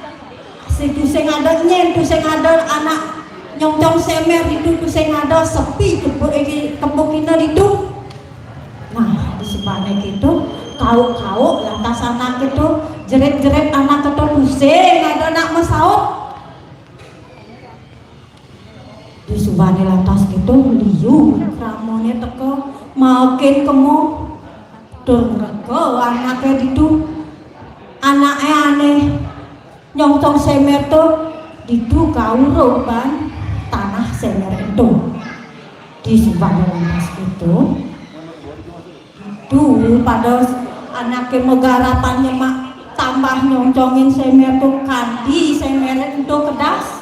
Situ sing ada nyén, tu sing ada anak nyongcong semér ditu, tu sing ada sepi kebo-, iki, kebo kina ditu. Nah, disubané kéto, kauk-kauk lantas anak kéto, jerit-jerit anak kéto, tu sing ada anak masaut. Disubané lantas kéto, liu kramoné teka, makin kemo. Tur ngreka anaké ditu. Anaké ané nyongcong semér to, ditu kaurung ban tanah semér ento. Disubané lantas kéto. Duh, pada anaké magarapan nyemak tambah nyongcongin semér to, kanti seméré ento kedas.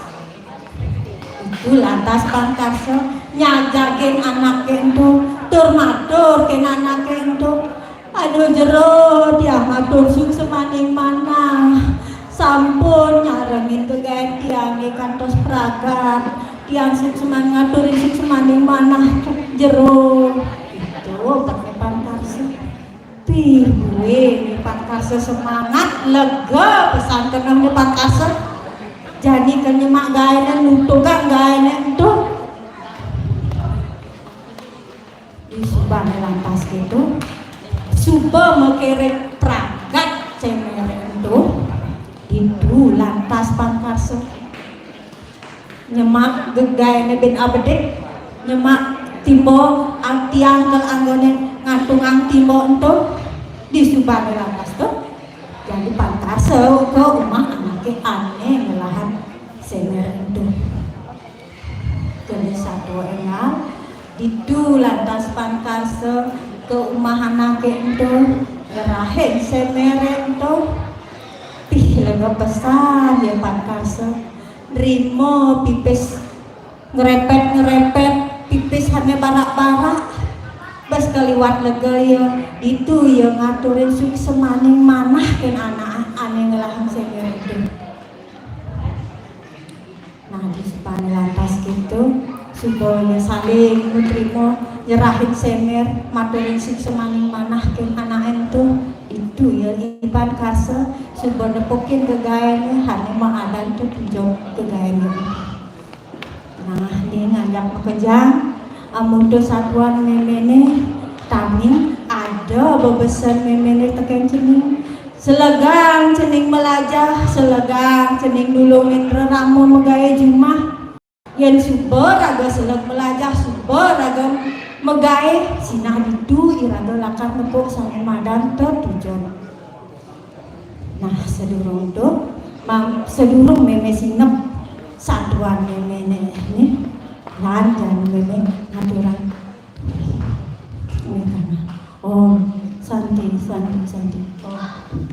Ditu lantas Pankarsa nyajagin anaké ento, tur matur kén anaké ento, "Aduh jero, tiang matur suksmaning manah. Sampun nyarengin gegaén tiangé kantos pragat. Tiang suksman ngaturin suksmaning manah jero." Itu pakai Pankarsa. Pih, buin Pankarsa semangat, lega pesan kenehné Pankarsa. Jani kén nyemak gaéné, nutugang gaéné ento. Disubané lantas kéto, suba makiring pragat seméré ento. Ditu lantas Pankarsa nyemak gegaéné bin abedik, nyemak timbo, ah, tiang kel anggoné ngantungang timbo ento. Disubané lantas to, jani Pankarsa ka umah anaké ané ngelahang seméré ento. Kena satua énggal, ditu lantas Pankarsa ka umah anaké ento, ngerahin seméré ento. Pih, lega pesan ya Pankarsa. Nrima pipis ngrepet-ngrepet, pipis ané barak-barak. Bes kaliwat lega ia, ditu ia ngaturin suksmaning manah kén anak ané ngelahang seméré ento. Nah, disubané lantas kéto, suba ia saling matrima, nyerahin seméré, maturin suksmaning manah kén anaké ento. Ditu ia I Pankarsa, suba nepukin gegaéné, ané maadan to tujon gegaéné. Nah, ning, ajak makejang, amun to satuan méméné, tamiang ada bebesen méméné tekén cening. Selegang cening melajah, selegang cening nulungin rerama magaé jumah. Yén suba raga seleg melajah, suba raga magaé, sinah ditu iraga lakar nepuk sané madan tetujon. Nah, sadurung to, mam-, sadurung mémé sinep satuan méméné, nih, lan jani mémé ngaturang. Om Santi, Santi, Santi. Om.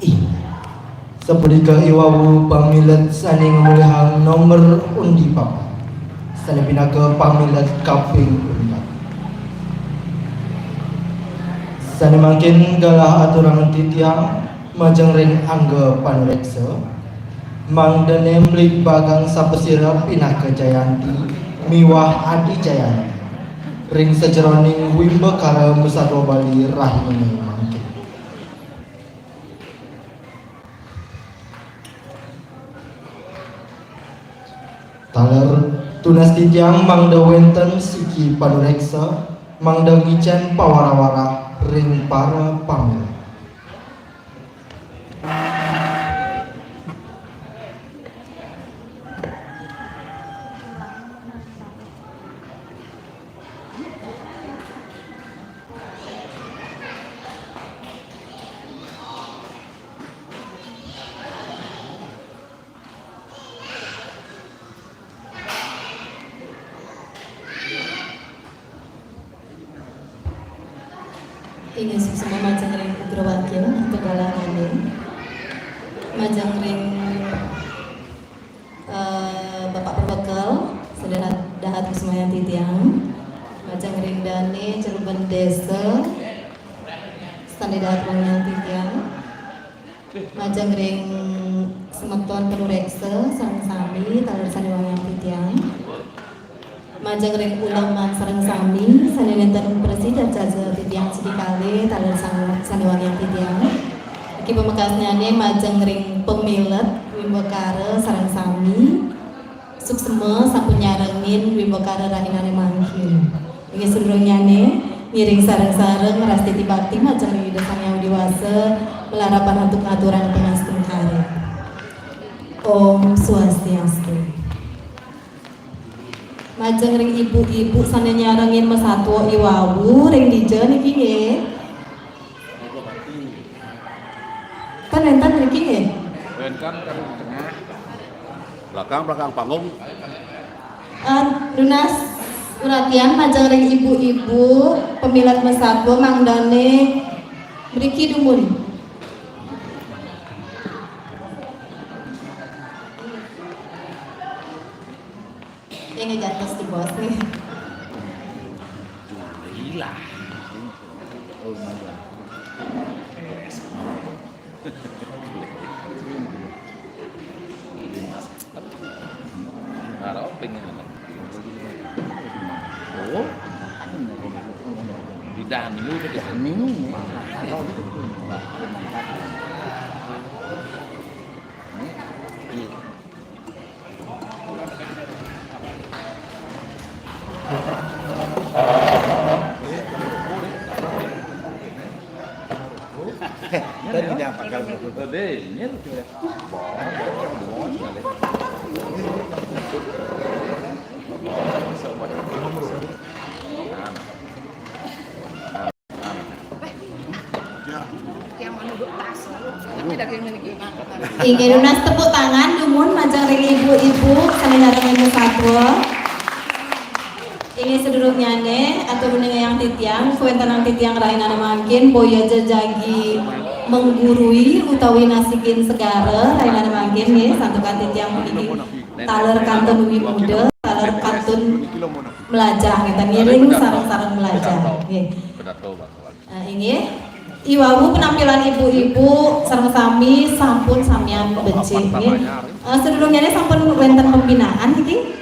Ih, sapunika i wau pamilet sané ngamulihang nomor undi papat, sané pinaka pamilet kaping untat. Sané mangkin galah aturang titiang majeng ring angga panuréksa, mangdané mligbagang sapasira pinaka Jayanti miwah Adi Jayanti ring sajeroning wimbakara masatua Bali rahiné mangkin. Taler tunas titiang mangda wénten siki panuréksa, mangda ngicén pawara-wara ring para pamilet. Inggih suksma majeng ring Ugrawakya, Tegalan Amin. Majeng ring, eh, Bapak Perbekel, sané dahat kusumayang titiang. Majeng ring Dané Cirebon Désa, sané dahat kusumayang titiang. Majeng ring semeton panuréksa sareng sami, taler sané wangiang titiang. Majeng ring uleman sareng sami, sané nénten prasida jaja titiang siki kalih, taler sang-, sané wangiang titiang. Niki pamekasnyané majeng ring pamilet wimbakara sareng sami. Suksma sampun nyarengin wimbakara rahinané mangkin. Inggih sadurungnyané, ngiring sareng-sareng rastiti bakti majeng ring Ida Sang Hyang Widhi Wasa, malarapan antuk ngaturang pangastungkara. Om Swastiastu. Majeng ring ibu-ibu sané nyarengin masatua iwau ring dija niki nggih. Kan wénten mriki nggih? Wénten kan tengah. Belakang, belakang panggung. Eh, nunas uratian majeng ring ibu-ibu pamilet masatua mangdané mriki dumun. Inggih jantos di bos nih. Gila. Arep pengen. Oh. Di Danu, di Danu. Inggih nunas tepuk tangan dumun majeng ring ibu-ibu sané nyarengin masatua. Inggih sadurungnyané, atur uning ayang titiang, kawéntenan titiang rahinané mangkin, boya ja jagi menggurui utawi nasikin segara rahinané mangkin nggih, santukan titiang puniki taler kantun wimuda, taler kantun mlajah, ngéten, ngiring sareng-sareng mlajah nggih. Eh, inggih. Iwau penampilan ibu-ibu sareng sami sampun samian becik nggih. Eh, sadurungnyané sampun wénten pembinaan niki?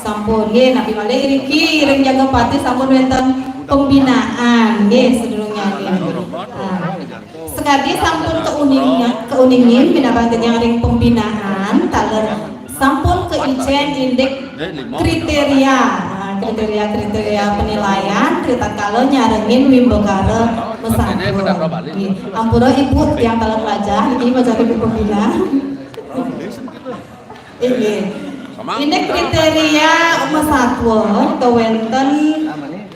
Sampun nggih, napi malih iriki ring Jagapati sampun wénten pembinaan nggih sadurungnyané. Nah, sakadi sampun kauning-, kauningin minabang titiang ring pembinaan taler sampun kaicén indik kriteria. Nah, kriteria-kriteria penilaian ritatkala nyarengin wimbakara masatua. Nggih. Ampura Ibu, tiang taler mlajah niki majaga ibu pembina. Inggih. Indik kriteria masatua kawénten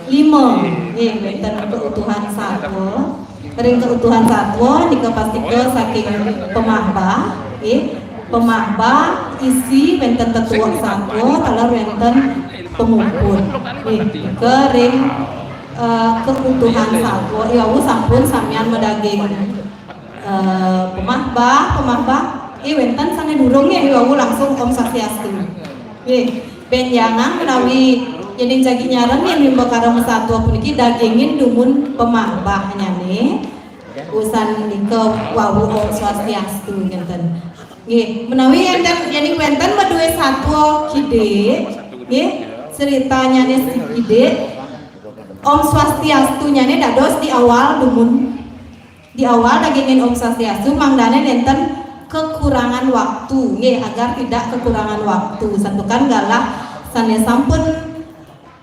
lima. Nggih, wénten keutuhan satua. Ring keutuhan satua nika pastika saking pamahbah, nggih. Pamahbah, isi, wénten tetuek satua, taler wénten pamuput. Nggih, nika ring, eh, keutuhan satua. Iwau sampun samian madaging, eh, pamahbah, pamahbah. Nggih, wénten sané durung nggih, iwau langsung Om Swastiastu. Nggih, bénjangan menawi yéning jagi nyarengin wimbakara masatua puniki dagingin dumun pamahbahnyané. Usan nika wau Om Swastiastu ngénten. Nggih, menawi yéning wénten madué satua kidik, nggih, sritanyané kidik, Om Swastiastunyané dados di awal dumun. Di awal dagingin Om Swastiastu, mangdané nénten kekurangan waktu, nggih, agar tidak kekurangan waktu. Santukan galah sané sampun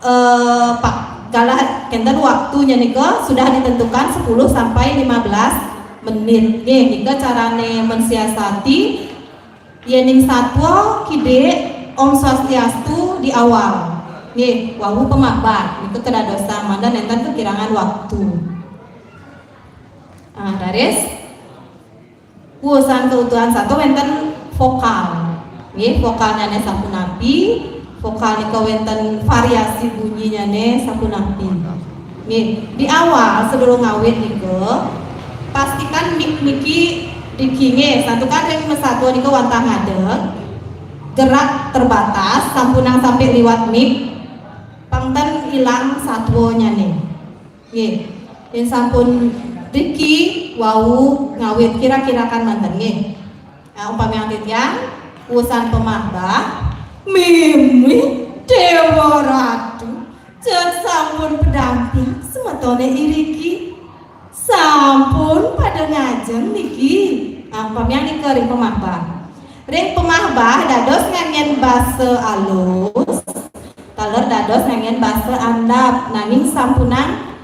eh, pak galah kenten waktunya nika sudah ditentukan sepuluh sampai lima belas menit. Nggih, nika carané mensiasati yéning satwa kidik Om Swastiastu di awal. Nggih, wau pemahbah nika kedadosan mangda nénten kekirangan waktu. Ah, raris. Wusan keutuhan sato wénten vokal. Nggih, vokalnyané sapunapi, vokal nika wénten variasi bunyinyané sapunapi. Nggih, di awal sedurung ngawit nika, pastikan mic niki driki nggih, santukan ring masatua nika wantah ngadeg, gerak terbatas, sampunang sampai liwat mic, pang ten ilang satuanyané. Nggih. Yén sampun driki wau ngawit kira-kirakan manten nggih. Nah, umpami titiang, wusan pemahbah, mimih Déwa Ratu, jeg sampun pedamping semetoné iriki. Sampun pada ngajeng niki. Nah, umpami nika ring pemahbah. Ring pemahbah dados nganggén basa alus, taler dados nganggén basa andap, nanging sampunang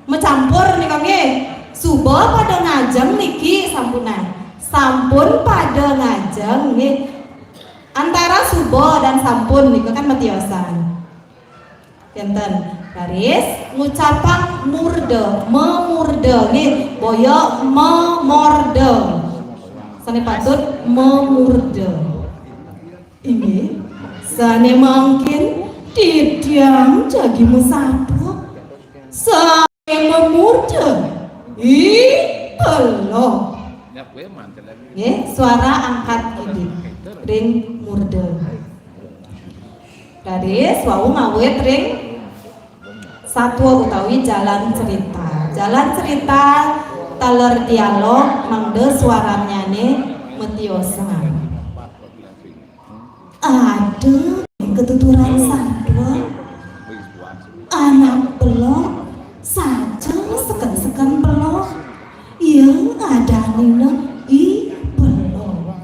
macampur nika nggih. Suba pada ngajeng niki sampunang. Sampun pada ngajeng nggih. Antara suba dan sampun nika kan matiosan. Kenten. Raris ngucapang murda, memurda nggih. Boya memorda. Sané patut memurda. Inggih, sané mangkin titiang jagi masatua. Sané memurda. Ih, pelog. Nggih, suara angkat kidik ring murda. Raris wau ngawit ring satua utawi jalan cerita. Jalan cerita taler dialog mangda suarannyané matiosan. Ada ketuturan satua. Anak pelog saja seken-seken pelog. Yang adanina I Pelog.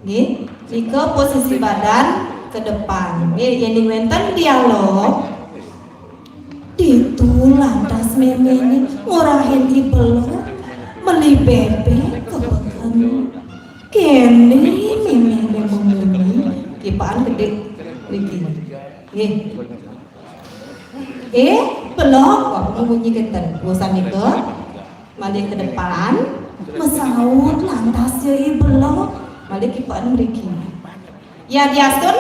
Nggih, nika posisi badan ke depan. Nggih, yén wénten dialog, ditu lantas méméné ngorahin I Pelog, meli bébék kepeken. Kéné méméné memunyi, kipakan gedé niki. Nggih. Eh, Pelog, wah, memunyi kenten. Wusan nika, malih ke depan, masaut lantas ya I Pelog, malih kipakan mriki. Ya, diastun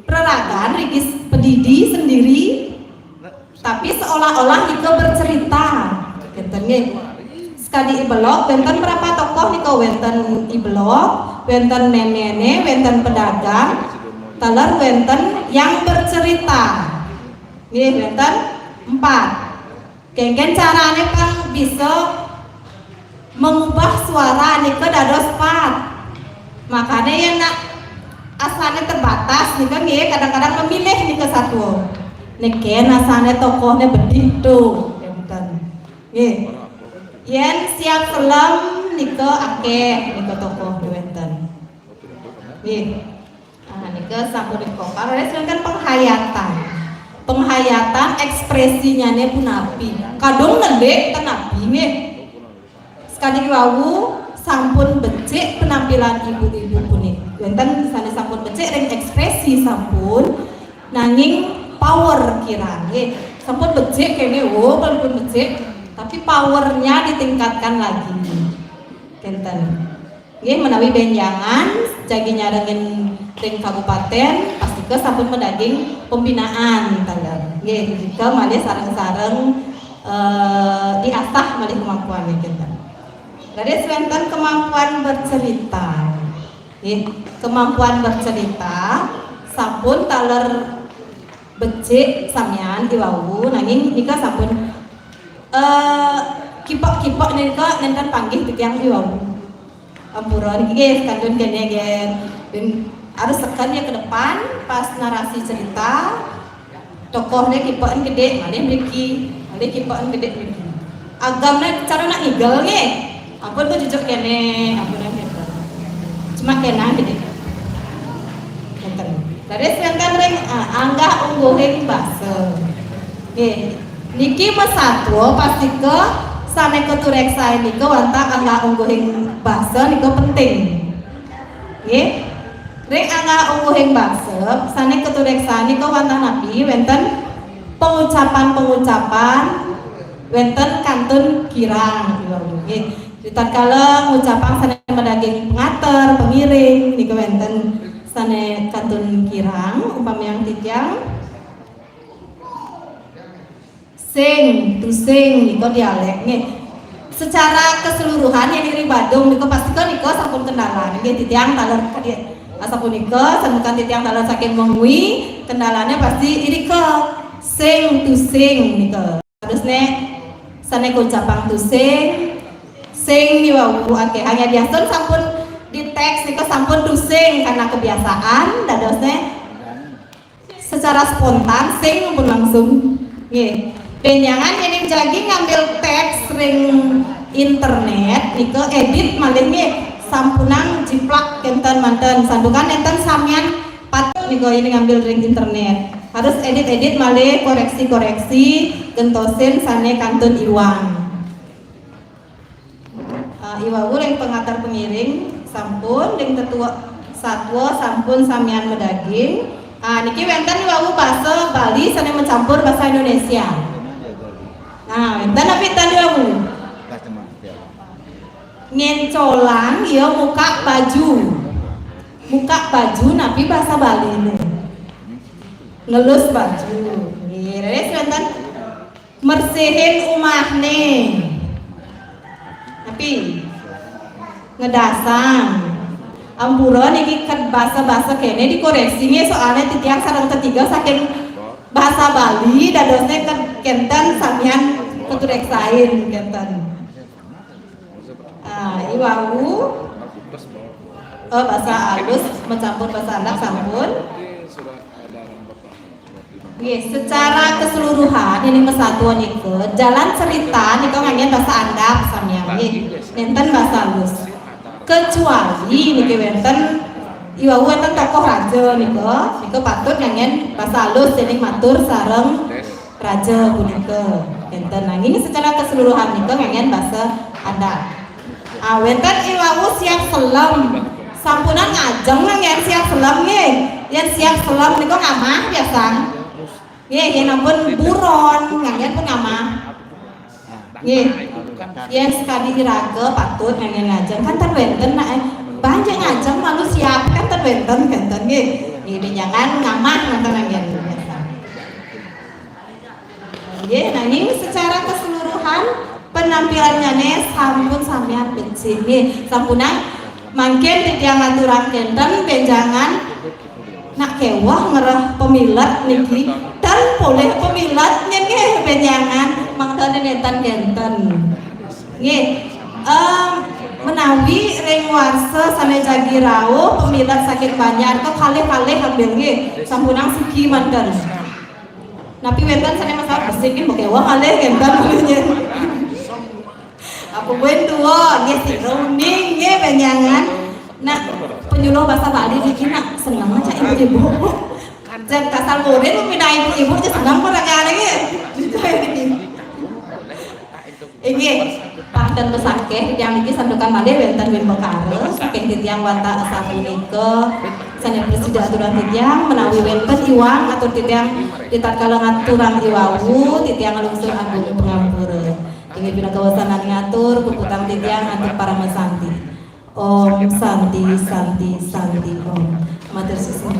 peraragan rigis pedidi sendiri, tapi seolah-olah nika bercerita. Kenten nggih. Sekadi I Pelog, wénten berapa tokoh nika? Wénten I Pelog, wénten méméné, wénten pedagang, taler wénten yang bercerita. Nggih, wénten empat. Kénkén carané pang bisa mengubah suara nika dados pat. Makané yén nak asané terbatas nika nggih, kadang-kadang memilih nika satua. Nika asané tokohné bedih tuh, wénten. Nggih. Yén siap selem nika akéh nika tokoh wénten. Nggih. Nah, nika sampun dikokar, raris wénten penghayatan. Penghayatan ekspresinyané punapi. Kadung nelik tenapi nggih. Sekadi wau sampun becik penampilan ibu-ibu punika. Wénten sané sampun becik ring ekspresi sampun, nanging power kirang nggih. Sampun becik kéné, oh, walaupun becik, tapi powernya ditingkatkan lagi. Kenten. Nggih, menawi bénjangan jagi nyarengin ring kabupatén, pastika sampun madaging pembinaan, taler. Nggih, jika malih sareng-sareng, eh, diasah malih kemampuan nggih, kenten. Raris wénten kemampuan bercerita. Nggih, kemampuan bercerita sampun taler becik samian I Wawu, nanging nika sampun, eh, kipek-kipek nika nénten panggih titiang I Wawu. Ampura niki nggih, kantun kéné nggih. Harus seken ya ke depan pas narasi cerita. Tokohné kipeken gedé, malih mriki. Malih kipeken gedé mriki. Agamné cara nak ngigel nggih. Ampun Bu, jujuk kéné. Ampun, ampun. Makenang gedé. Ngéten. Terus wénten ring, ah, anggah ungguhing basa. Nggih. Niki masatwa pastika sané katureksain nika wantah anggah ungguhing basa nika penting. Nggih. Ring anggah ungguhing basa sané katureksain nika wantah napi wénten pengucapan-pengucapan wénten kantun kirang, nggih. Ritatkala ngucapang sané madaging pangater, pangiring, nika wénten sané kantun kirang, umpamiang titiang sing, tusing, nika dialék nggih. Secara keseluruhan yén ring Badung nika pastika nika sampun kendala nggih titiang taler kadi asapunika, santukan titiang taler saking Mengwi, kendalane pasti irika sing, tusing nika. Terus nek sané kocapang tusing, sing niwau akéh. Hanya diastun sampun di teks nika sampun tusing karena kebiasaan, dadosnya secara spontan sing pun langsung. Nggih. Bénjangan yén jagi ngambil teks ring internet nika edit malih nggih sampunang jiplak kénten manten. Santukan nénten samian patut nika yén ngambil ring internet. Harus edit-edit malih koreksi-koreksi gentosin sané kantun iwang. Ah, iwau ring pangater pangiring sampun, ring tetua satwa sampun samian madaging. Ah, niki wénten iwau basa Bali sané mencampur basa Indonesia. Nah, wénten napi ten iwau? Ngencolang ya muka baju. Muka baju napi basa Bali ini? Ngelus baju. Nggih, leres wénten? Mersihin umahné. Tapi ngedasang. Ampura niki ket basa-basa kéné dikoreksi nggih soalnya titiang sareng tetiga saking basa Bali dadosnya ket kénten samian ketureksain kénten. Ah, iwau. Eh, basa alus mencampur basa anak sampun. Nggih, secara keseluruhan ini mesatu nika jalan cerita nika nganggén basa andap samian nggih. Nénten basa alus. Kecuali niki wénten iwau wénten tokoh raja nika, nika patut nganggén basa alus dening matur sareng raja punika. Kénten nanging secara keseluruhan nika nganggén basa andap. Ah, wénten iwau siap selem. Sampunang ngajeng nggih siap selem nggih. Yén siap selem niku ngamah biasa. Nggih, yén ampun buron nggih pun ngamah. Nggih. Yén sekadi iraga patut nggih ngajeng kan ten wénten nak eh. Banjur ngajeng malu siap kan ten wénten kénten nggih. Nggih, jangan ngamah ngoten nggih. Nggih, nanging secara keseluruhan penampilannya sampun samian becik nggih. Sampunang mangkin titiang aturang kénten bénjangan nak kéweh ngereh pemilet niki. Dan polih pemilet nggih bénjangan mangda nénten kénten. Nggih. Em, menawi ring warsa sané jagi rauh pemilet saking Banjar kekalih-kalih ambil nggih. Sampunang siki manten. Napi wénten sané masalah besik nggih, mbok éwah malih kénten. Apa buin tua nggih sing runing nggih bénjangan. Nah, penyuluh bahasa Bali niki nak seneng aja ibu-ibu. Jan kasal murid minta ibu-ibu aja seneng pada kali nggih. Inggih, pangten pesakeh titiang niki santukan malih wénten wimbakara saking titiang wantah asapunika sané prasida aturan titiang menawi wénten iwang atur titiang ritatkala ngaturang iwau titiang nglungsur agung pangampura. Inggih pinaka wasananing atur puputang titiang antuk parama santi. Om Santi, Santi, Santi, Om. Matur suwun.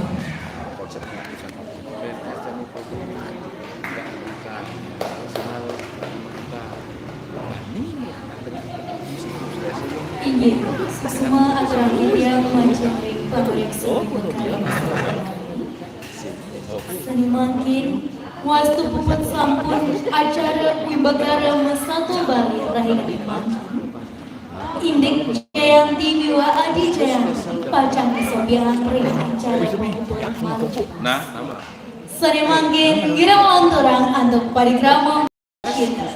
Inggih, suksma aturang titiang majeng ring panuréksa wimbakara. Sané mangkin, wastu puput sampun acara wimbakara Mesatu Bali rahina mangkin. Indik Jayanti miwah Adi Jayanti pacang kasobiahang ring acara puput mangkin. Nah, nama? Sané mangkin ngiring lanturang antuk parikrama kita.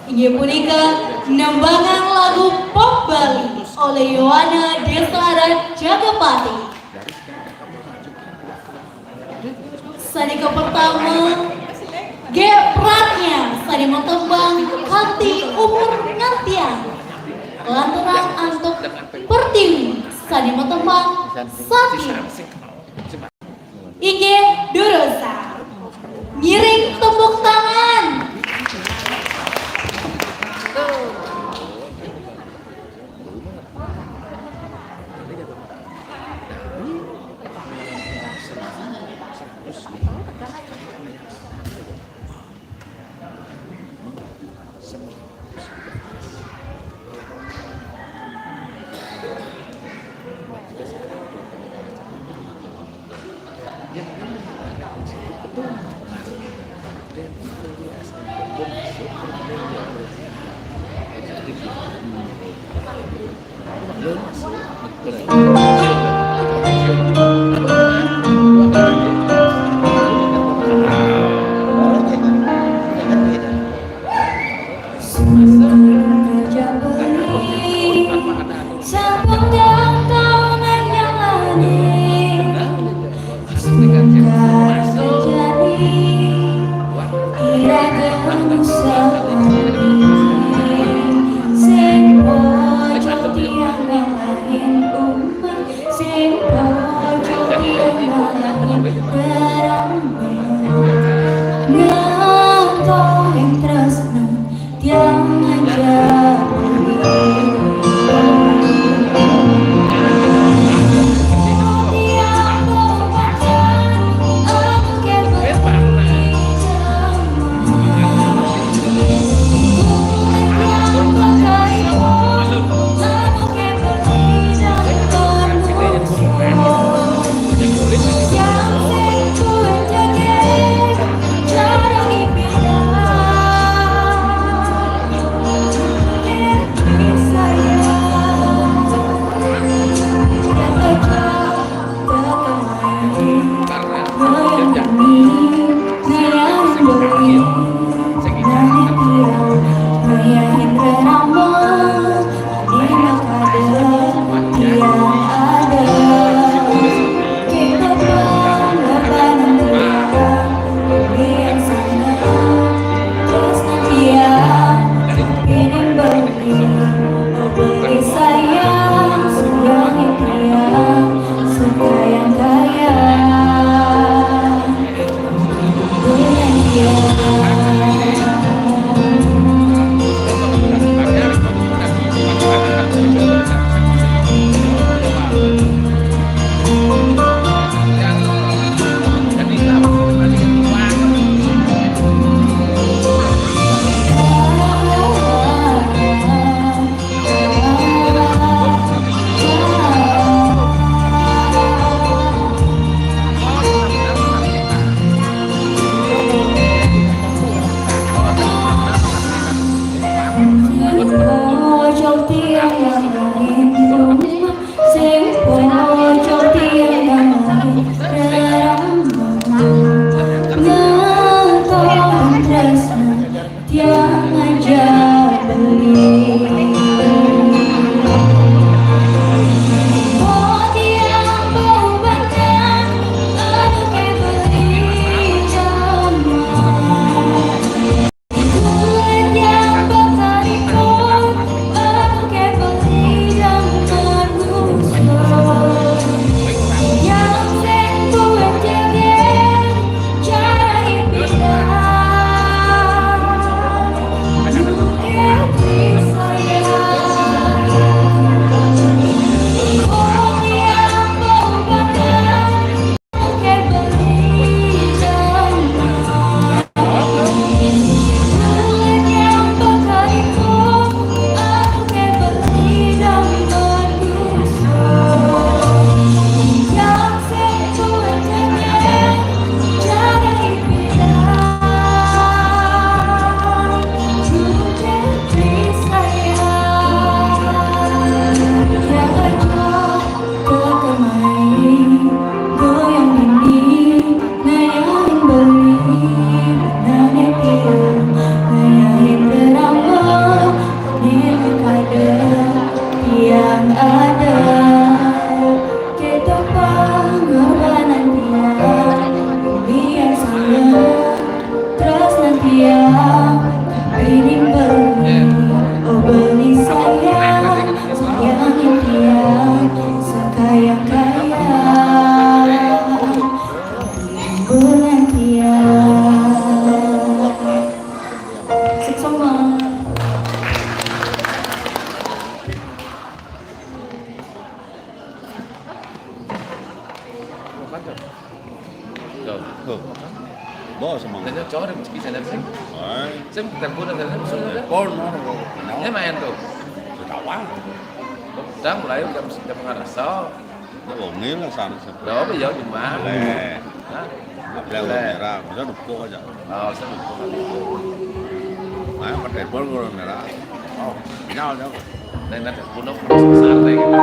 Inggih punika nembangan lagu pop Bali oleh Yowana Desa Adat Jagapati. Sané kapertama, Gé Pratnya sané matembang Hati Umur Ngantiang. Lanturang antuk Pertiwi sané matembang Sati. Inggih durusang. Ngiring tepuk tangan. Tuh. Tuh. Bos, emang. Tanya cowok ada rezeki sana sih. Saya telepon ada sana, maksudnya. Telepon, no, no, no. Dia main tuh. Ketawa. Udah mulai jam, jam ngarasa. Ya, wong ini lah sana sih. Lah, apa ya, cuma? Eh. Hah? Apa ya, merah? Bisa dukung aja. Oh, saya dukung. Nah, pakai telepon kalau merah. Oh, nyal, nyal. Nah, nah, gunung besar kayak gitu.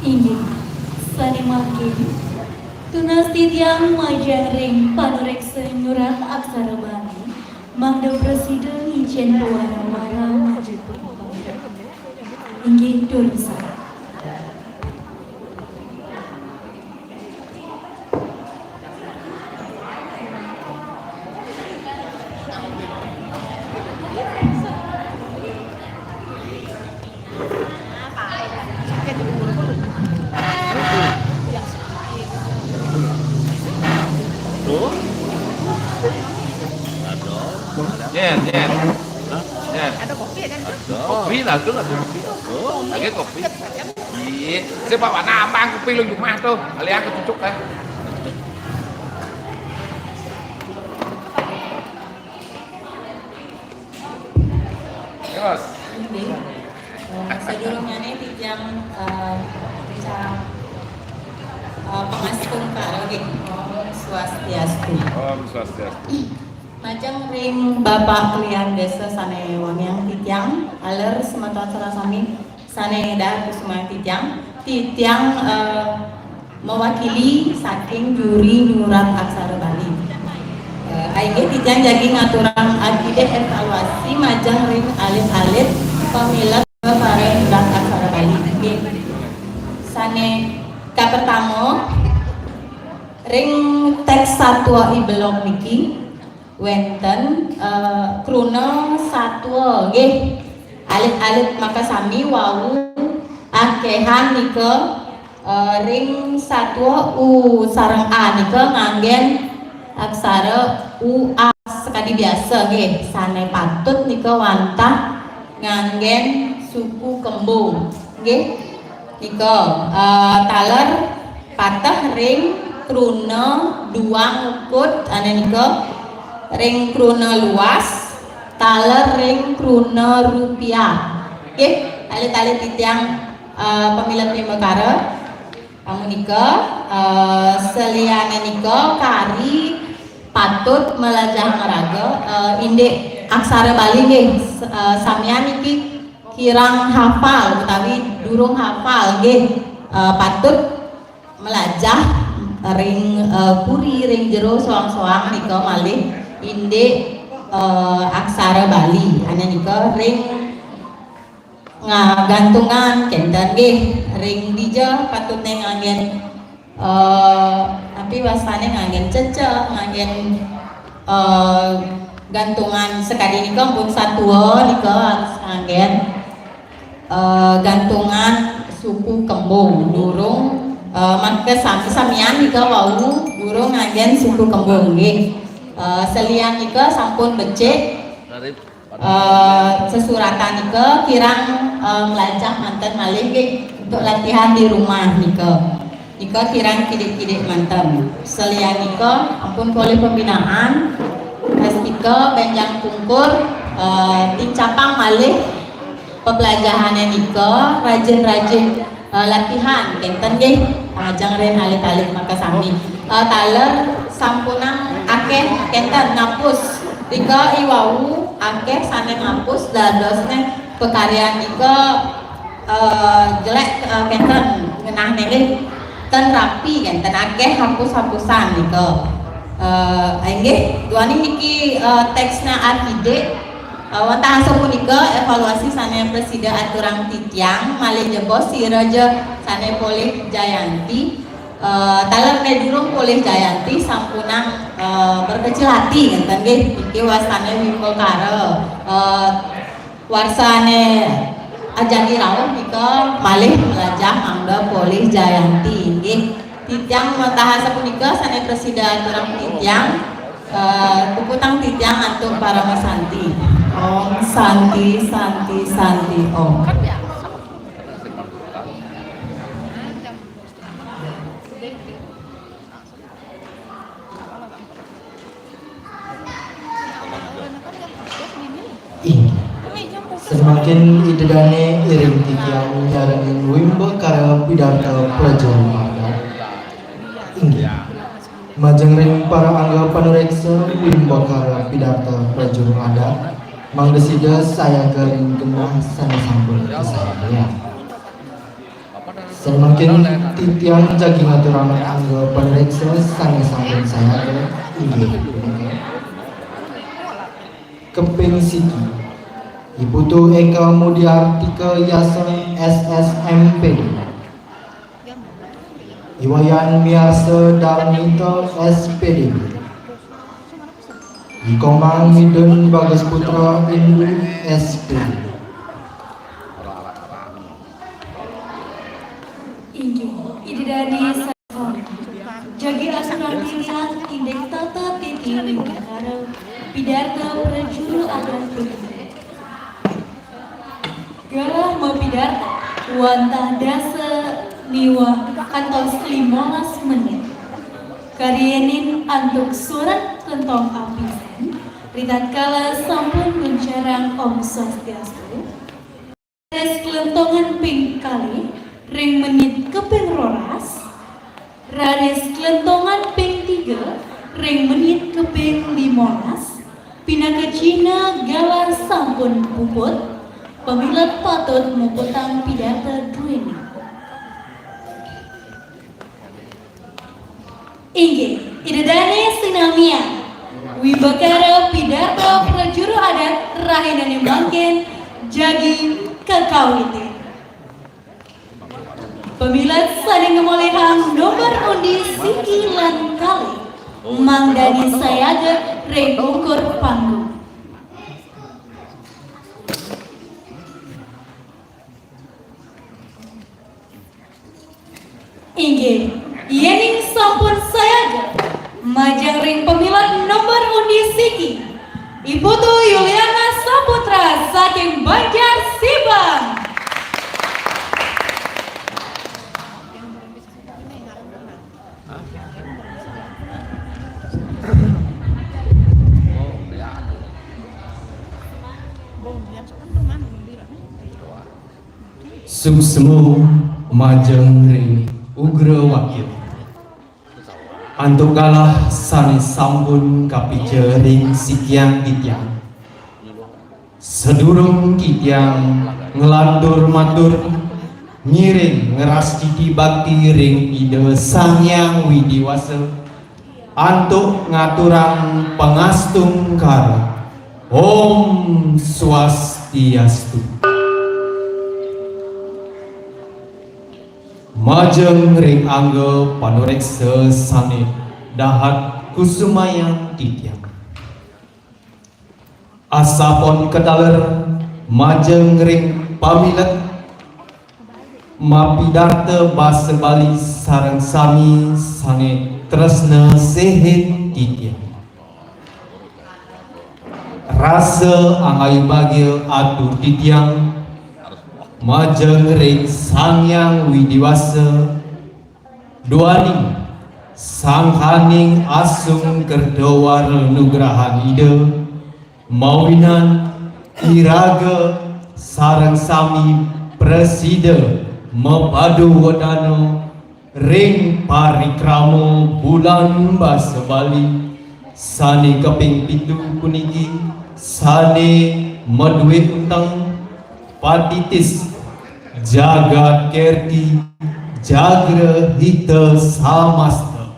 Inggih, sané mangkin. Tunas titiang majeng ring panuréksa Nyurat aksara Bali, mangda prasida ngicén pawara-wara maju pengko. Inggih durusang. Nyen, nyen. Nyen. Ada kopi kan? Ada. Kopi lah, itu lah kopi. Oh, lagi kopi. Iya, saya bawa nambang kopi lu rumah tuh. Kalian kecucuk kan. Terus. Inggih. Eh, sadurungnya nih titiang eh, titiang eh, pangastungkara nggih. Om Swastiastu. Om Swastiastu. Majeng ring Bapak Kelian Desa sané wangiang titiang, aler semeton sareng sami sané dahat kusumayang titiang, titiang eh, mewakili saking juri nyurat aksara Bali. Eh, inggih titiang jagi ngaturang akidik evaluasi majeng ring alit-alit pamilet para nyurat aksara Bali. Inggih. Sané kapertama ring teks satua I Belog niki wénten eh, kruna satua nggih. Alit-alit makasami wau akéhan nika eh, ring satua U sareng A nika nganggén aksara U A sakadi biasa nggih. Sané patut nika wantah nganggén suku kembung nggih. Nika eh, taler pateh ring kruna duang ukut ané nika ring kruna luas taler ring kruna rupiah. Nggih, alit-alit titiang eh, pamilet wimbakara. Amunika eh, saliyané nika kari patut malajah maraga eh, indik aksara Bali nggih. S- eh, samian niki kirang hafal utawi durung hafal nggih. Eh, patut malajah ring eh, puri ring jero soang-soang nika malih indik eh, aksara Bali. Ané nika ring nga- gantungan kénten nggih. Ring dija patutné nganggén eh, tapi wastané nganggén cecek, nganggén eh, gantungan sakadi nika pun satua nika harus nganggén eh, gantungan suku kembung durung eh, maka sami samian nika wau durung nganggén suku kembung nggih. Eh, salian nika sampun becik eh, sesuratan nika kirang eh, malajah manten malih nggih untuk latihan di rumah nika. Nika kirang kidik-kidik manten. Salian nika ampun polih pembinaan. Astika bénjang pungkur eh, tincapang malih pepelajahané nika rajin-rajin eh, latihan kénten nggih. Majeng ring alit-alit makasami. Eh, taler sampunang akéh kénten ngapus. Nika iwau akéh sané ngapus dadosné pakaryan nika eh, jelék eh, kénten ngenahné nggih. Ten rapi kénten akéh hapus-hapusan nika. Eh, inggih, duaning niki eh, téksné akidik. Eh, wantah asapunika évaluasi sané prasida aturang titiang malih jebos sira ja sané polih Jayanti. Eh, taler né durung polih Jayanti sampunang eh, berkecil hati ngénten nggih. Niki wastané wimbakara. Eh, warsané ajadi rauh nika malih malajah mangda polih Jayanti nggih. Titiang wantah asapunika sané prasida aturang titiang. Eh, puputang titiang antuk parama santi. Om santi santi santi om. Ih, semakin ida dané iring titiang nyarengin wimbakara pidarta prajuru adat. Inggih. Majeng ring para angga panuréksa wimbakara pidarta prajuru adat, mangda sida sayaga ring genah sané sampun kasayagayang. Semakin titiang jagi ngaturang angga panuréksa sané sampun sayaga, inggih punika. Keping siki, I Putu Eka Mudiartika Yasa, S S M P D. I Wayan Miarsa Darmita, S P D B. I Komang Midun Bagus Putra, Indu, S P D B. Inggih, Ida Dane sareng sami. Jagi aturang titiang indik tata titi wimbakara pidarta prajuru adat puniki. Galah mapidarta wantah dasa miwah kantos limolas menit. Kariinin antuk surat klentong absen, ritatkala sampun nguncarang Om Swastiastu, raris klentongan ping kalih ring menit kaping roras, raris klentongan ping tiga ring menit kaping limolas, pinaka cihna galah sampun puput, pamilet patut muputang pidarta druene. Inggih, Ida Dane sinamian, wimbakara pidarta prajuru adat rahinane mangkin jagi kakawitin. Pamilet sane ngamolihang nomor undi siki lan kalih, mangdane sayaga ring ungkur panggung. Inggih, yening sampun sayaga, majeng ring pamilet nomor undi siki, I Putu Yuliana Saputra saking Banjar Sibang. Suksma majeng ring Ugrawakya. Antuk galah sane sampun kapija ring sikian titiang. Sadurung titiang nglantur matur ngiring ngrastiti bakti ring Ida Sang Hyang Widi Wasa, antuk ngaturang pangastungkara. Om Swastiastu. Majeng ring angga panureksa sane dahat kusumayang titiang. Asapon kataler majeng ring pamilet mapidarta basa Bali sareng sami sane tresna sihin titiang. Rasa angayu bagia atur titiang majeng ring Sang Hyang Widi Wasa, duaning sangkaning asung kerta wara nugrahan Ida, mawinan iraga sareng sami prasida mapadu wedana ring parikrama Bulan Basa Bali sane kaping pitu puniki, sane madue unteng Patitis Jagat Kerti Jagra Hita Samasta.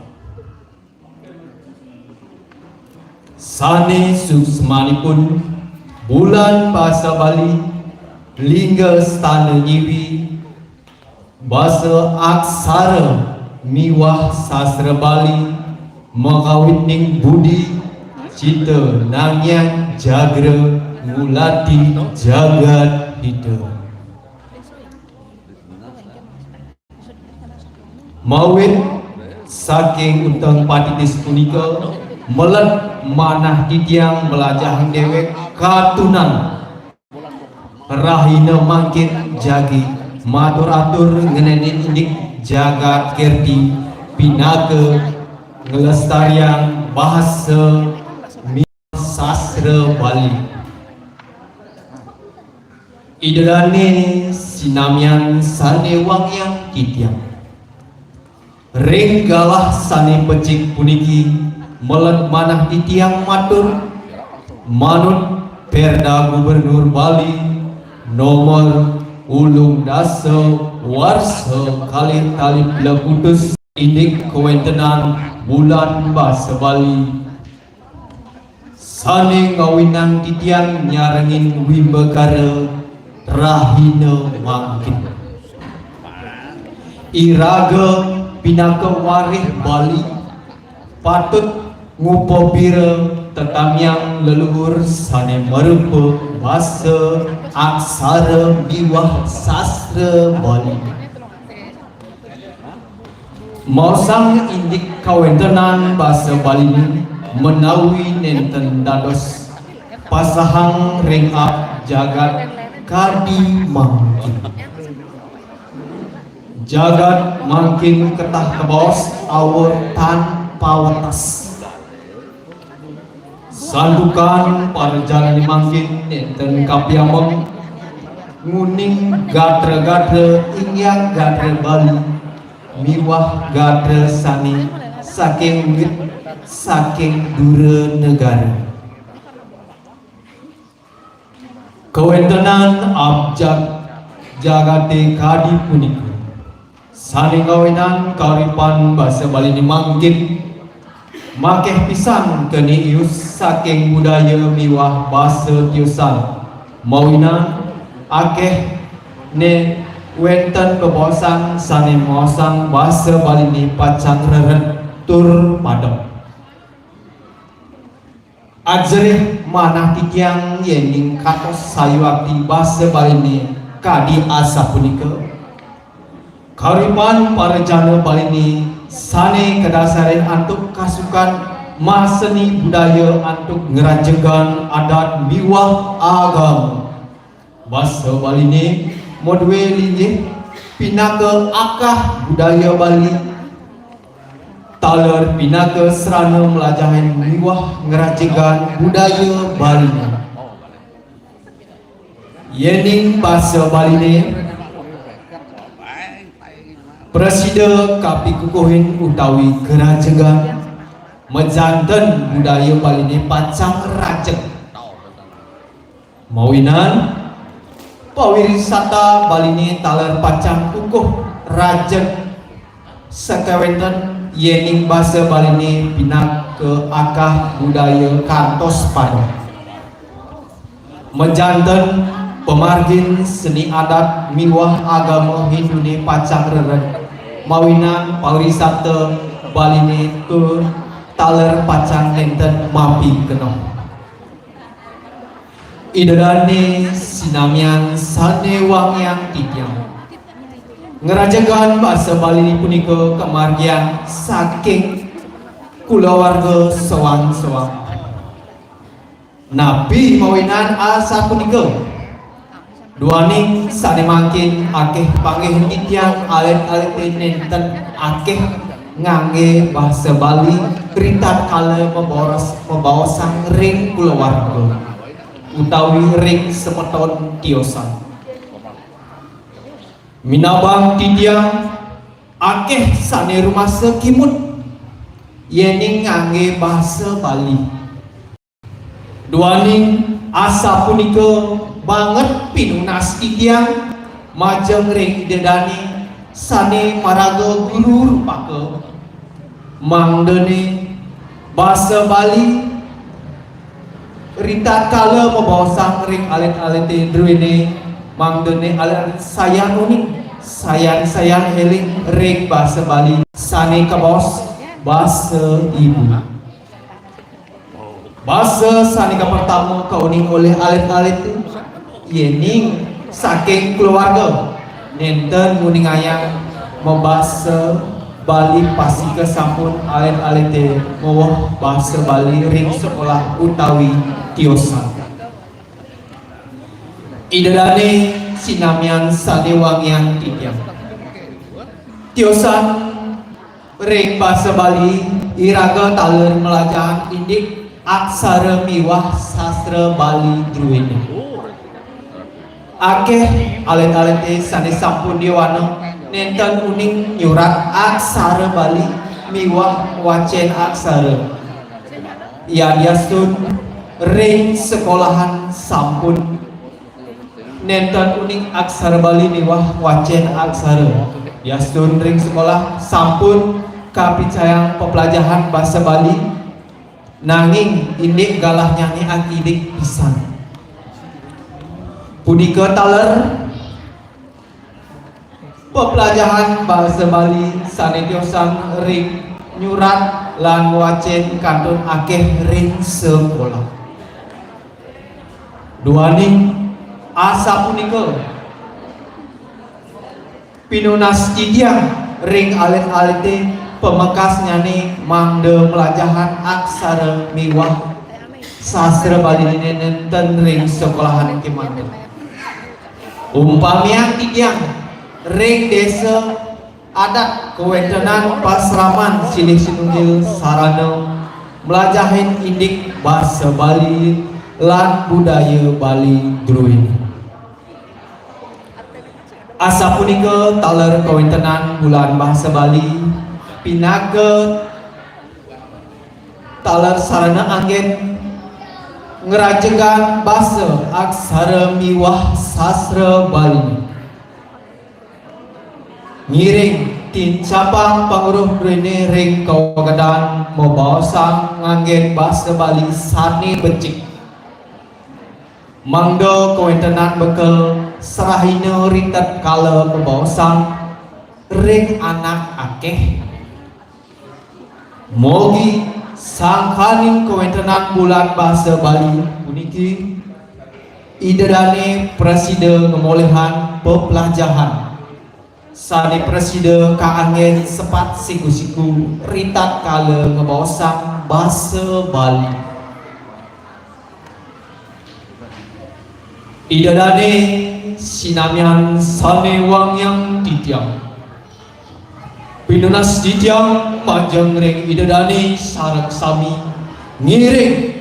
Sane suksmanipun Bulan Basa Bali, Lingga Stana Nyiwi, basa aksara miwah sastra Bali, makawitning budi, cita, nangyan, jagra, ngulati, jagat hita. Mawit saking unteng patitis punika, meled manah titiang mlajahang dewek katunan. Rahina mangkin jagi matur atur ngenenin indik Jagat Kerti pinaka nglestariang basa miwah sastra Bali. Ida dane sinamian sane wangiang titiang. Ring galah sane becik puniki, meled manah titiang matur, manut Perda Gubernur Bali nomor ulung dasa warsa kalih tali plekutus indik kawentenan Bulan Basa Bali. Sané ngawinang titiang nyarengin wimbakara rahina mangkin. Iraga pinaka warih Bali patut ngupapira tetamiang leluhur sané marupa basa, aksara miwah sastra Bali. Maosang indik kawéntenan basa Baliné menawi nénten dados pasahang ring ab jagat kadi mangkin. Jagat mangkin ketah kabaos awur tan pawetas. Santukan parajanané mangkin nénten kapiameng nguning gatra-gatra inggian gatra Bali miwah gatra sané saking wit saking dura negara. Kawéntenan abjad jagaté kadi punika sané ngawinang kauripan basa Baliné mangkin makéh pisan kéné ius saking budaya miwah basa tiosan. Mawinan akéh né wénten bebaosan sané maosang basa Baliné pacang rered tur padem. Ajerih manah titiang yéning kantos sayuakti basa Baliné kadi asapunika. Kauripan parajana Baliné sané kadasarin antuk kasukan maseni budaya antuk ngrajegang adat miwah agama. Basa Baliné madué linggih pinaka akah budaya Bali, taler pinaka srana mlajahin miwah ngrajegang budaya Baliné. Yéning basa Baliné prasida kapikukuhin utawi karajegang, majanten budaya Baliné pacang rajeg. Mawinan pawirisata Baliné taler pacang kukuh rajeg sakéwanten yéning basa Baliné pinaka akah budaya kantos padem. Majanten pamargin seni adat miwah agama Hinduné pacang rered, mawinan pawirisata Baliné tur taler pacang nénten mapi kenoh. Ida dané sinamian sané wangiang titiang. Ngrajegang basa Bali punika kamargiang saking kulawarga soang-soang. Napi mawinan asapunika? Duaning sané mangkin akéh panggih titiang alit-alité nénten akéh nganggé basa Bali ritatkala mabaos-, mabaosang ring kulawarga utawi ring semeton tiosan. Minabang titiang akéh sané rumasa kimud yéning nganggé basa Bali. Duaning asapunika banget pinunas titiang majeng ring Ida dané sané maraga guru rupaka, mangdané basa Bali ritatkala mabaosang ring alit-alité druéné, mangdané alit-alit sayan uning, sayan-sayan éling ring basa Bali sané kabaos basa ibu. Basa sané kapertama kauning olih alit-alité, yéning saking kulawarga nénten nguningayang mabasa Bali, pastika sampun alit-alité mawewehi basa Bali ring sekolah utawi tiosan. Ida dané sinamian sané wangiang titiang. Tiosan ring basa Bali, iraga taler mlajahang indik aksara miwah sastra Bali druéné. Akéh alit-alité sané sampun yowana nénten uning nyurat aksara Bali miwah wacén aksara. Yadiastun ring sekolahan sampun nénten uning aksara Bali miwah wacén aksara. Yadiastun ring sekolah sampun kapicayang peplajahan basa Bali, Nanging indik galahnyané akidik pisan. Punika taler peplajahan basa Bali sané tiosan ring nyurat lan wacén kantun akéh ring sekolah. Duaning asapunika pinunas titiang ring alit-alité pamekasnyané mangda mlajahan aksara miwah sastra Baliné nénten ring sekolahan kémanten. Umpamian titiang ring désa adat kawéntenan pasraman silih sinunggil sarana mlajahin indik basa Bali lan budaya Bali druéné. Asapunika taler kawéntenan Bulan Basa Bali pinaka taler sarana anggén ngrajegang basa aksara miwah sastra Bali. Ngiring tincapang pangweruh druéné ring kawagedan mabaosang nganggén basa Bali sané becik. Mangda kawéntenan bekel serahina ritatkala mabaosang ring anak akéh. Mogi sangkaning kawéntenan Bulan Basa Bali puniki, Ida dané prasida ngamolihang peplajahan sané prasida kaanggén sepat siku-siku ritatkala mabaosang basa Bali. Ida dané sinamian sané wangiang titiang. Pinunas titiang majeng ring Ida dané sareng sami ngiring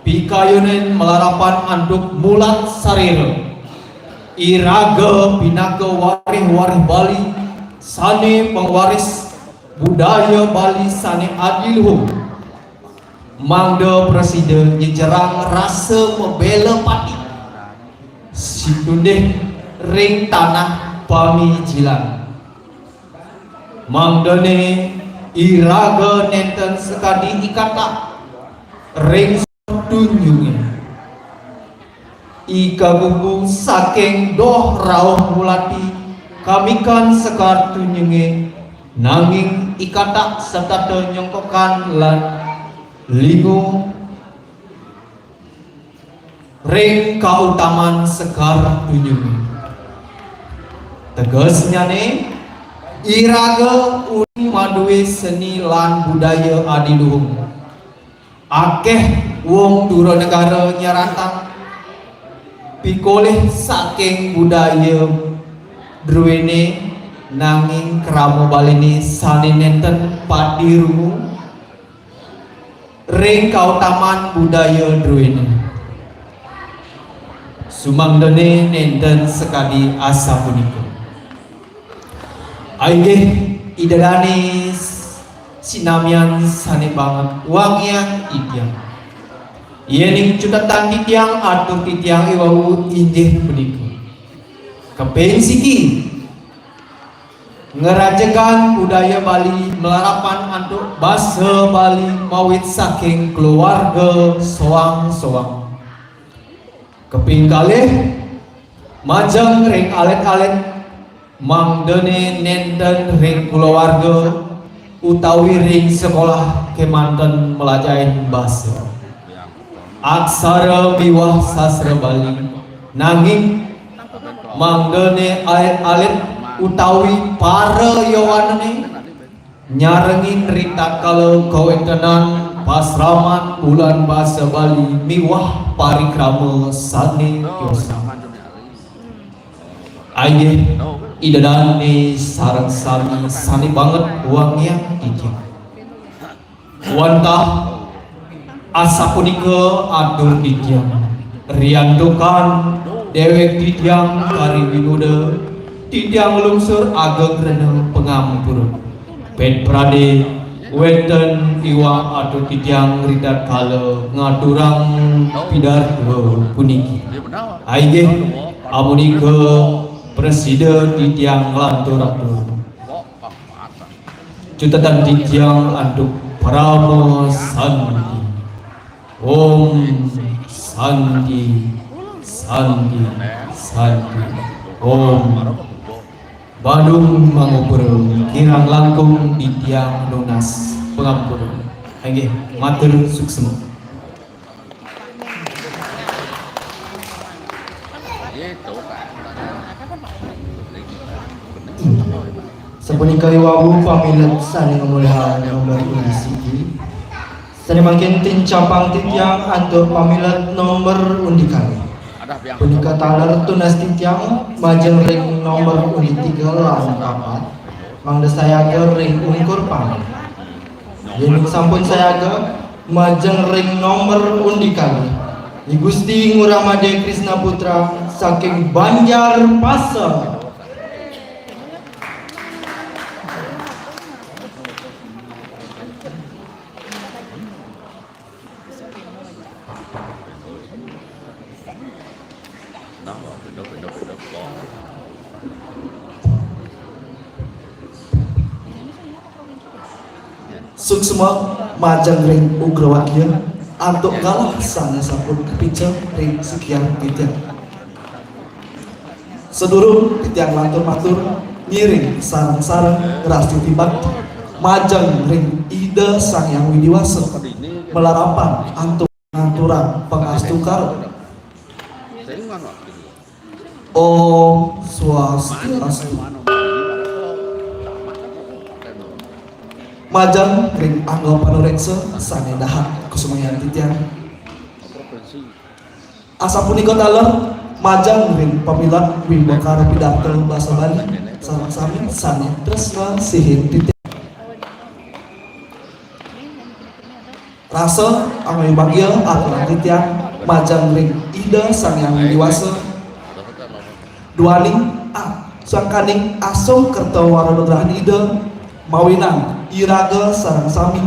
pikayunin malarapan antuk mulat sarira. Iraga pinaka warih-warih Bali sané pangwaris budaya Bali sané adiluhung. Mangda prasida nyejerang rasa mabéla pati situndih ring tanah pamijilan. Mangdané iraga nénten sakadi ikatak ring tunyungé. Ika gugu saking doh rauh ngulati kamikan sekar tunyungé, nanging ikatak setata nyongkokan lan lingu ring kautaman sekar tunyungé. Tegesnyané, iraga uning madué seni lan budaya adiluhung. Akéh wong dura negara nyeratang pikolih saking budaya druéné, nanging krama Baliné sané nénten padirungu ring kautaman budaya druéné. Sumangdané nénten sakadi asapunika. Inggih, Ida dané sinamian sané banget wangiang titiang. Yéning cutetan titiang atur titiang iwau inggih punika. Kaping siki, ngrajegang budaya Bali malarapan antuk basa Bali mawit saking kulawarga soang-soang. Kaping kalih, majeng ring alit-alit, mangdané nénten ring kulawarga utawi ring sekolah kémanten mlajahin basa aksara miwah sastra Bali. Nanging mangdané alit-alit utawi para yowanané nyarengin ritatkala kawéntenan pasraman Bulan Basa Bali miwah parikrama sané tiosan. Inggih, Ida dané sareng sami sané banget wangiang titiang. Wantah asapunika atur titiang. Riantukan déwék titiang kari winoda, titiang lungsur ageng rena pangampura. Pét pradé wénten iwang atur titiang ritatkala ngaturang pidarta puniki. Inggih, amunika prasida titiang nglantur atur. Cutetan titiang antuk parama santi. Om Santi, Santi, Santi. Om. Badung mangupur kirang langkung titiang nunas pangampura. Inggih, matur suksma. Sapunika i wau pamilet sane ngamulihang nomor undi siji. Sane mangkin tincapang titiang antuk pamilet nomor undi kalih. Punika taler tunas titiang majeng ring nomor undi tiga lan papat, mangda sayaga ring ungkur pamilet. Yen sampun sayaga, majeng ring nomor undi kalih, I Gusti Ngurah Madya Krisna Putra saking Banjarpasa. Suksma majeng ring Ugrawagya antuk galah sane sampun kapica ring sikian titiang. Sadurung titiang lantur matur, ngiring sareng-sareng rastiti bakti majeng ring Ida Sang Hyang Widi Wasa, malarapan antuk ngaturang pangastungkara. Om Swastiastu. Majeng ring angga panureksa sane dahat kusumayang titiang. Asapunika taler majeng ring pamilet wimbakara pidarta basa Bali sareng sami sane tresna sihin titiang. Rasa angayu bagia aturang titiang majeng ring Ida Sang Hyang Widi Wasa. Duaning a-, sangkaning asung kerta wara nugrahan Ida, mawinan iraga sareng sami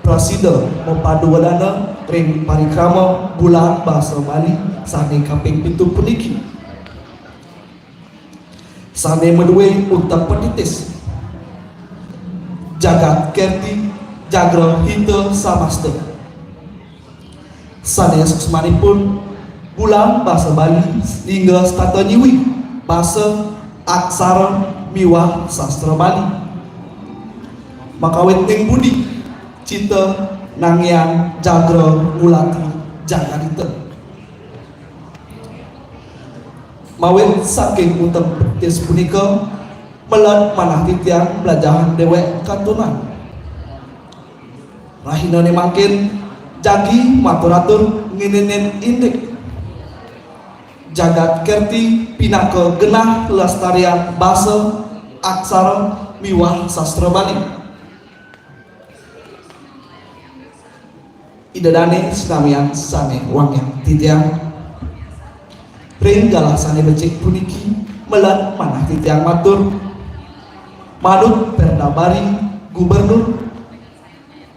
prasida mapadu wedana ring parikrama Bulan Basa Bali sane kaping pitu puniki. Sane madue unteng patitis, Jagat Kerti Jagra Hita Samasta. Sane suksmanipun Bulan Basa Bali lingga setata nyiwi basa, aksara miwah sastra Bali. Makawit ning budi cita nangian jagra ngulati jagadita. Mawit saking unteng petis punika, meled manah titiang mlajahang dewek katunan. Rahinane mangkin, jagi matur-atur ngininin indik Jagat Kerti pinaka genah lestarian basa, aksara, miwah sastra Bali. Ida dane sinamian sane wangiang titiang. Ring galah sane becik puniki, meled manah titiang matur, manut Perda Bali Gubernur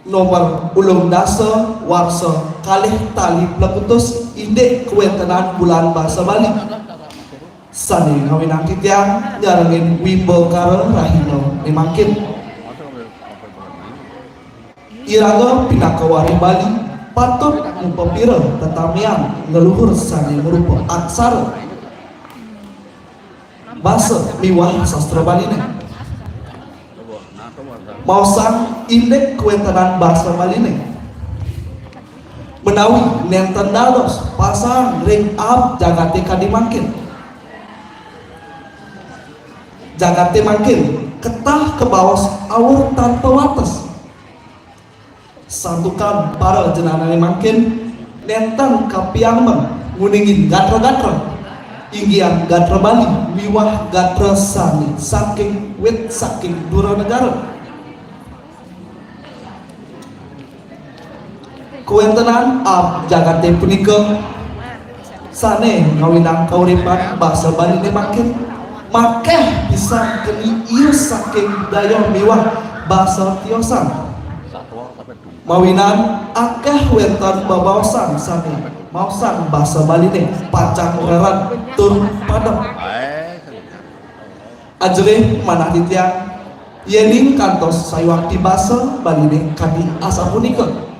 nomor ulung dasa warsa kalih tali plekutus indik kawentenan Bulan Basa Bali sane ngawinang titiang nyarengin wimbakara rahina ne mangkin. Iraga pinaka warih Bali patut mapapira tetamian leluhur sane marupa aksara, basa miwah sastra Baline. Maosang indik kawentenan basa Baline. Menawi nenten dados pasang ring aab jagate kadi mangkin. Jagate mangkin ketah kabaos awur tanpa wates. Santukan para jananane mangkin nenten kapianemang nguningin gatra-gatra, inggihan gatra Bali miwah gatra sane saking wit saking dura negara. Kawentenan aab jagate punika sane ngawinang kauripan basa Baline mangkin makeh pisan keni ius saking daya miwah basa tiosan. Mawinan akeh wenten bebaosan sane maosang basa Baline pacang rered tur padem. Ajerih manah titiang, yening kantos sayuakti basa Baline kadi asapunika.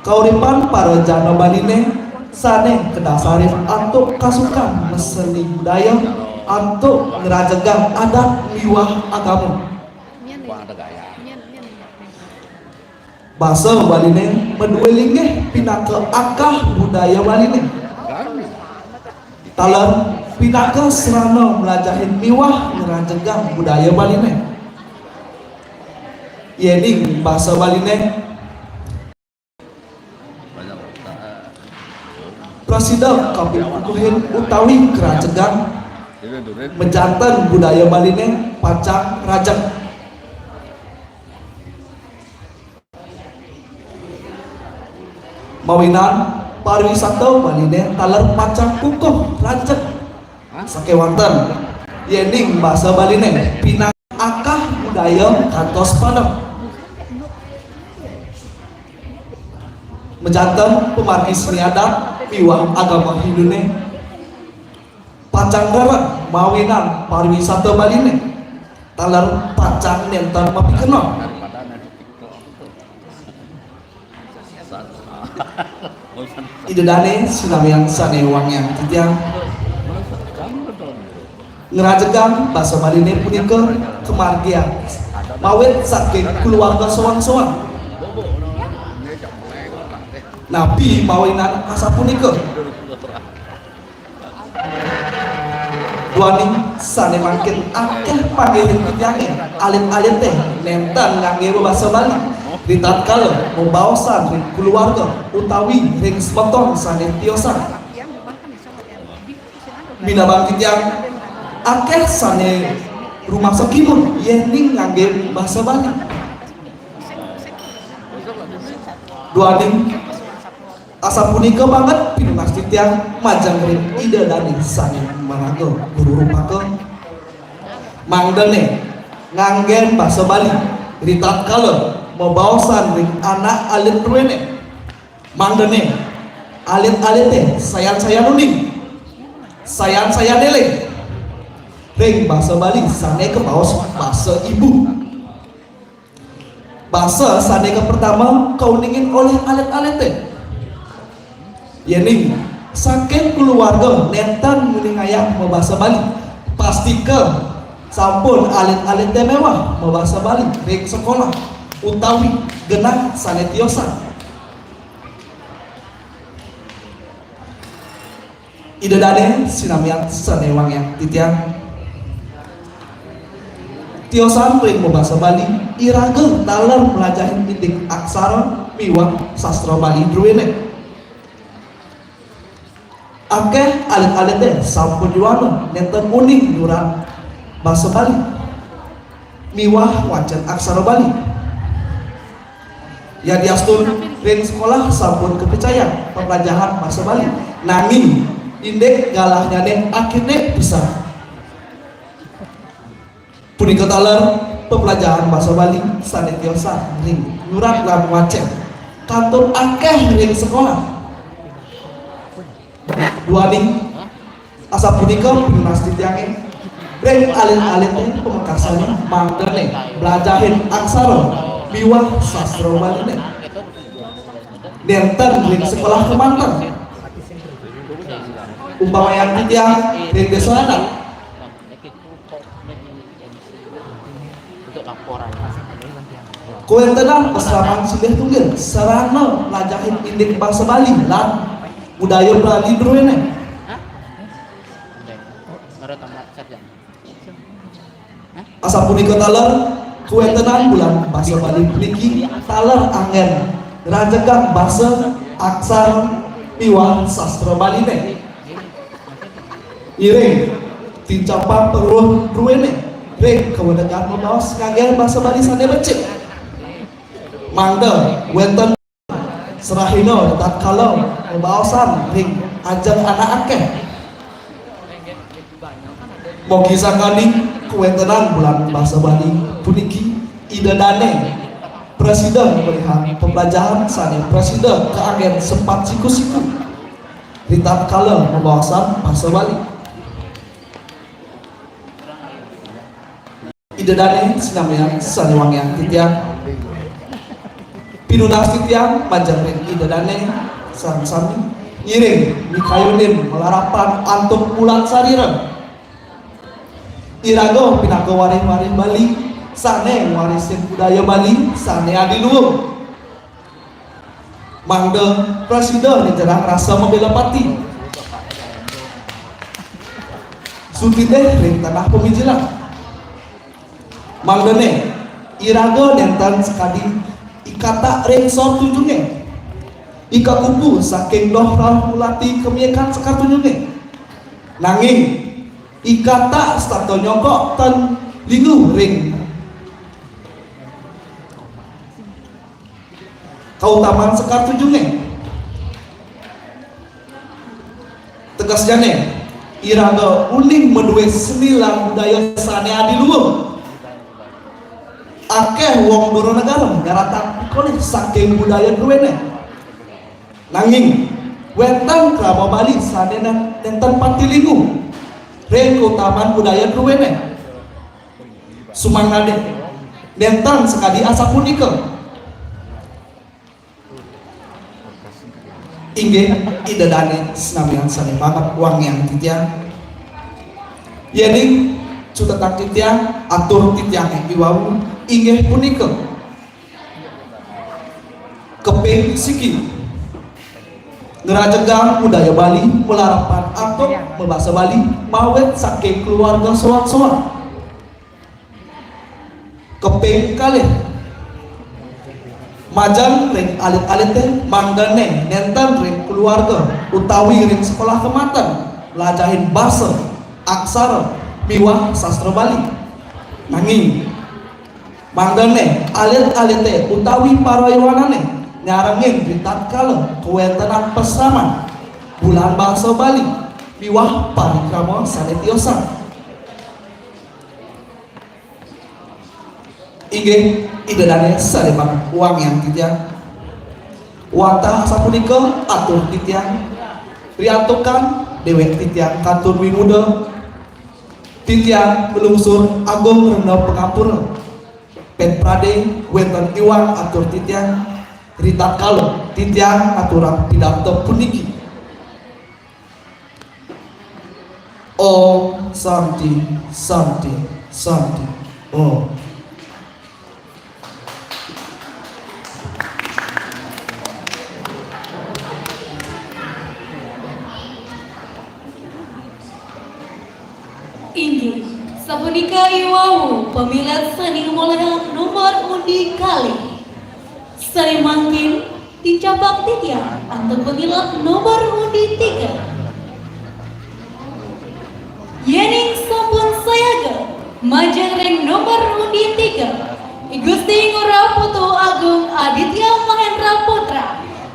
Kauripan para jana Baliné sané kadasarin antuk kasukan maseni budaya, antuk ngrajegang adat miwah agama. Basa Baliné madué linggih pinaka akah budaya Baliné. Taler pinaka sarana mlajahin miwah ngrajegang budaya Baliné. Yéning basa Baliné prasida kapipupuhin utawi krajegang, majanten budaya Baliné pacang rajeg. Mawinan pariwisata Baliné taler pacang kukuh rajeg sakéwanten. Yéning basa Baliné pinaka akah budaya kantos padem. Majanten pamargi seni adat miwah agama Hinduné pacang rereg mawinan pariwisata Baliné taler pacang nénten mapikenoh. Ida dané sinamian sané wangiang titiang, ngrajegang basa Baliné punika kamargiang mawit saking kulawarga soang-soang. Napi mawinan asapunika? Duaning sané mangkin akéh panggihin titiangé, alit-alité nénten nganggé basa Bali ritatkala mabaosan ring kulawarga utawi ring semeton sané tiosan. Minabang titiang akéh sané rumasa kimun yéning nganggé basa Bali. Duaning asapunika banget pinunas titiang majeng ring Ida Dané sané maraga guru rupaka. Mangdané nganggén basa Bali ritatkala mabaosan ring anak alit druéné. Mangdané alit-alité sayan-sayan uning, sayan-sayan éling ring basa Bali sané kabaos basa ibu. Basa sané kapertama kauningin olih alit-alité. Yéning saking kulawarga nénten nguningayang mabasa Bali, pastika sampun alit-alité méweh mabasa Bali ring sekolah utawi genah sané tiosan. Ida dané sinamian sané wangiang titiang. Tiosan ring mabasa Bali, iraga taler mlajahin indik aksara miwah sastra Bali druéné. Akéh alit-alité sampun juana nénten uning nyurat basa Bali miwah wacén aksara Bali. Yadiastun ring sekolah sampun kapicayang paplajahan basa Bali, nanging indik galahnyané akidik pisan. Punika taler paplajahan basa Bali sané tiosan ring nyurat lan wacén kantun akéh ring sekolah. Duaning asapunika pinunas titiangé ring alit-alité pamekasané mangdané mlajahin aksara miwah sastra Baliné. Nénten ring sekolah kémanten. Umpamayang titiang ring désa adat. Kawéntenan pasraman silih tunggil sarana mlajahin indik basa Bali lan budaya Bali druéné. Asapunika taler, kawéntenan bulan basa Bali puniki taler anggén ngrajegang basa, aksara miwah sastra Baliné. Ngiring tincapang pangruh druéné ring kawenegan mabaos nganggén basa Bali sané becik. Mangda wénten serahina ritatkala mabaosan ring ajeng anak akéh. Mogi sangkaning kawéntenan bulan basa Bali puniki Ida Dané prasida ngamelihan paplajahan sané prasida kaanggén sepat siku-siku ritatkala mabaosan basa Bali. Ida dané sinamian sané wangiang titiang. Pinunas titiang majeng ring Ida Dane sareng sami ngiring mikayunin malarapan antuk bulan sarira. Iraga pinaka warih-warih Bali sane ngwarisin budaya Bali sane adiluhur. Mangda prasida nyenjerang rasa mabela pati. Sutitih ring tanah pamijilan. Mangdane iraga nenten sakadi ikata ring sor tunjunge, ikakupu saking doh rauh ngulati kamiakan sekar tunjunge. Nanging ikata setata nyongkok tan linggu ring kautaman sekar tunjunge. Tegesnyane, iraga uning madue seni lan budaya sane adiluhur. Akeh wong dura negara nyaratang pikolih saking budaya druene. Nanging wenten krama Bali sane nen-, nenten pati linggu ring kautaman budaya druene. Sumangdane nenten sakadi asapunika. Inggih, Ida Dane sinamian sane manget wangiang titiang. Yening cutetang titiang, atur titiange iwau inggih punika kaping siki. Ngrajegang budaya Bali, malarapan antuk mabasa Bali, mawit saking keluarga soang-soang. Kaping kalih, majeng ring alit-alite mangdane nenten ring keluarga utawi ring sekolah kemanten lajahin basa, aksara, miwah sastra Bali. Nanging mangdane alit-alite utawi para yowanane nyarengin ritatkala kawentenan pasraman Bulan Basa Bali miwah parikrama sane tiosan. Inggih, Ida Dane sane manget wangiang titiang. Wantah asapunika atur titiang riantukan dewek titiang kantun wimuda. Titiang nglungsur agung rena pangampura. Pen prade wenten iwang atur titiang ritatkala titiang ngaturang pidarta puniki. Om Santi, Santi, Santi, Om. Inggih, sapunika iwau pamilet sane ngamolihang nomor undi kalih. Sane mangkin, tincapang titiang antuk pamilet nomor undi tiga. Yening sampun sayaga, majeng ring nomor undi tiga, I Gusti Ngurah Putu Agung Aditya Mahendra Putra,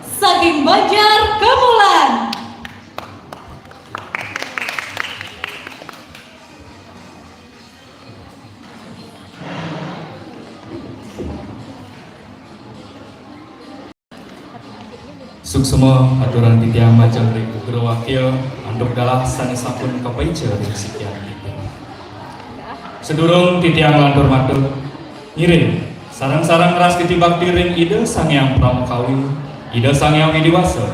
saking Banjar Kamulan. Suksma aturang titiang majeng ring Ugra Wakil, antuk dalah sane sampun kapaica ring sikian titiang. Sadurung titiang lantur matur, ngiring sareng-sareng ngrastiti bakti ring Ida Sang Hyang Pramakawi, Ida Sang Hyang Widi Wasa,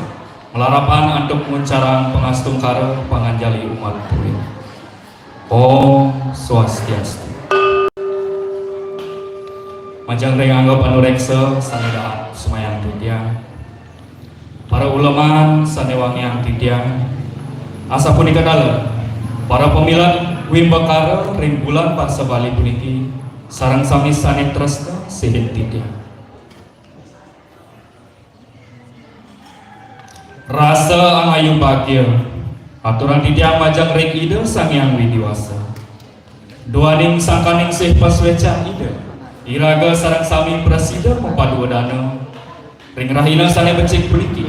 malarapan antuk nguncarang pangastungkara panganjali umat druene. Om Swastiastu. Majeng ring angga panureksa sane dahat sumayang titiang. Para uleman sane wangiang titiang. Asapunika taler, para pamilet wimbakara ring Bulan Basa Bali puniki, sareng sami sane tresna sihin titiang. Rasa angayu bagia aturang titiang majeng ring Ida Sang Hyang Widi Wasa. Duaning sangkaning sih pasuecan Ida, iraga sareng sami prasida mapaduadana ring rahina sane becik puniki,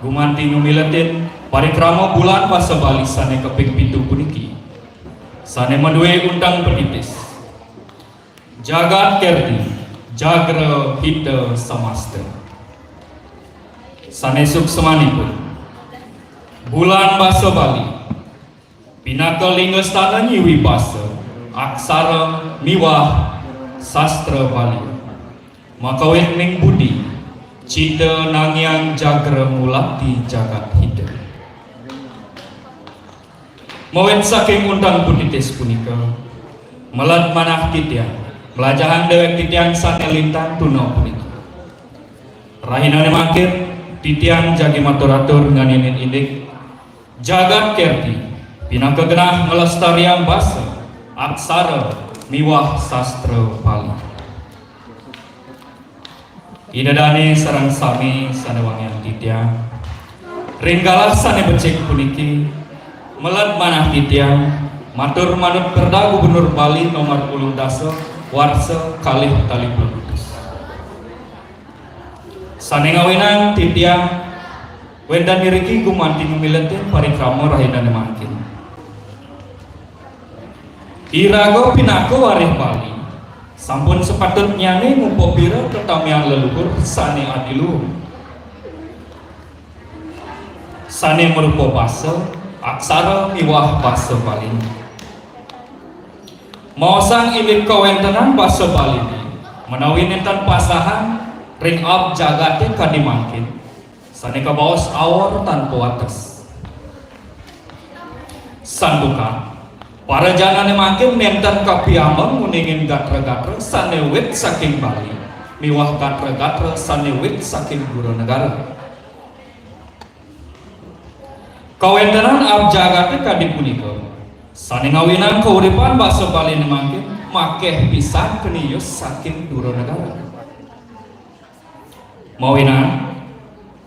gumanti ngamiletin parikrama Bulan Basa Bali sane kaping pitu puniki, sane madue unteng patitis. Jagat Kerthi, Jagra Hita Samasta. Sane suksmanipun, Bulan Basa Bali pinaka lingga stana nyiwi basa, aksara miwah sastra Bali. Makawit ning budi, Cita nangiang jagra mulati jagat hita. Mawit saking undang punitis punika, meled manah titiang, mlajahang dewek titiang sane lintang tuna punika. Rahinane mangkin, titiang jagi matur-atur nganinin indik jagat kerti, pinaka genah nglestariang basa, aksara, miwah sastra Bali. Ida dane sareng sami sane wangiang titiang, ring galah sane becik puniki, meled manah titiang, matur manut Perda Gubernur Bali nomor ulung dasa, warsa kalih tali pelebutus. Sane ngawinang titiang wenten iriki gumanti miletin parikrama rahinane mangkin. Iraga pinaka warih Bali, sampun sapatutnyane ngupapira tetamian leluhur sane adiluhung, sane marupa basa, aksara miwah basa Bali. Maosang indik kawentenan basa Baline, menawi nenten pasahan ring aab jagate kadi mangkin, sane kabaos awor tan pawates. Santukan, para janane mangkin nenten kapiambeng nguningin gatra-gatra sane wit saking Bali, miwah gatra-gatra sane wit saking dura negara. Kawentenan aab jagate kadi punika, sane ngawinang kauripan basa Baline mangkin makeh pisan kenius saking dura negara. Mawinan,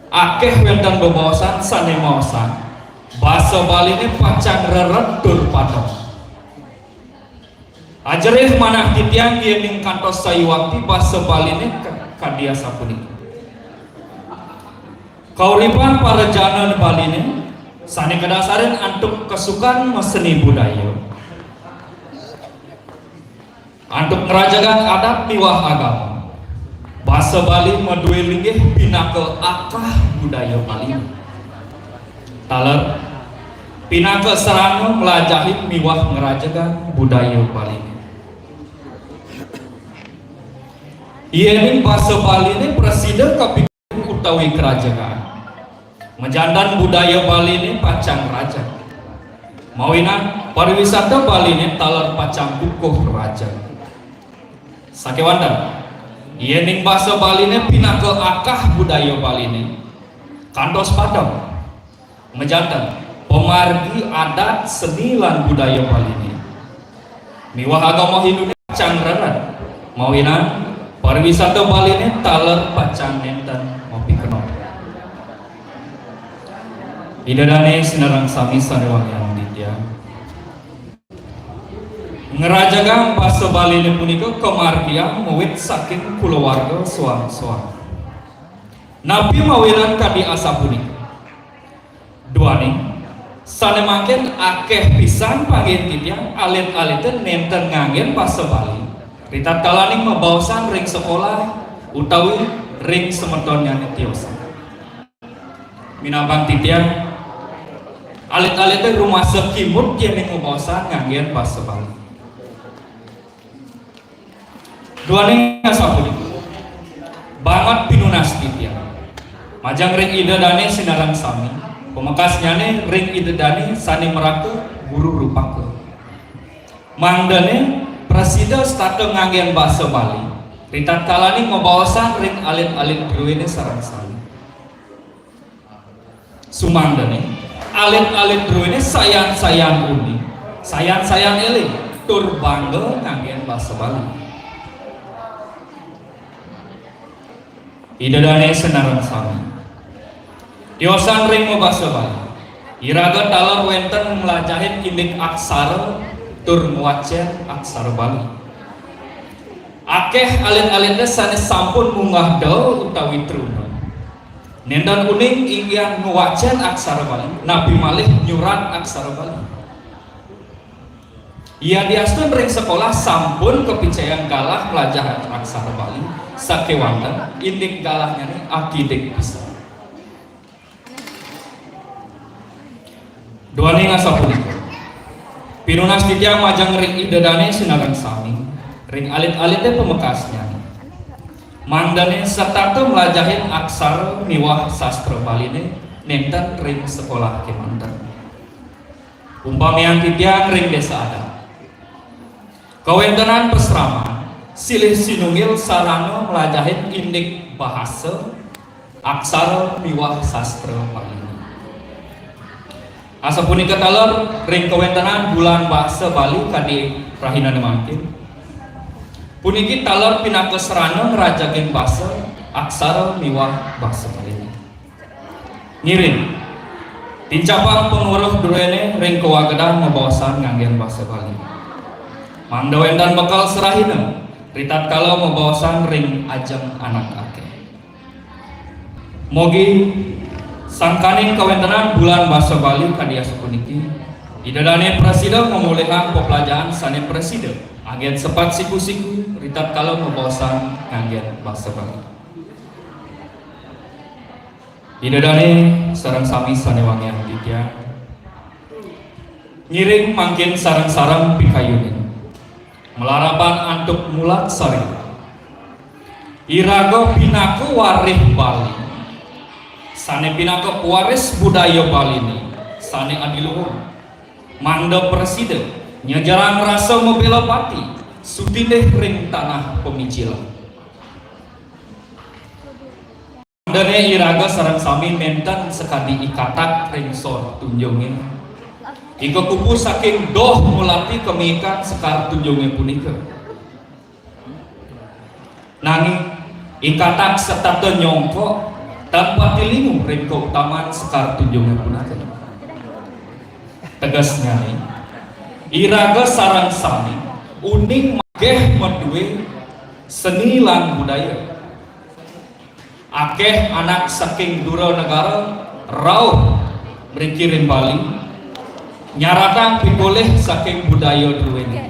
akeh wenten bebaosan sane maosang, basa Baline pacang rered tur padem. Ajerih manah titiang yening kantos sayuwakti basa Baline ka-, kadi asapunika. Kauripan para jana Baline sane kadasarin antuk kasukan maseni budaya. Antuk ngrajegang adat miwah agama, basa Bali madue linggih pinaka akah budaya Bali. Taler, pinaka sarana mlajahin miwah ngrajegang budaya Bali. Yening basa Baline prasida kapikirin utawi krajegang, majanten budaya Baline pacang rajeg. Mawinan pariwisata Baline taler pacang kukuh rajeg. Sakewanten, yening basa Baline pinaka akah budaya Baline, kantos padem. Majanten, pamargi adat seni lan budaya Baline miwah agama Hindune pacang rered, mawinan pariwisata Baline taler pacang nenten mapikenoh. Ida dane sinareng sami sane wangiang titiang. Ngrajegang basa Baline punika kamargiang mawit saking kulawarga soang-soang. Napi mawinan kadi asapunika? Duaning sane mangkin akeh pisan panggihin titiang alit-alite nenten nganggen basa Bali, ritatkalaning mabaosan ring sekolah utawi ring semetonnyane tiosan. Minabang titiang, alit-alite rumasa kimud yening mabaosan nganggen basa Bali. Duaning asapunika, banget pinunas titiang majeng ring Ida dane sinareng sami, pamekasnyane ring Ida dane sane maraga guru rupaka. Mangdane prasida setata nganggen basa Bali, ritatkalaning mabaosan ring alit-alit druene sareng sami. Sumangdane, alit-alit druene sayan-sayan uning, sayan-sayan eling, tur bangga nganggen basa Bali. Ida dane sinareng sami. Tiosan ring mabasa Bali. Iraga taler wenten mlajahin indik aksara tur ngwacen aksara Bali. Akeh alit-alite sane sampun munggah da utawi truna. Nenten uning inggihan ngwacen aksara Bali, napi malih nyurat aksara Bali. Yadiastun ring sekolah sampun kapicayang galah mlajah aksara Bali, sakewanten indik galahnyane akidik pisan. Duaning asapunika, pinunas titiang majeng ring Ida dane sinareng sami, ring alit-alite pamekasnyane. Mangdané setata mlajahin aksara miwah sastra Baliné nénten ring sekolah kémanten. Umpamian titiang ring désa adat. Kawéntenan pasraman silih sinunggil sarana mlajahin indik bahasa, aksara miwah sastra Bali. Asapunika taler ring kawéntenan Bulan Basa Bali kadi rahinané mangkin. Puniki taler pinaka sarana ngrajegin basa, aksara miwah basa Bali. Ngiring. Tincapang pangweruh druéné ring kawagedan mabaosan nganggén basa Bali. Mangda wénten bekel serahina, ritatkala mabaosan ring ajeng anak akéh. Mogi sangkaning kawéntenan Bulan Basa Bali kadi asapuniki, Ida Dané prasida ngamolihang peplajahan sané prasida, anggén sepat siku-siku, ritatkala mabaosan nganggén basa Bali. Ida Dané sareng sami sané wangiang titiang. Ngiring mangkin sareng-sareng pikayunin. Malarapan antuk mulaksari. Iraga pinaka warih Bali. Sané pinaka pewaris budaya Baliné, sané adiluhur. Mangda prasida, nyejerang rasa mabéla pati, sutindih ring tanah pamijilan. Mangdané iraga sareng sami nénten sakadi i katak ring sor tunjungé. I kakupu saking doh ngulati kamiikan sekar tunjungé punika. Nanging i katak setata nyongkok tan pati lingu ring kautaman sekar tunjungé punika. Tegesnyané, iraga sareng sami uning magéh madué seni lan budaya. Akéh anak saking dura negara rauh mriki ring Bali, nyaratang pikolih saking budaya druéné.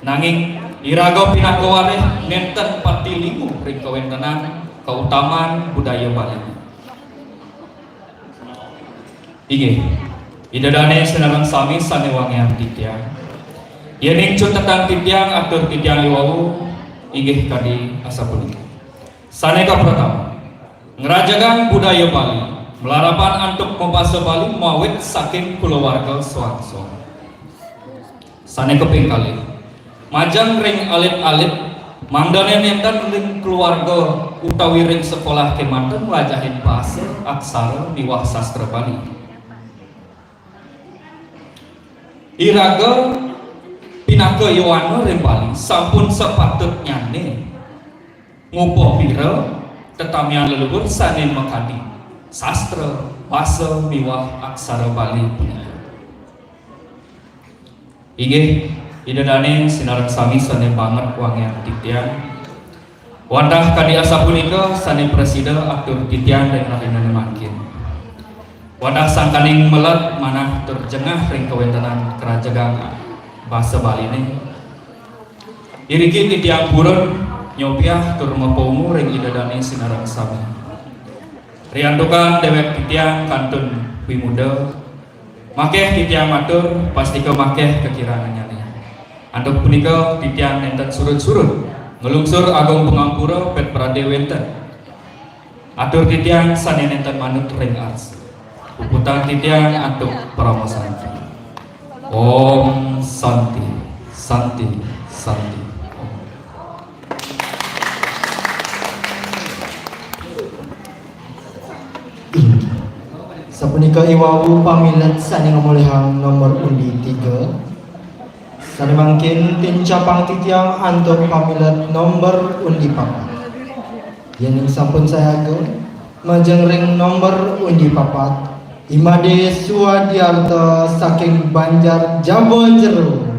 Nanging iraga pinaka warih nénten pati lingu ring kawéntenan kautaman budaya Bali. Inggih, Ida Dané sinareng sami sané wangiang titiang. Yéning cutetang titiang atur titiang i wau, inggih kadi asapunika. Sané kapratama, ngrajegang budaya Bali, malarapan antuk mabasa Bali mawit saking kulawarga soang-soang. Sané kaping kalih, majeng ring alit-alit, mangdané nénten ring kulawarga utawi ring sekolah kémanten mlajahin basa, aksara miwah sastra Bali. Iraga pinaka yowana ring Bali sampun sapatutnyané ngupapira tetamian leluhur sané makadi sastra, basa miwah aksara Bali punika. Inggih, Ida Dané sinareng sami sané banget wangiang titiang. Wantah kadi asapunika sané prasida atur titiang ring rahinané mangkin. Wantah sangkaning melet manah tur jengah ring kawéntenan karajegang basa Baliné. Iriki titiang purun nyopiah tur mapaungu ring Ida Dané sinareng sami. Riantukan déwék titiang kantun wimuda, makéh titiang matur, pastika makéh kakirangannyané. Antuk punika titiang nénten surud-surud nglungsur agung pangampura pét pradé wénten. Atur titiang sané nénten manut ring arsa. Puputang titiang antuk Parama Santi. Om Santi, Santi, Santi. Om. Sapunika i wau pamilet sané ngamolihang nomor undi tiga. Sané mangkin tincapang titiang antuk pamilet nomor undi papat. Yéning sampun sayaga, majeng ring nomor undi papat, I Madé Suwadiarta saking Banjar Jaba Jero.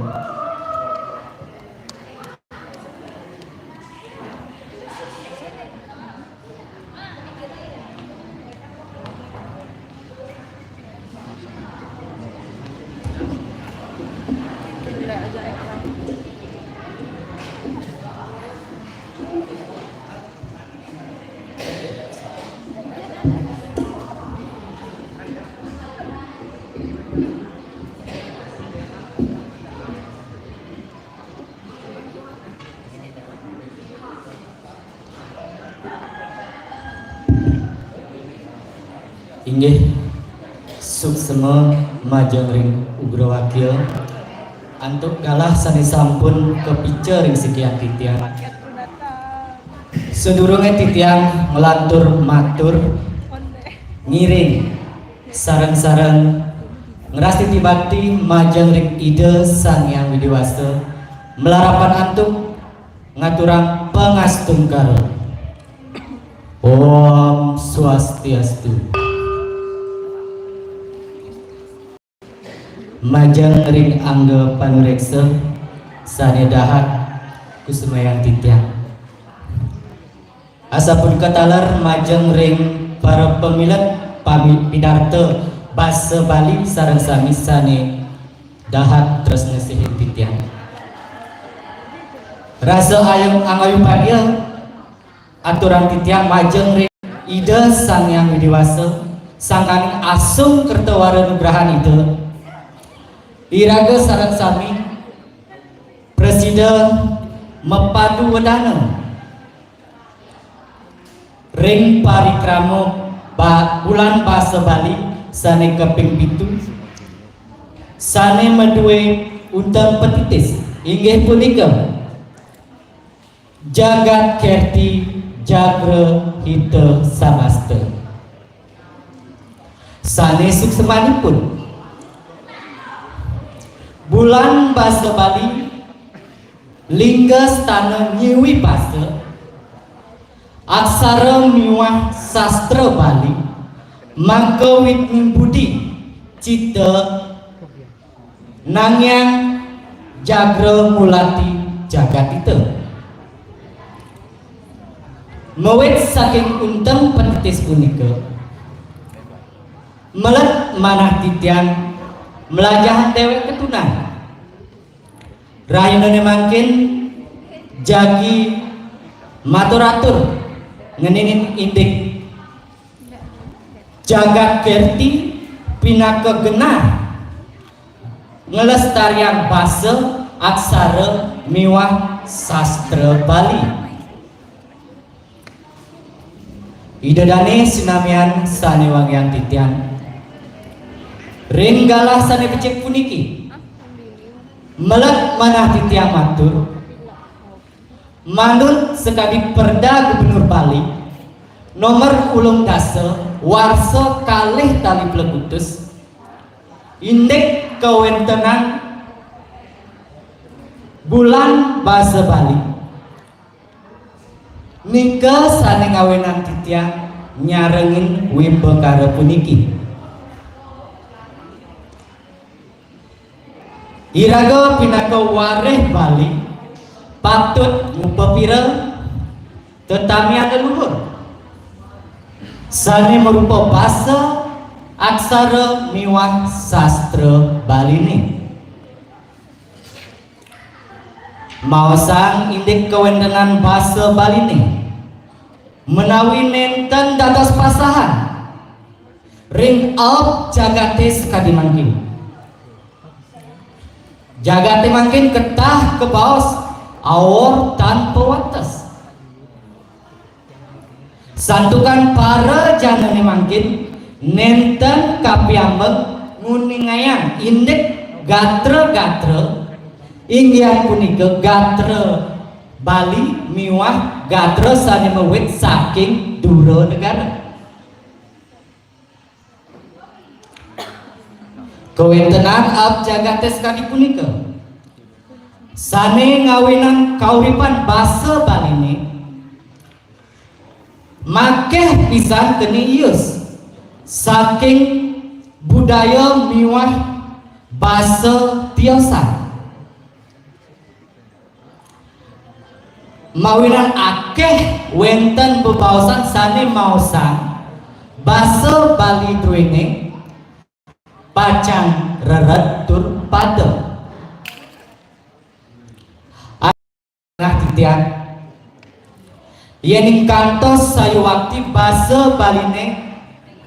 Inggih, suksma majeng ring Ugrawakia. Antuk galah sané sampun kapica ring sikian titiang. Sadurungé titiang nglantur matur, ngiring sareng-sareng ngrastiti bakti majeng ring Ida Sang Hyang Widi Wasa, malarapan antuk ngaturang pangastungkara. Om Swastiastu. Majeng ring angga panuréksa sané dahat kusumayang titiang. Asapunika taler majeng ring para pamilet pami-, pidarta basa Bali sareng sami sané dahat tresna sihin titiang. Rasa ayung angayupadia aturang titiang majeng ring Ida Sang Hyang Widi Wasa, sangkaning asung kerta wara nugrahan Ida. Iraga sareng sami prasida mapadu wedana ring parikrama ba-, Bulan Basa Bali sané kaping pitu, sané madué unteng patitis, inggih punika Jagat Kerti Jagra Hita Samasta. Sané suksmanipun, Bulan Basa Bali, lingga stana nyiwi basa, aksara miwah sastra Bali, maka witning budi cita nangyang jagra ngulati jagat ita. Mawit saking unteng patitis punika, melet manah titiang mlajahang déwék ketunan. Rahinané mangkin jagi matur-atur ngeninin indik Jagat Kerti pinaka genah nglestariang basa, aksara miwah sastra Bali. Ida dané sinamian sané wangiang titiang. Ring galah sané becik puniki, melet manah titiang matur, manut sakadi Perda Gubernur Bali, nomor ulung dasa, warsa kalih tali plekutus, indik kawéntenan Bulan Basa Bali. Nika sané ngawinang titiang nyarengin wimbakara puniki. Iraga pinaka warih Bali patut ngupapira tetamian leluhur sané marupa basa, aksara miwah sastra Baliné. Maosang indik kawéntenan basa Baliné, menawi nénten dados pasahan ring aab jagaté sakadi mangkin. Jagaté mangkin ketah kabaos aor tan pawates. Santukan para janané mangkin nénten kapiambek nguningayang indik gatra-gatra, inggih punika gatra Bali miwah gatra sané mawit saking dura negara. Kawéntenan aab jagaté sakadi punika sané ngawinang kauripan basa Baliné makéh pisan keni ius saking budaya miwah basa tiosan. Mawinan akéh wénten bebaosan sané maosang basa Bali druéné pacang rered tur padem. Nah, titiang, yéning kantos sayuwakti basa Baliné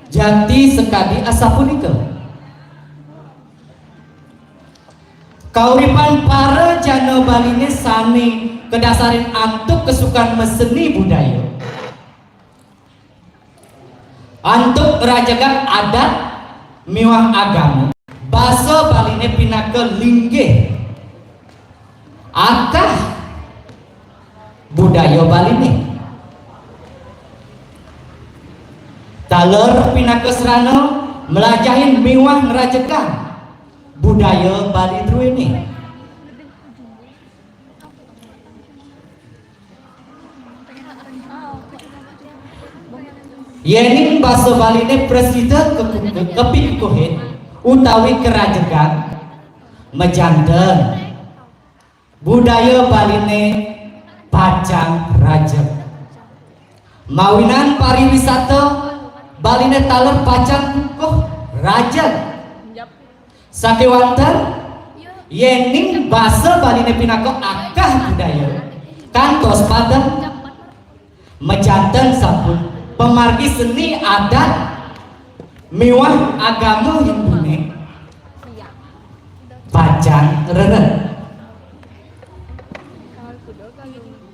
jati sakadi asapunika. Kauripan para jana Baliné sané kadasarin antuk kasukan maseni budaya. Antuk ngrajegang adat miwah agama, basa Baliné pinaka linggih akah budaya Baliné. Taler pinaka srana mlajahin miwah ngrajegang budaya Bali druéné. Yéning basa Baliné prasida ke-, ke-, kapikukuhin utawi karajegang, majanten budaya Baliné pacang rajeg. Mawinan pariwisata Baliné taler pacang kukuh rajeg. Sakéwanten, yéning basa Baliné pinaka akah budaya, kantos padem, majanten sampun pamargi seni adat miwah agama Hinduné pacang rered.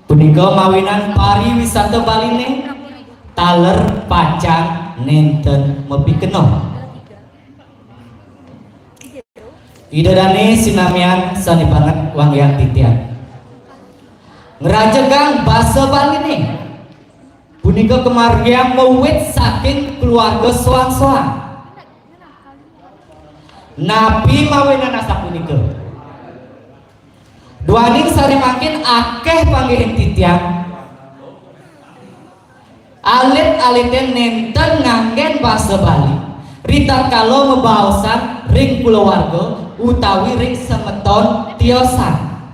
Punika mawinan pariwisata Baliné taler pacang nénten mapikenoh. Ida dané sinamian sané banget wangiang titiang. Ngrajegang basa Baliné punika kamargiang mawit saking keluarga soang-soang. Napi mawinan asapunika? Duaning sané mangkin akéh panggihin titiang. Alit-alité nénten nganggén basa Bali ritatkala mabaosan ring kulawarga utawi ring semeton tiosan.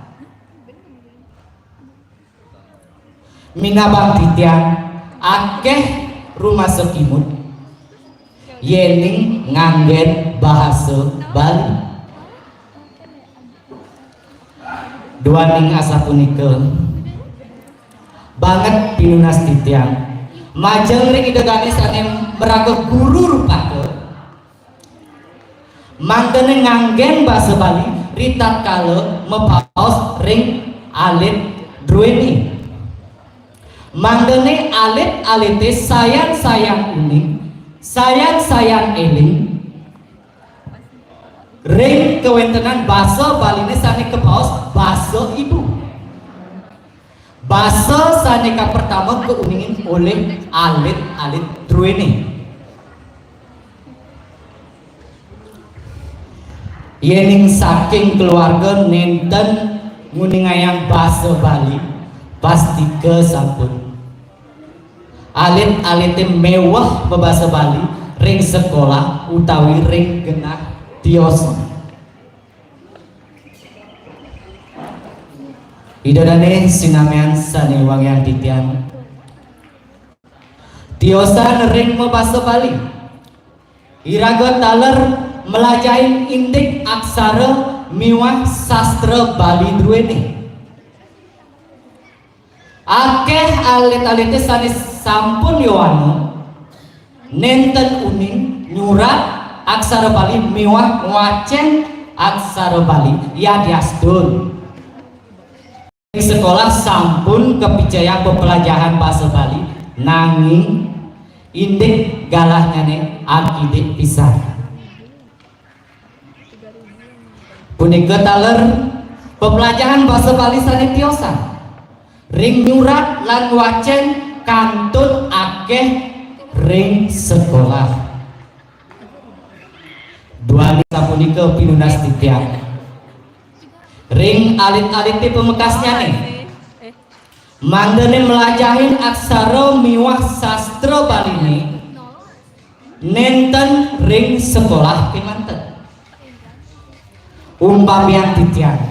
Minabang titiang akéh rumasa kimud yéning nganggén bahasa Bali. Duaning asapunika, banget pinunas titiang majeng ring Ida dané sané maraga guru rupaka, mangdané nganggén basa Bali ritatkala mabaos ring alit druéné. Mangdané alit-alité sayan-sayan uning, sayan-sayan éling ring kawéntenan basa Baliné sané kabaos basa ibu. Basa sané kapertama kauningin olih alit-alit druéné. Yéning saking keluarga nénten nguningayang basa Bali, pastika sampun alit-alité méweh bebasa Bali ring sekolah utawi ring genah tiosan. Ida dané sinamian sané wangiang titiang. Tiosan ring mabasa Bali. Iraga taler mlajahin indik aksara miwah sastra Bali druéné. Akéh alit-alité sané sampun yowana nénten uning nyurat aksara Bali miwah ngwacén aksara Bali yadiastun ring sekolah sampun kapicayang peplajahan basa Bali, nanging indik galahnyané akidik pisan. Punika taler peplajahan basa Bali sané tiosan ring nyurat lan wacén kantun akéh ring sekolah. Duaning sapunika pinunas titiang. Ring alit-alité pamekasnyané, mangdané mlajahin aksara miwah sastra Baliné nénten ring sekolah kémanten. Umpamian titiang,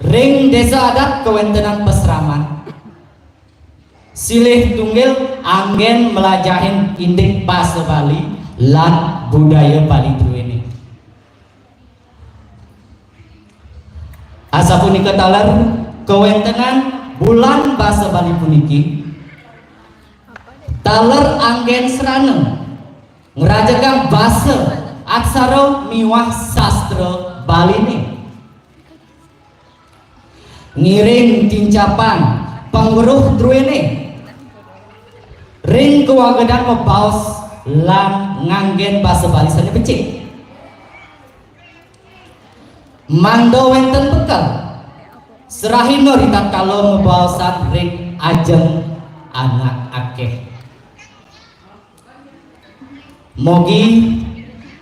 ring désa adat kawéntenan pasraman, silih tunggil anggén mlajahin indik basa Bali lan budaya Bali druéné. Asapunika taler kawéntenan bulan basa Bali puniki taler anggén srana ngrajegang basa, aksara miwah sastra Baliné. Ngiring tincapan pangweruh druéné ring kawagedan mabaos lan nganggen basa Bali sane becik. Mangda wenten bekel, serahina ritatkala mabaosan ring ajeng anak akeh. Mogi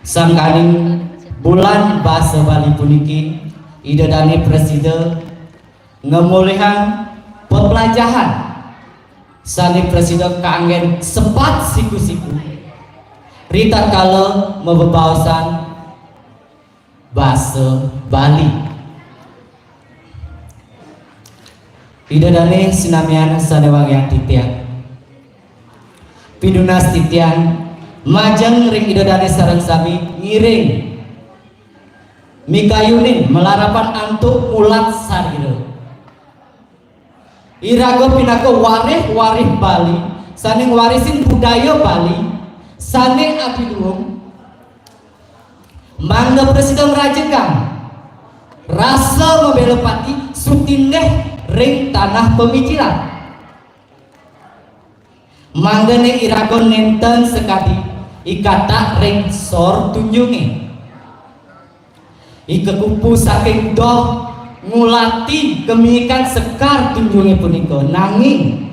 sangkaning bulan basa Bali puniki Ida Dane prasida ngamolihang peplajahan sane prasida kanggen sepat siku-siku ritatkala mabebaosan basa Bali. Ida Dane sinamian sane wangiang titiang. Pinunas titiang majeng ring Ida Dane sareng sami ngiring mikayunin malarapan antuk mulat sarira. Iraga pinaka warih-warih Bali, sane ngwarisin budaya Bali, sane adiluung, mangda prasida ngrajegang rasa mabela pati sutindih ring tanah pamikiran. Mangdane iraga nenten sakadi i katak ring sor tunjunge. I kakupu saking doh ngulati kamiikan sekar tunjunge punika, nanging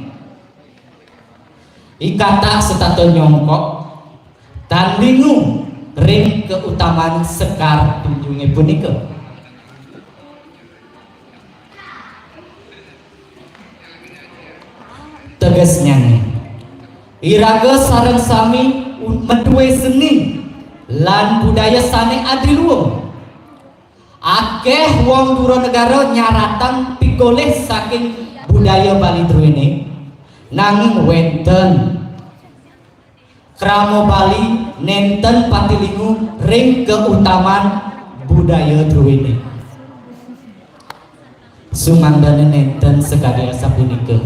i katak setata nyongkok tan lingu ring kautaman sekar tunjunge punika. Tegesnyane, iraga sareng sami u-, madue seni lan budaya sane adiluung. Akeh wong dura negara nyaratang pikolih saking budaya Bali druene, nanging wenten krama Bali nenten pati lingu ring kautaman budaya druene. Sumangdane nenten sakadi asapunika.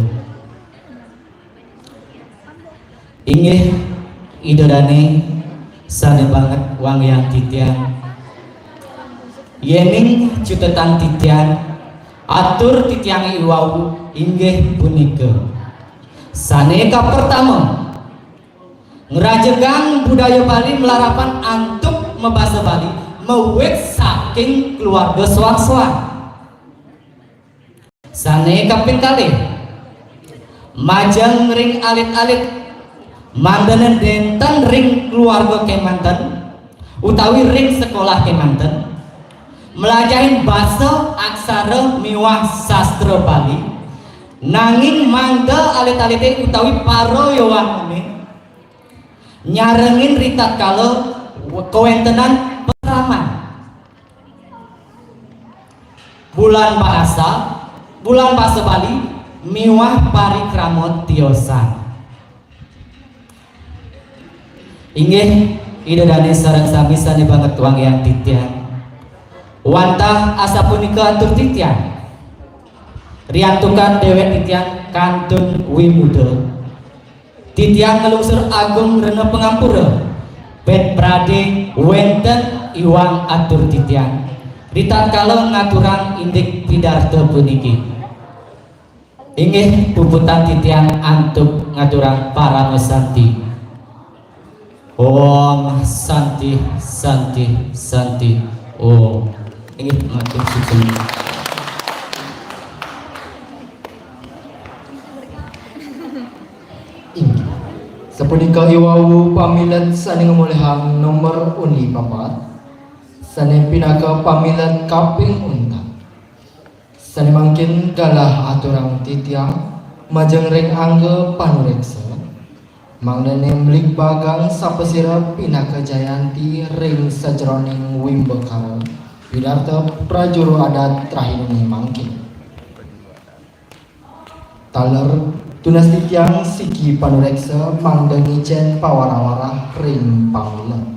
Inggih, Ida Dane sane banget wangiang titiang. Yening cutetang titiang, atur titiange iwau inggih punika. Sane kapertama, ngrajegang budaya Bali malarapan antuk mabasa Bali, mawit saking keluarga soang-soang. Sane kaping kalih, majeng ring alit-alit, mangdane nenten ring keluarga kemanten, utawi ring sekolah kemanten, mlajahin basa, aksara miwah sastra Bali, nanging mangda alit-alite utawi para yowanone nyarengin ritatkala kawentenan pakraman. Bulan bahasa, bulan basa Bali, miwah parikrama tiosan. Inggih, Ida Dane sareng sami sane banget wangiang titiang. Wantah asapunika atur titiang. Riantukan dewek titiang kantun wimuda. Titiang nglungsur agung rena pangampura. Pet prade wenten iwang atur titiang. Ritatkala ngaturang indik pidarta puniki. Inggih puputang titiang antuk ngaturang paramasanti. Om Santi, Santi, Santi, Om. Inggih, matur suksma. Inggih. Sapunika iwau pamilet sane ngamolihang nomor undi papat, sane pinaka pamilet kaping untat. Sane mangkin galah aturang titiang majeng ring angga panureksa, mangdane mligbagang sapasira pinaka jayanti ring sajeroning wimbakara pidarta prajuru adat rahinane mangkin. Taler, tunas titiang siki panureksa mangda ngicen pawara-wara ring pamilet.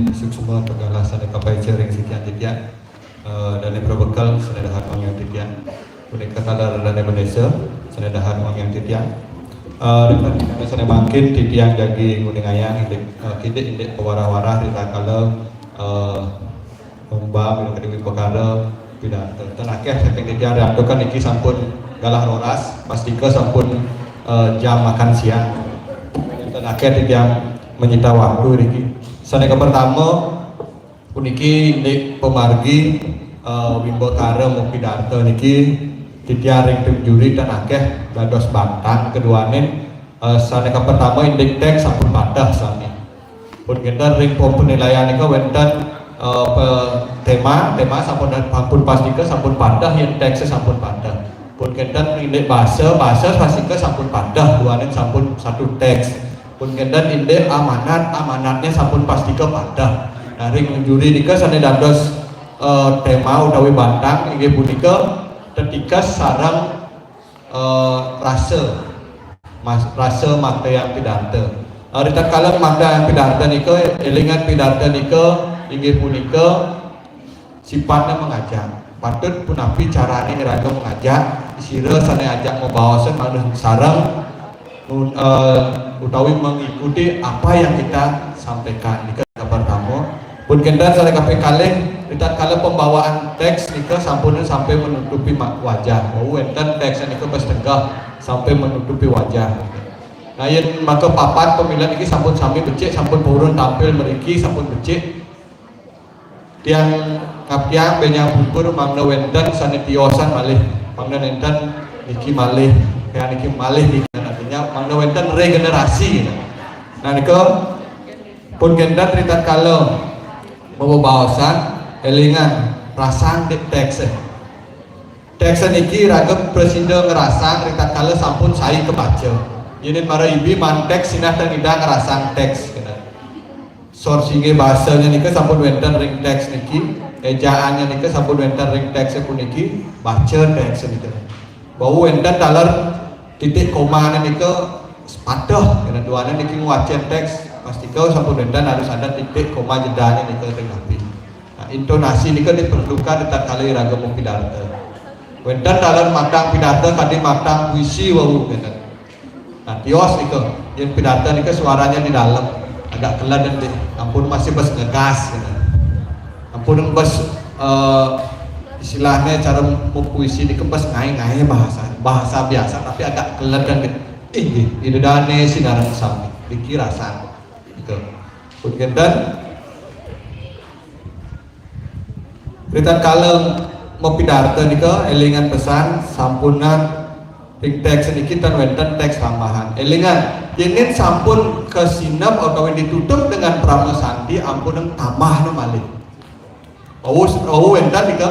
Suksma penggalah sané kapaica ring sikian titiang. Eh, dané prabekel sané dahat wangiang titiang. Punika taler dané bendésa sané dahat wangiang titiang. Eh, ring sané mangkin titiang jagi nguningayang indik, eh, kidik indik pawarah-warah ritatkala, eh, Umba minangka Déwi Pekara pidarta. Ten akéh saking titiang riantukan niki sampun galah roras, pastika sampun, eh, jam makan siang. Ten akéh titiang menyita waktu niki. Sané kapertama, puniki indik pamargi, eh, wimbakara mapidarta niki titiang ring tim juri ten akéh dados bantang kaduaning, eh, sané kapertama indik téks sampun pateh sami. Pun kénten ring pom penilaian nika wénten, eh, pe-, tema, tema sampun, sampun pastika sampun pateh yén téks sampun pateh. Pun kénten indik basa, basa pastika sampun pateh duaning sampun satu téks. Pun kénten indik amanat, amanatnya sampun pastika pateh. Nah, ring juri nika sané dados, eh, tema utawi bantang inggih punika tetikes sareng, eh, rasa, mas-, rasa maktayang pidarta. Eh, ritatkala maktayang pidarta nika, élingang pidarta nika inggih punika sifatnya mengajak. Patut punapi carané iraga mengajak, sira sané ajak mabaosan manut sareng, nun-, eh, utawi mengikuti apa yang kita sampaikan. Nika pertama. Pun kénten sané kaping kalih, ritatkala pembawaan téks nika sampun sampai menutupi ma-, wajah. Wau wénten téks nika pas tengah sampai menutupi wajah. Nah, yén maka papan pamilih niki sampun sami becik, sampun purun tampil mriki, sampun becik. Tiang ngabdiang bénjang pungkur mangda wénten sané tiosan malih, mangda nénten niki malih, kaya niki malih niki, artinya mangda wénten regenerasi. Nah, nika pun kénten ritatkala mabebaosan, élingang rasang dik téks. Téks niki raga prasida ngrasang ritatkala sampun sai kabaca. Yéning mara ibi maan téks sinah tan ngidang ngrasang téks, kénten. Sor singgih basanya nika sampun wénten ring téks niki, éjaannya nika sampun wénten ring téks puniki, baca téks nika. Wau wénten taler titik komanya nika pateh, kénten, duaning niki ngwacén téks, pastika sampun wénten harus ada titik koma jedanya nika ring napi. Nah, intonasi nika diperlukan ritatkala iraga mapidarta. Wénten taler maktang pidarta kadi maktang puisi wau, kénten. Nah, tios nika, yén pidarta nika suaranya di dalam, agak keleden dik. Ampun masih bes ngegas, kénten. Ampun bes, eh, istilahnya cara mapuisi nika bes ngaé-ngaé bahasa, bahasa biasa, tapi agak keleden dik. Inggih, Ida dané sinareng sami, dikirasan. Gitu. Pun kénten, ritatkala mapidarta nika, élingang pesan, sampunang ring téks niki tan wénten téks tambahan. Élingang, yéning sampun kasineb utawi ditutup dengan parama santi, ampunang tambahna malih. Wau, wau wénten nika,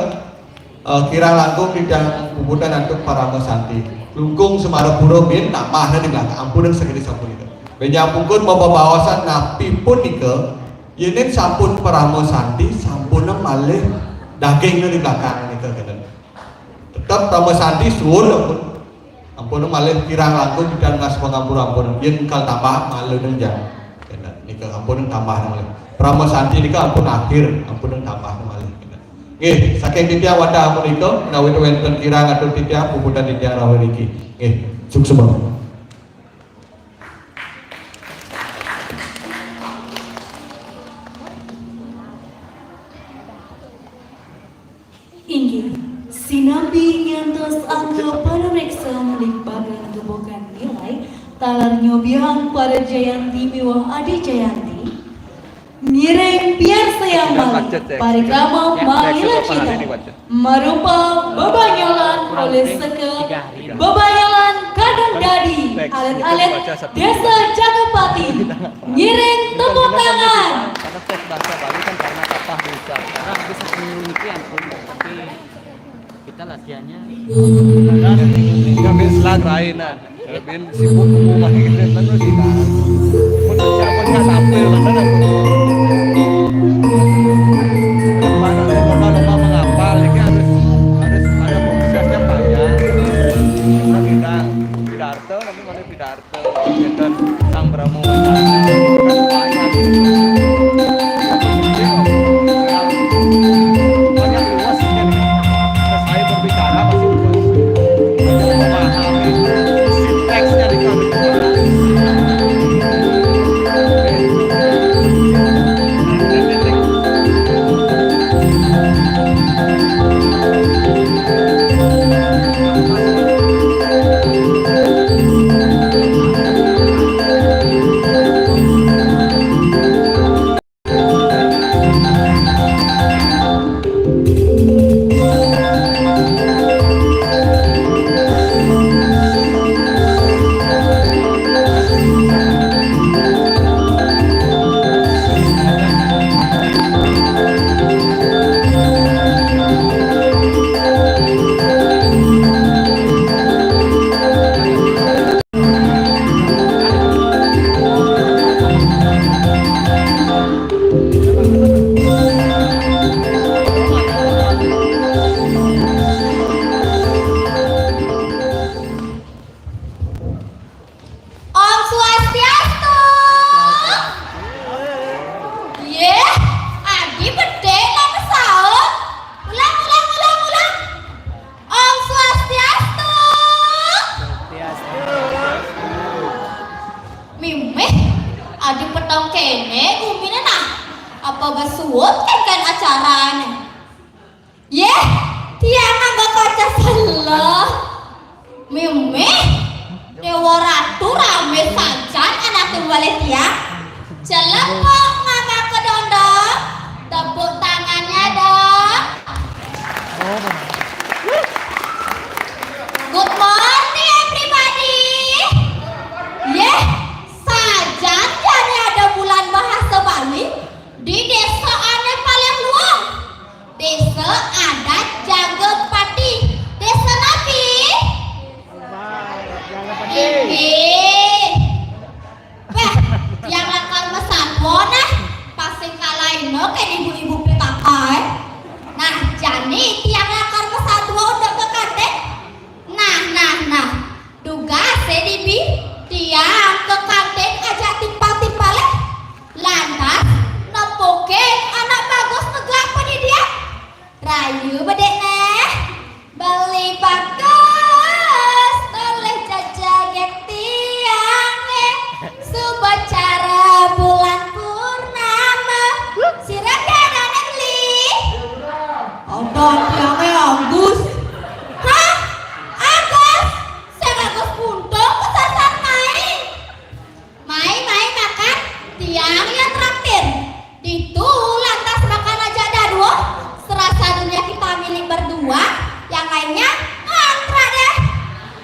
eh, kirang langkung titiang puputang antuk parama santi. Langkung Semarapura bin tambahna di belakang, ampunang sakadi sapunika. Bénjang pungkur mabebaosan napi pun nika, yéning sampun parama santi, sampunang malih dagingna di belakang nika, kénten. Tetep parama santi suul ampun. Ampun malih kirang langkung titiang nunas pangampura ampun. Yén kal tambah malih nénten. Kénten. Nika ampun tambah malih. Parama santi nika ampun akhir, ampun tambah malih. Kénten. Nggih, saking titiang wantah amunika, menawi wénten kirang atur titiang, puputang titiang rauh niki. Nggih, suksma. Inggih, sinambi ngantos angga pamiarsa malih bagan gegokan nilai, taler nyobiahang para Jayanti miwah Adi Jayanti. Ngiring piarsayang malih, parikrama malih lanjutan. Marupa bebanyolan olih seka Bebanyolan Kadung Dadi, alit-alit Désa Cakupati. Ngiring tepuk tangan. Karena tes bahasa Bali kan karena patah diucap. Sekarang habis seminggu ini ampun, tapi kita latihannya. Dan kami selang rainan. Bin sibuk ngomong lagi terus kita. Pun siapa nggak tampil, bener. Mana lomba-lomba menghafal, ini harus, harus ada prosesnya panjang. Kita tidak pidarta, tapi mana pidarta. Kita sang beramo. Basuut kan, kan acarane. Yeh, tiang nganggo kaca selo. Mimih, Dewa Ratu rame sajan anake bale tiang. Celepok mangga ke dondong. Tepuk tangannya dong. Good morning everybody. Yeh, sajan jane ade bulan bahasa Bali di desa ane paling luung. Desa adat Jagapati. Desa napi? Inggih. Wah, tiang lakar masatua nah, pas sing kalaina kaya ibu-ibu P K K, eh. Nah, jani tiang lakar masatua unduk ka kantin. Nah, nah, nah. Dugase dibi, tiang ka kantin ajak timpal-timpale. Lantas, nepukin anak bagus negak padidian. Rayu bedek neh. Beli bagus, oleh jajaget tiange. Suba cara bulan purnama. Sira pianane beli? Ada tiange Agus. Hah? Agus? Sing Agus Buntung kesasar main. Mai, mai makan, tiang yang traktir. Ditu lantas makan aja dah dua. Serasa dunia kita milik berdua, yang lainnya ngontrak deh.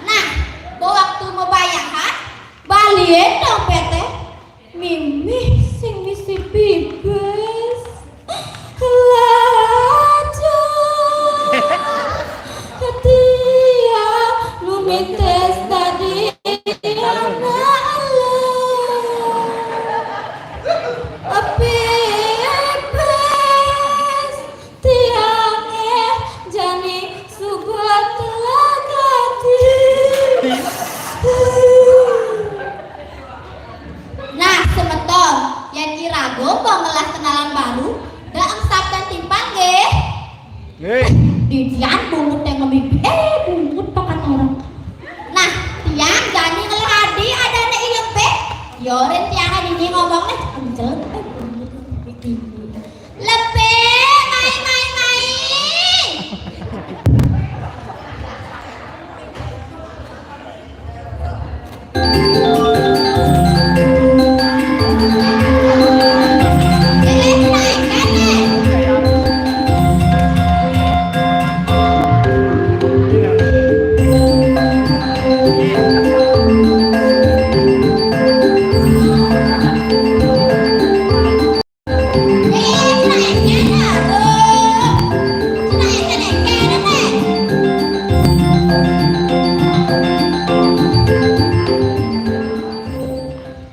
Nah, waktu mau bayahan, baliin dompete. Mimih sing misi pipis. Laju tiang numitis tadi anak lu. Pipis tiange jani suba telagati. Nah, semeton, yen iraga mau ngelah kenalan baru, dak emsapkan timpal nggih. Nggih. Didian bungut yang ngemimpi, eh, bungut pakan orang. Nah, tiang jani ngelah adi adane ilebih. Yo ren tiang adi ini ngomong nih, kencel. Eh, bungut ngemimpi tinggi. Lebih, mai, mai, mai.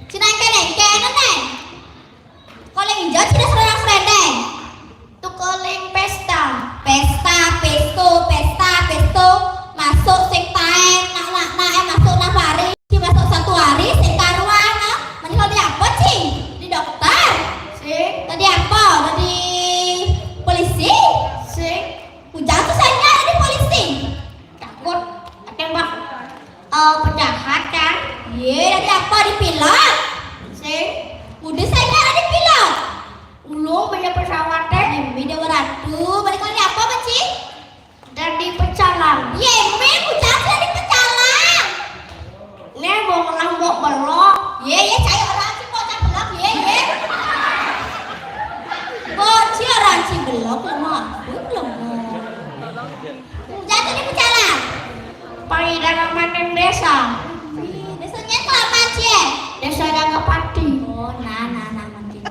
Cina engke-engke ne. Koling ijo cina serendang-serendeng. Tu koling pesta. Pesta, pesto, pesta, pesto. Masuk sing taen, nak, nak, nak, eh, masuk enam hari, ci masuk satu hari, sing karuan, ah. Mending kalau di apa, Ci? Di dokter? Sing. Tadi apa? Tadi polisi? Sing. Ujang tuh saya nyari di polisi. Takut, ada mbak, eh, penjahat kan? Ye, tadi apa di pilot? Sing. Udah saya nyari di pilot. Ulung punya pesawat teh. Mimpi Dewa Ratu, balik kali apa, Ci? Dadi pecalang. Ye, meh, bujang dadi pecalang. Ne, bong lambok belok. Ye, ye, cai orang ci bocah belok, ye, ye. Bocah orang ci belok, lemah. Belum. Bujang dadi pecalang. Pangidana manen desa. Ih, desanya kelamaan, Ci, ye? Desa Dagapati. Oh, nah, nah, nah, makin.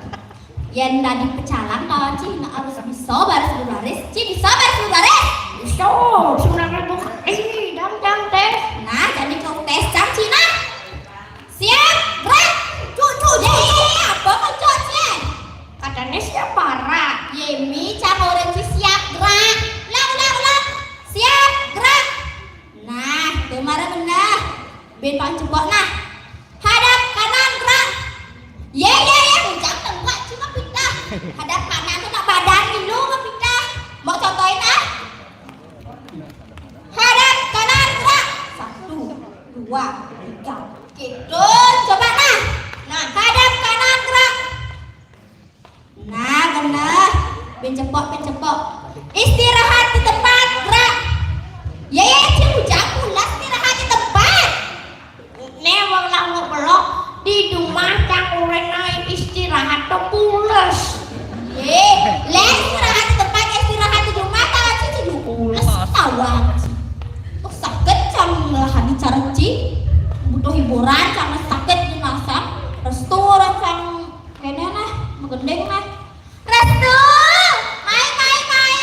Yen dadi pecalang kawan ci, nah, harus bisa baris berbaris. Ci bisa baris berbaris? Bisa, sebenarnya bukan. Eh, dang, dang, tes. Nah, jadi kau tes cang ci, nah. Siap, gerak. Cuk, cuk, cuk, cuk. Apa kau cuk, ci? Katanya siap para. Yemi, cang orang ci siap, gerak. Ulang, ulang, ulang. Siap, gerak. Nah, kemarin benar. Ben paling cepok, nah. Hadap kanan, gerak. Ye, ye, ye, ujang tengkak cuma pindah. Hadap kanan tuh nak badan dulu, mau pindah. Mau contohin, ah? Hadap kanan, gerak. Satu, dua, tiga. Gitu, coba, nah. Nah, hadap kanan, gerak. Nah, kena Pin cepok, pin cepok. Istirahat di tempat, gerak. Ya, ya, ya, cing bujang pulas istirahat di tempat. Né wong lah ngepelok di rumah cang ureng ae istirahat to pules. Ye, lah istirahat di tempat, istirahat di rumah, ta cing lu pules tawang. Tuh sakit cang ngelahani cara cing. Butuh hiburan, cang sakit jenasah. Restu orang cang kéné nah, magending nah. Restu, mai, mai, mai.